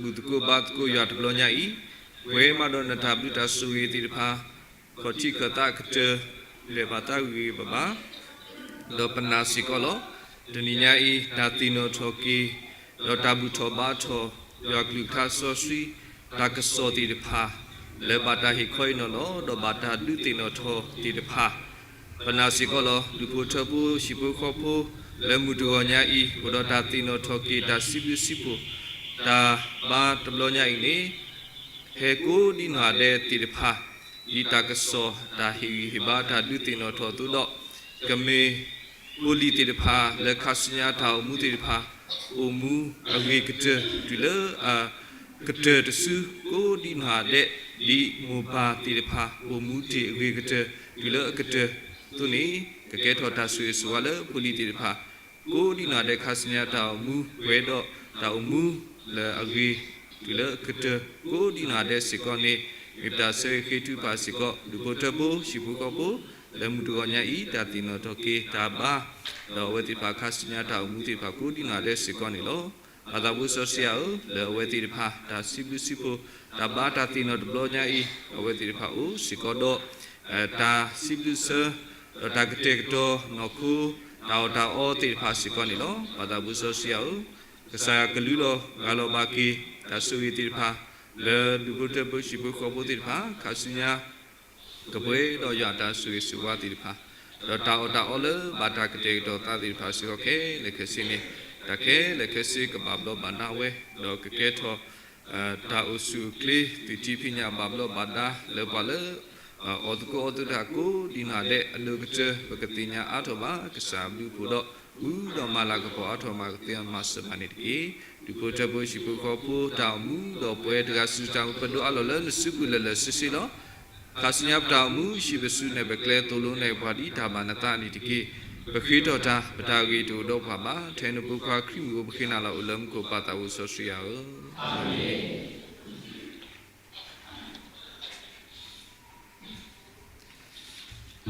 ဘူၣ်သကိးဘါသကိးယွၤတဘျီညါအံၤ, ပှဲၤမးဒီးနတၢ်ဘျုးတၢ်ဆိၣ်ဂ့ၤသ့ၣ်တဖၣ် ခီၣ်ထံးခၢၣ်သးကတၢၢ် လဲၤဘၣ်သးဂ့ၤဂ့ၤဘၣ်ဘၣ် ဒီးပနာ်စ့ၢ်ကီးလီၤ. တနံၤညါအံၤ တၢ်သ့ၣ်နီၣ်ထီၣ်က့ၤ ဒီးတၢ်ဘူၣ်ထီၣ်ဘါထီၣ် ယွၤကလုၢ်ကထါစီဆှံ တၢ်ကစီၣ်သ့ၣ်တဖၣ် လၢဘၣ်တၢ်ဟ့ၣ်ခီအံၤနီၤလီၤ ဒီးဘၣ်တၢ်ဒုးသ့ၣ်နီၣ်ထီၣ်သ့ၣ်တဖၣ် ပနာ်စ့ၢ်ကီးလီၤ. ဒူၣ်ဖိထၢဖိ ဟံၣ်ဖိဃီဖိ လၢမုၢ်တဂီၤညါအံၤ အိၣ်ဒီးတၢ်သ့ၣ်နီၣ်ထီၣ်က့ၤ တၢ်စံးဘျုးစံးဖှိၣ် တၢ်ဘါတဘျီညါအံၤန့ၣ် ဟဲကိးဒံနီၢ်ဂၤဒဲးသ့ၣ်တဖၣ် ဒ်တၢ်ကစီၣ် တၢ်ဟ့ၣ်ဂံၢ်ဟ့ၣ်ဘါ တၢ်ဒုးသ့ၣ်နီၣ်ထီၣ်အသိးဒီး ကမ့ၢ်ဖိလံၤသ့ၣ်တဖၣ် လၢခါဆူညါတၢ်အိၣ်မူသ့ၣ်တဖၣ် အိၣ်မူအဂ့ၤကတၢၢ် တုၤလၢအကတၢၢ်တစု ကိးဒံနီၢ်ဂၤဒဲး ဒ်မိၢ်ပၢ်သ့ၣ်တဖၣ် အိၣ်မူတ့ၢ်အဂ့ၤကတၢၢ် တုၤလၢအကတၢၢ်အသိးန့ၣ် ကကဲထီၣ်တၢ်ဆိၣ်ဂ့ၤဆိၣ်ဝါလၢဖိလံၤသ့ၣ်တဖၣ် ကိးဒံနီၢ်ဂၤဒဲး ခါဆူညါတၢ်အိၣ်မူ ပှဲၤဒီးတၢ်အိၣ်မူလၢအဂ့ၤ တုၤလၢအကတၢၢ် ကိးဒံနီၢ်ဂၤဒဲးစ့ၢ်ကီးန့ၣ် မ့ၢ်ပတၢ်ဆၢဂ့ၤဃ့ထုကဖၣ်စ့ၢ်ကီး ဒူၣ်ဖိထၢဖိ ဟံၣ်ဖိဃီဖိ လၢမုၢ်တဂီၤညါအံၤ တၢ်သ့ၣ်နီၣ်ထီၣ်က့ၤ တၢ်ဘါ ဒီးအဝဲသ့ၣ်တဖၣ်ခါဆူညါတၢ်အိၣ်မူသ့ၣ်တဖၣ် ကိးဒံနီၢ်ဂၤဒဲးစ့ၢ်ကီးန့ၣ်လီၤ. ပၢ်သးဘိစီဆှံယွၤဧၢ, လၢအဝဲသ့ၣ်တဖၣ် တၢ်စံးဘျုးစံးဖှိၣ် တၢ်ဘါတၢ်သ့ၣ်နီၣ်တဘျီညါအံၤ အဝဲသ့ၣ်တဖၣ်အိၣ်စ့ၢ်ကီးဒီး တၢ်စံးဘျုးဆၢ ဒီးတၢ်ကတဲာ်ကတီၤနီၢ်ခိ တၢ်အီၣ်တၢ်အီသ့ၣ်တဖၣ်စ့ၢ်ကီးန့ၣ်လီၤ. ပၢ်သးဘိစီဆှံယွၤဧၢ, ကစၢ်ယွၤကလူလီၤဂၢ်လီၤဘၣ်က့ၤ တၢ်ဆိၣ်ဂ့ၤသ့ၣ်တဖၣ် လၢဒူၣ်ဖိထၢဖိဟံၣ်ဖိဃီဖိသ့ၣ်တဖၣ် ခါဆူညါ ကပှဲၤဒီးယွၤအတၢ်ဆိၣ်ဂ့ၤဆိၣ်ဝါသ့ၣ်တဖၣ်, ဒီးတၢ်အီၣ်တၢ်အီလၢဘၣ်တၢ်ကတဲာ်ကတီၤသးသ့ၣ်တဖၣ်စ့ၢ်ကီးခဲလၢာ်ခဲဆ့န့ၣ်, တၢ်ခဲလၢာ်ခဲဆ့ကဘၣ်ဘျီးဘၣ်ဒါဝဲ, ဒီးကကဲထီၣ် တၢ်အိၣ်ဆူၣ်အိၣ်ချ့ သုးထံဖံးညၣ်ဘၣ်ဘျီးဘၣ်ဒါ လၢပှၤလၢ အီၣ်သကိးအီသကိးတၢ်ကိးဒံနီၢ်ဂၤဒဲးအလိၤကတၢၢ် ပကသ့ၣ်ညါအါထီၣ်ဘၣ် ကစၢ်အဘျုးအဖှိၣ်ဒီး မူဒီးမၤလၤကပီၤအါထီၣ်မၤကသ့အီၤမၤစၢၤဘၣ်န့ၣ်တက့ၢ်. ဒူၣ်ဖိထၢဖိဟံၣ်ဖိဃီဖိတၢ်အိၣ်မူဒီးပှဲၤတဂၤစုတၢ်အိၣ်ပဒိၣ်အါလီၤလၢနစုပူၤလၢာ်လၢာ်ဆ့ဆ့လီၤ. ခါဆူညါပတၢ်အိၣ်မူ ဟံးပစုနဲၣ်ပကျဲသိၣ်လိနဲၣ်ပှၤဒ်တၢ်ဘၣ်နသးန့ၣ်တက့ၢ်. ပဃ့ထီၣ်တၢ် ပတၢ်ဂ့ၤတအိၣ်ဒီးပှၤဘၣ်. ထဲနဖိခွါခရံာ်မ့ၢ်အိၣ်ပဃ့နၤလီၤ အိၣ်လၢမူခိၣ်ပၢ်သးဘိစီဆှံယွၤဧၢ,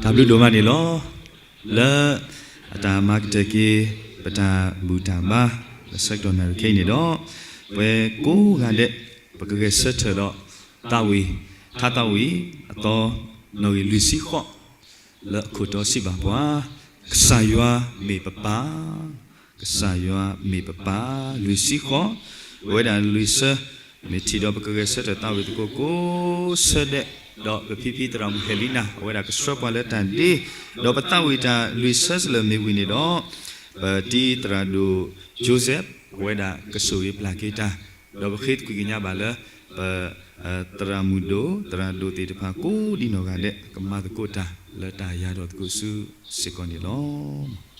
တၢ်ဘျုးဒိၣ်မးန့ၣ်လီၤ. လၢအတၢ်မၤကတၢၢ်က့ၤ ပတၢ်ဘူၣ်တၢ်ဘါ လၢဆၢကတီၢ်နၣ်ရံၣ်ခဲအံၤန့ၣ်ဒီး ပှၤကိးဂၤဒဲး ပကဂဲၤဆၢထၢၣ်ဒီး သးဝံၣ် ထါသးဝံၣ်အသီ နီၣ်ဂံၢ်လွံၢ်ဆံဃိး လၢအခိၣ်တီစံးဘၣ်ပှၤ, ကစၢ်ယွၤမ့ၢ်ပပၢ်, ကစၢ်ယွၤမ့ၢ်ပပၢ်, လွံၢ်ဆံဃိး, ပဝဲဒၣ်လွံၢ်ဆၢ, မ့ၢ်ထံၣ်ဒီးပကဂဲၤဆၢထၢၣ်သးဝံၣ်သကိးကိးဆၢဒဲး, ဒီးပဖံဖံသရၣ်မုၣ်ဟဲလံနၤ အဝဲဒၣ်ကဆှၢပှၤလၢတၢ်ဒ့, ဒီးပသးဝံၣ်တၢ်လွံၢ်ဆၢစလၢမ့ၢ်ဝံၤန့ၣ်ဒီး, ပတံၤသရၣ်ဒိၣ် Joseph အဝဲဒၣ်ကဆိၣ်ဂ့ၤပျၢ်က့ၤတၢ်, ဒီးပဃ့သကွံာ်ကညးဘၣ်လၢ ပ သရၣ်မုၣ်ဒိၣ် သရၣ်ဒိၣ်သ့ၣ်တဖၣ် ကိးဒံနီၢ်ဂၤဒဲး ကမၤသကိးတၢ်လၢတၢ်ယၤဒီးသကိးဆူစ့ၢ်ကီးန့ၣ်လီၤ.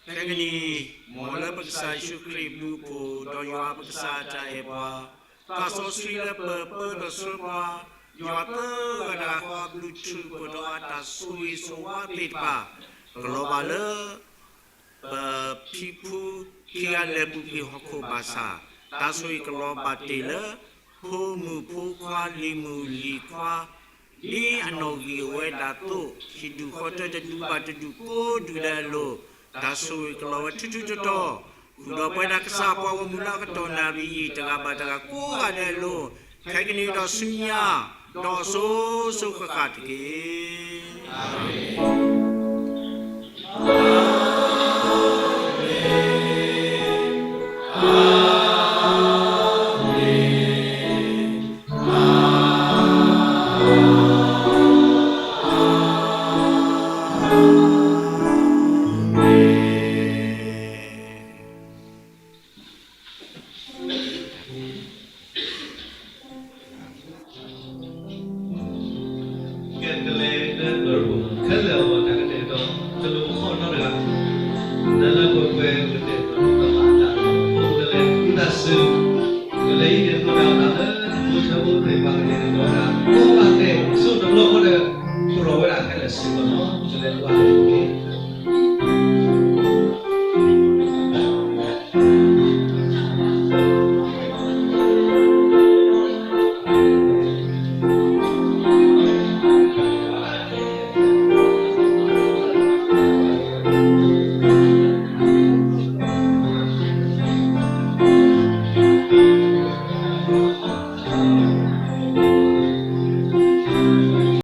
ခဲကနံၣ်အံၤ, မ်လၢပကစၢ်ယ့ၣ်ၡူးခရံာ်အဘျုးအဖှိၣ် ဒီးယွၤပကစၢ်အတၢ်အဲၣ်ပှၤ, တၢ်စီဆှံလၢပပၢဒီးဆှၢပှၤ, ယွၤသၢဂၤတဂၤဃီအဘျုးထူး ပဒီးအတၢ်ဆိၣ်ဂ့ၤဆိၣ်ဝါသ့ၣ်တဖၣ်, ကလီၤဘၣ်လၢ ပဖံဖုခံဂၤလၢာ်ပူၤကွံာ်ဟီၣ်ခိၣ်ဘၣ်ဆၣ်, တၢ်ဆိၣ်ဂ့ၤကလီၤဘၣ်တ့ၢ်လၢ ဖိမုၣ်ဖိခွါလံၤမုၣ်လံၤခွါ ဒ်အနီၣ်ဂံၢ်အဝဲဒၣ်အသိး, ဟံၣ်ဒူၣ်ဃီတၢတဒူဘၣ်တဒူကိးဒူၣ်ဒဲးအလိၤ, တၢ်ဆိၣ်ဂ့ၤကလီၤဝဲထူထူတီတီ, ဃုာ်ဒီးပဝဲဒၣ်ကစၢ်ပှၤဂီၢ်မုၢ်လၢအကတီၢ်နၣ်ရံၣ်အံၤ တဂၤဘၣ်တဂၤကိးဂၤဒဲးအလိၤ, ခဲကနံၣ်အံၤဒီးဆူညါ ဒီးစိၤစိၤဃၣ်ဃၣ်တက့ၢ်. ကဲ ကလဲၤလၢပရူၢ်ခဲလၢာ်အဂီၢ် တၢ်ကတဲာ်ကတီၤ တလိၣ်ခီၣ်နီတဂၤ, လၢလၢပှဲၤပှဲၤကတဲာ်ကတီၤ ပမၤတၢ်လီၤ. အိၣ်ကလဲၤဃုသးစူၤ, ကလဲၤအံၤန့ၣ် မ့ၢ်ဒၣ်တၢ်လၢ ဖိဆၢဖိသ့ၣ်တဖၣ်ကတဲာ်ကတီၤဝဲဒၣ် ကိးဂၤဒဲး စိတဘျီဃီဒီး ပရိၢ်ဝဲဒၣ်ခဲလၢာ်စ့ၢ်ကီးလီၤ. ကလဲၤကွၢ်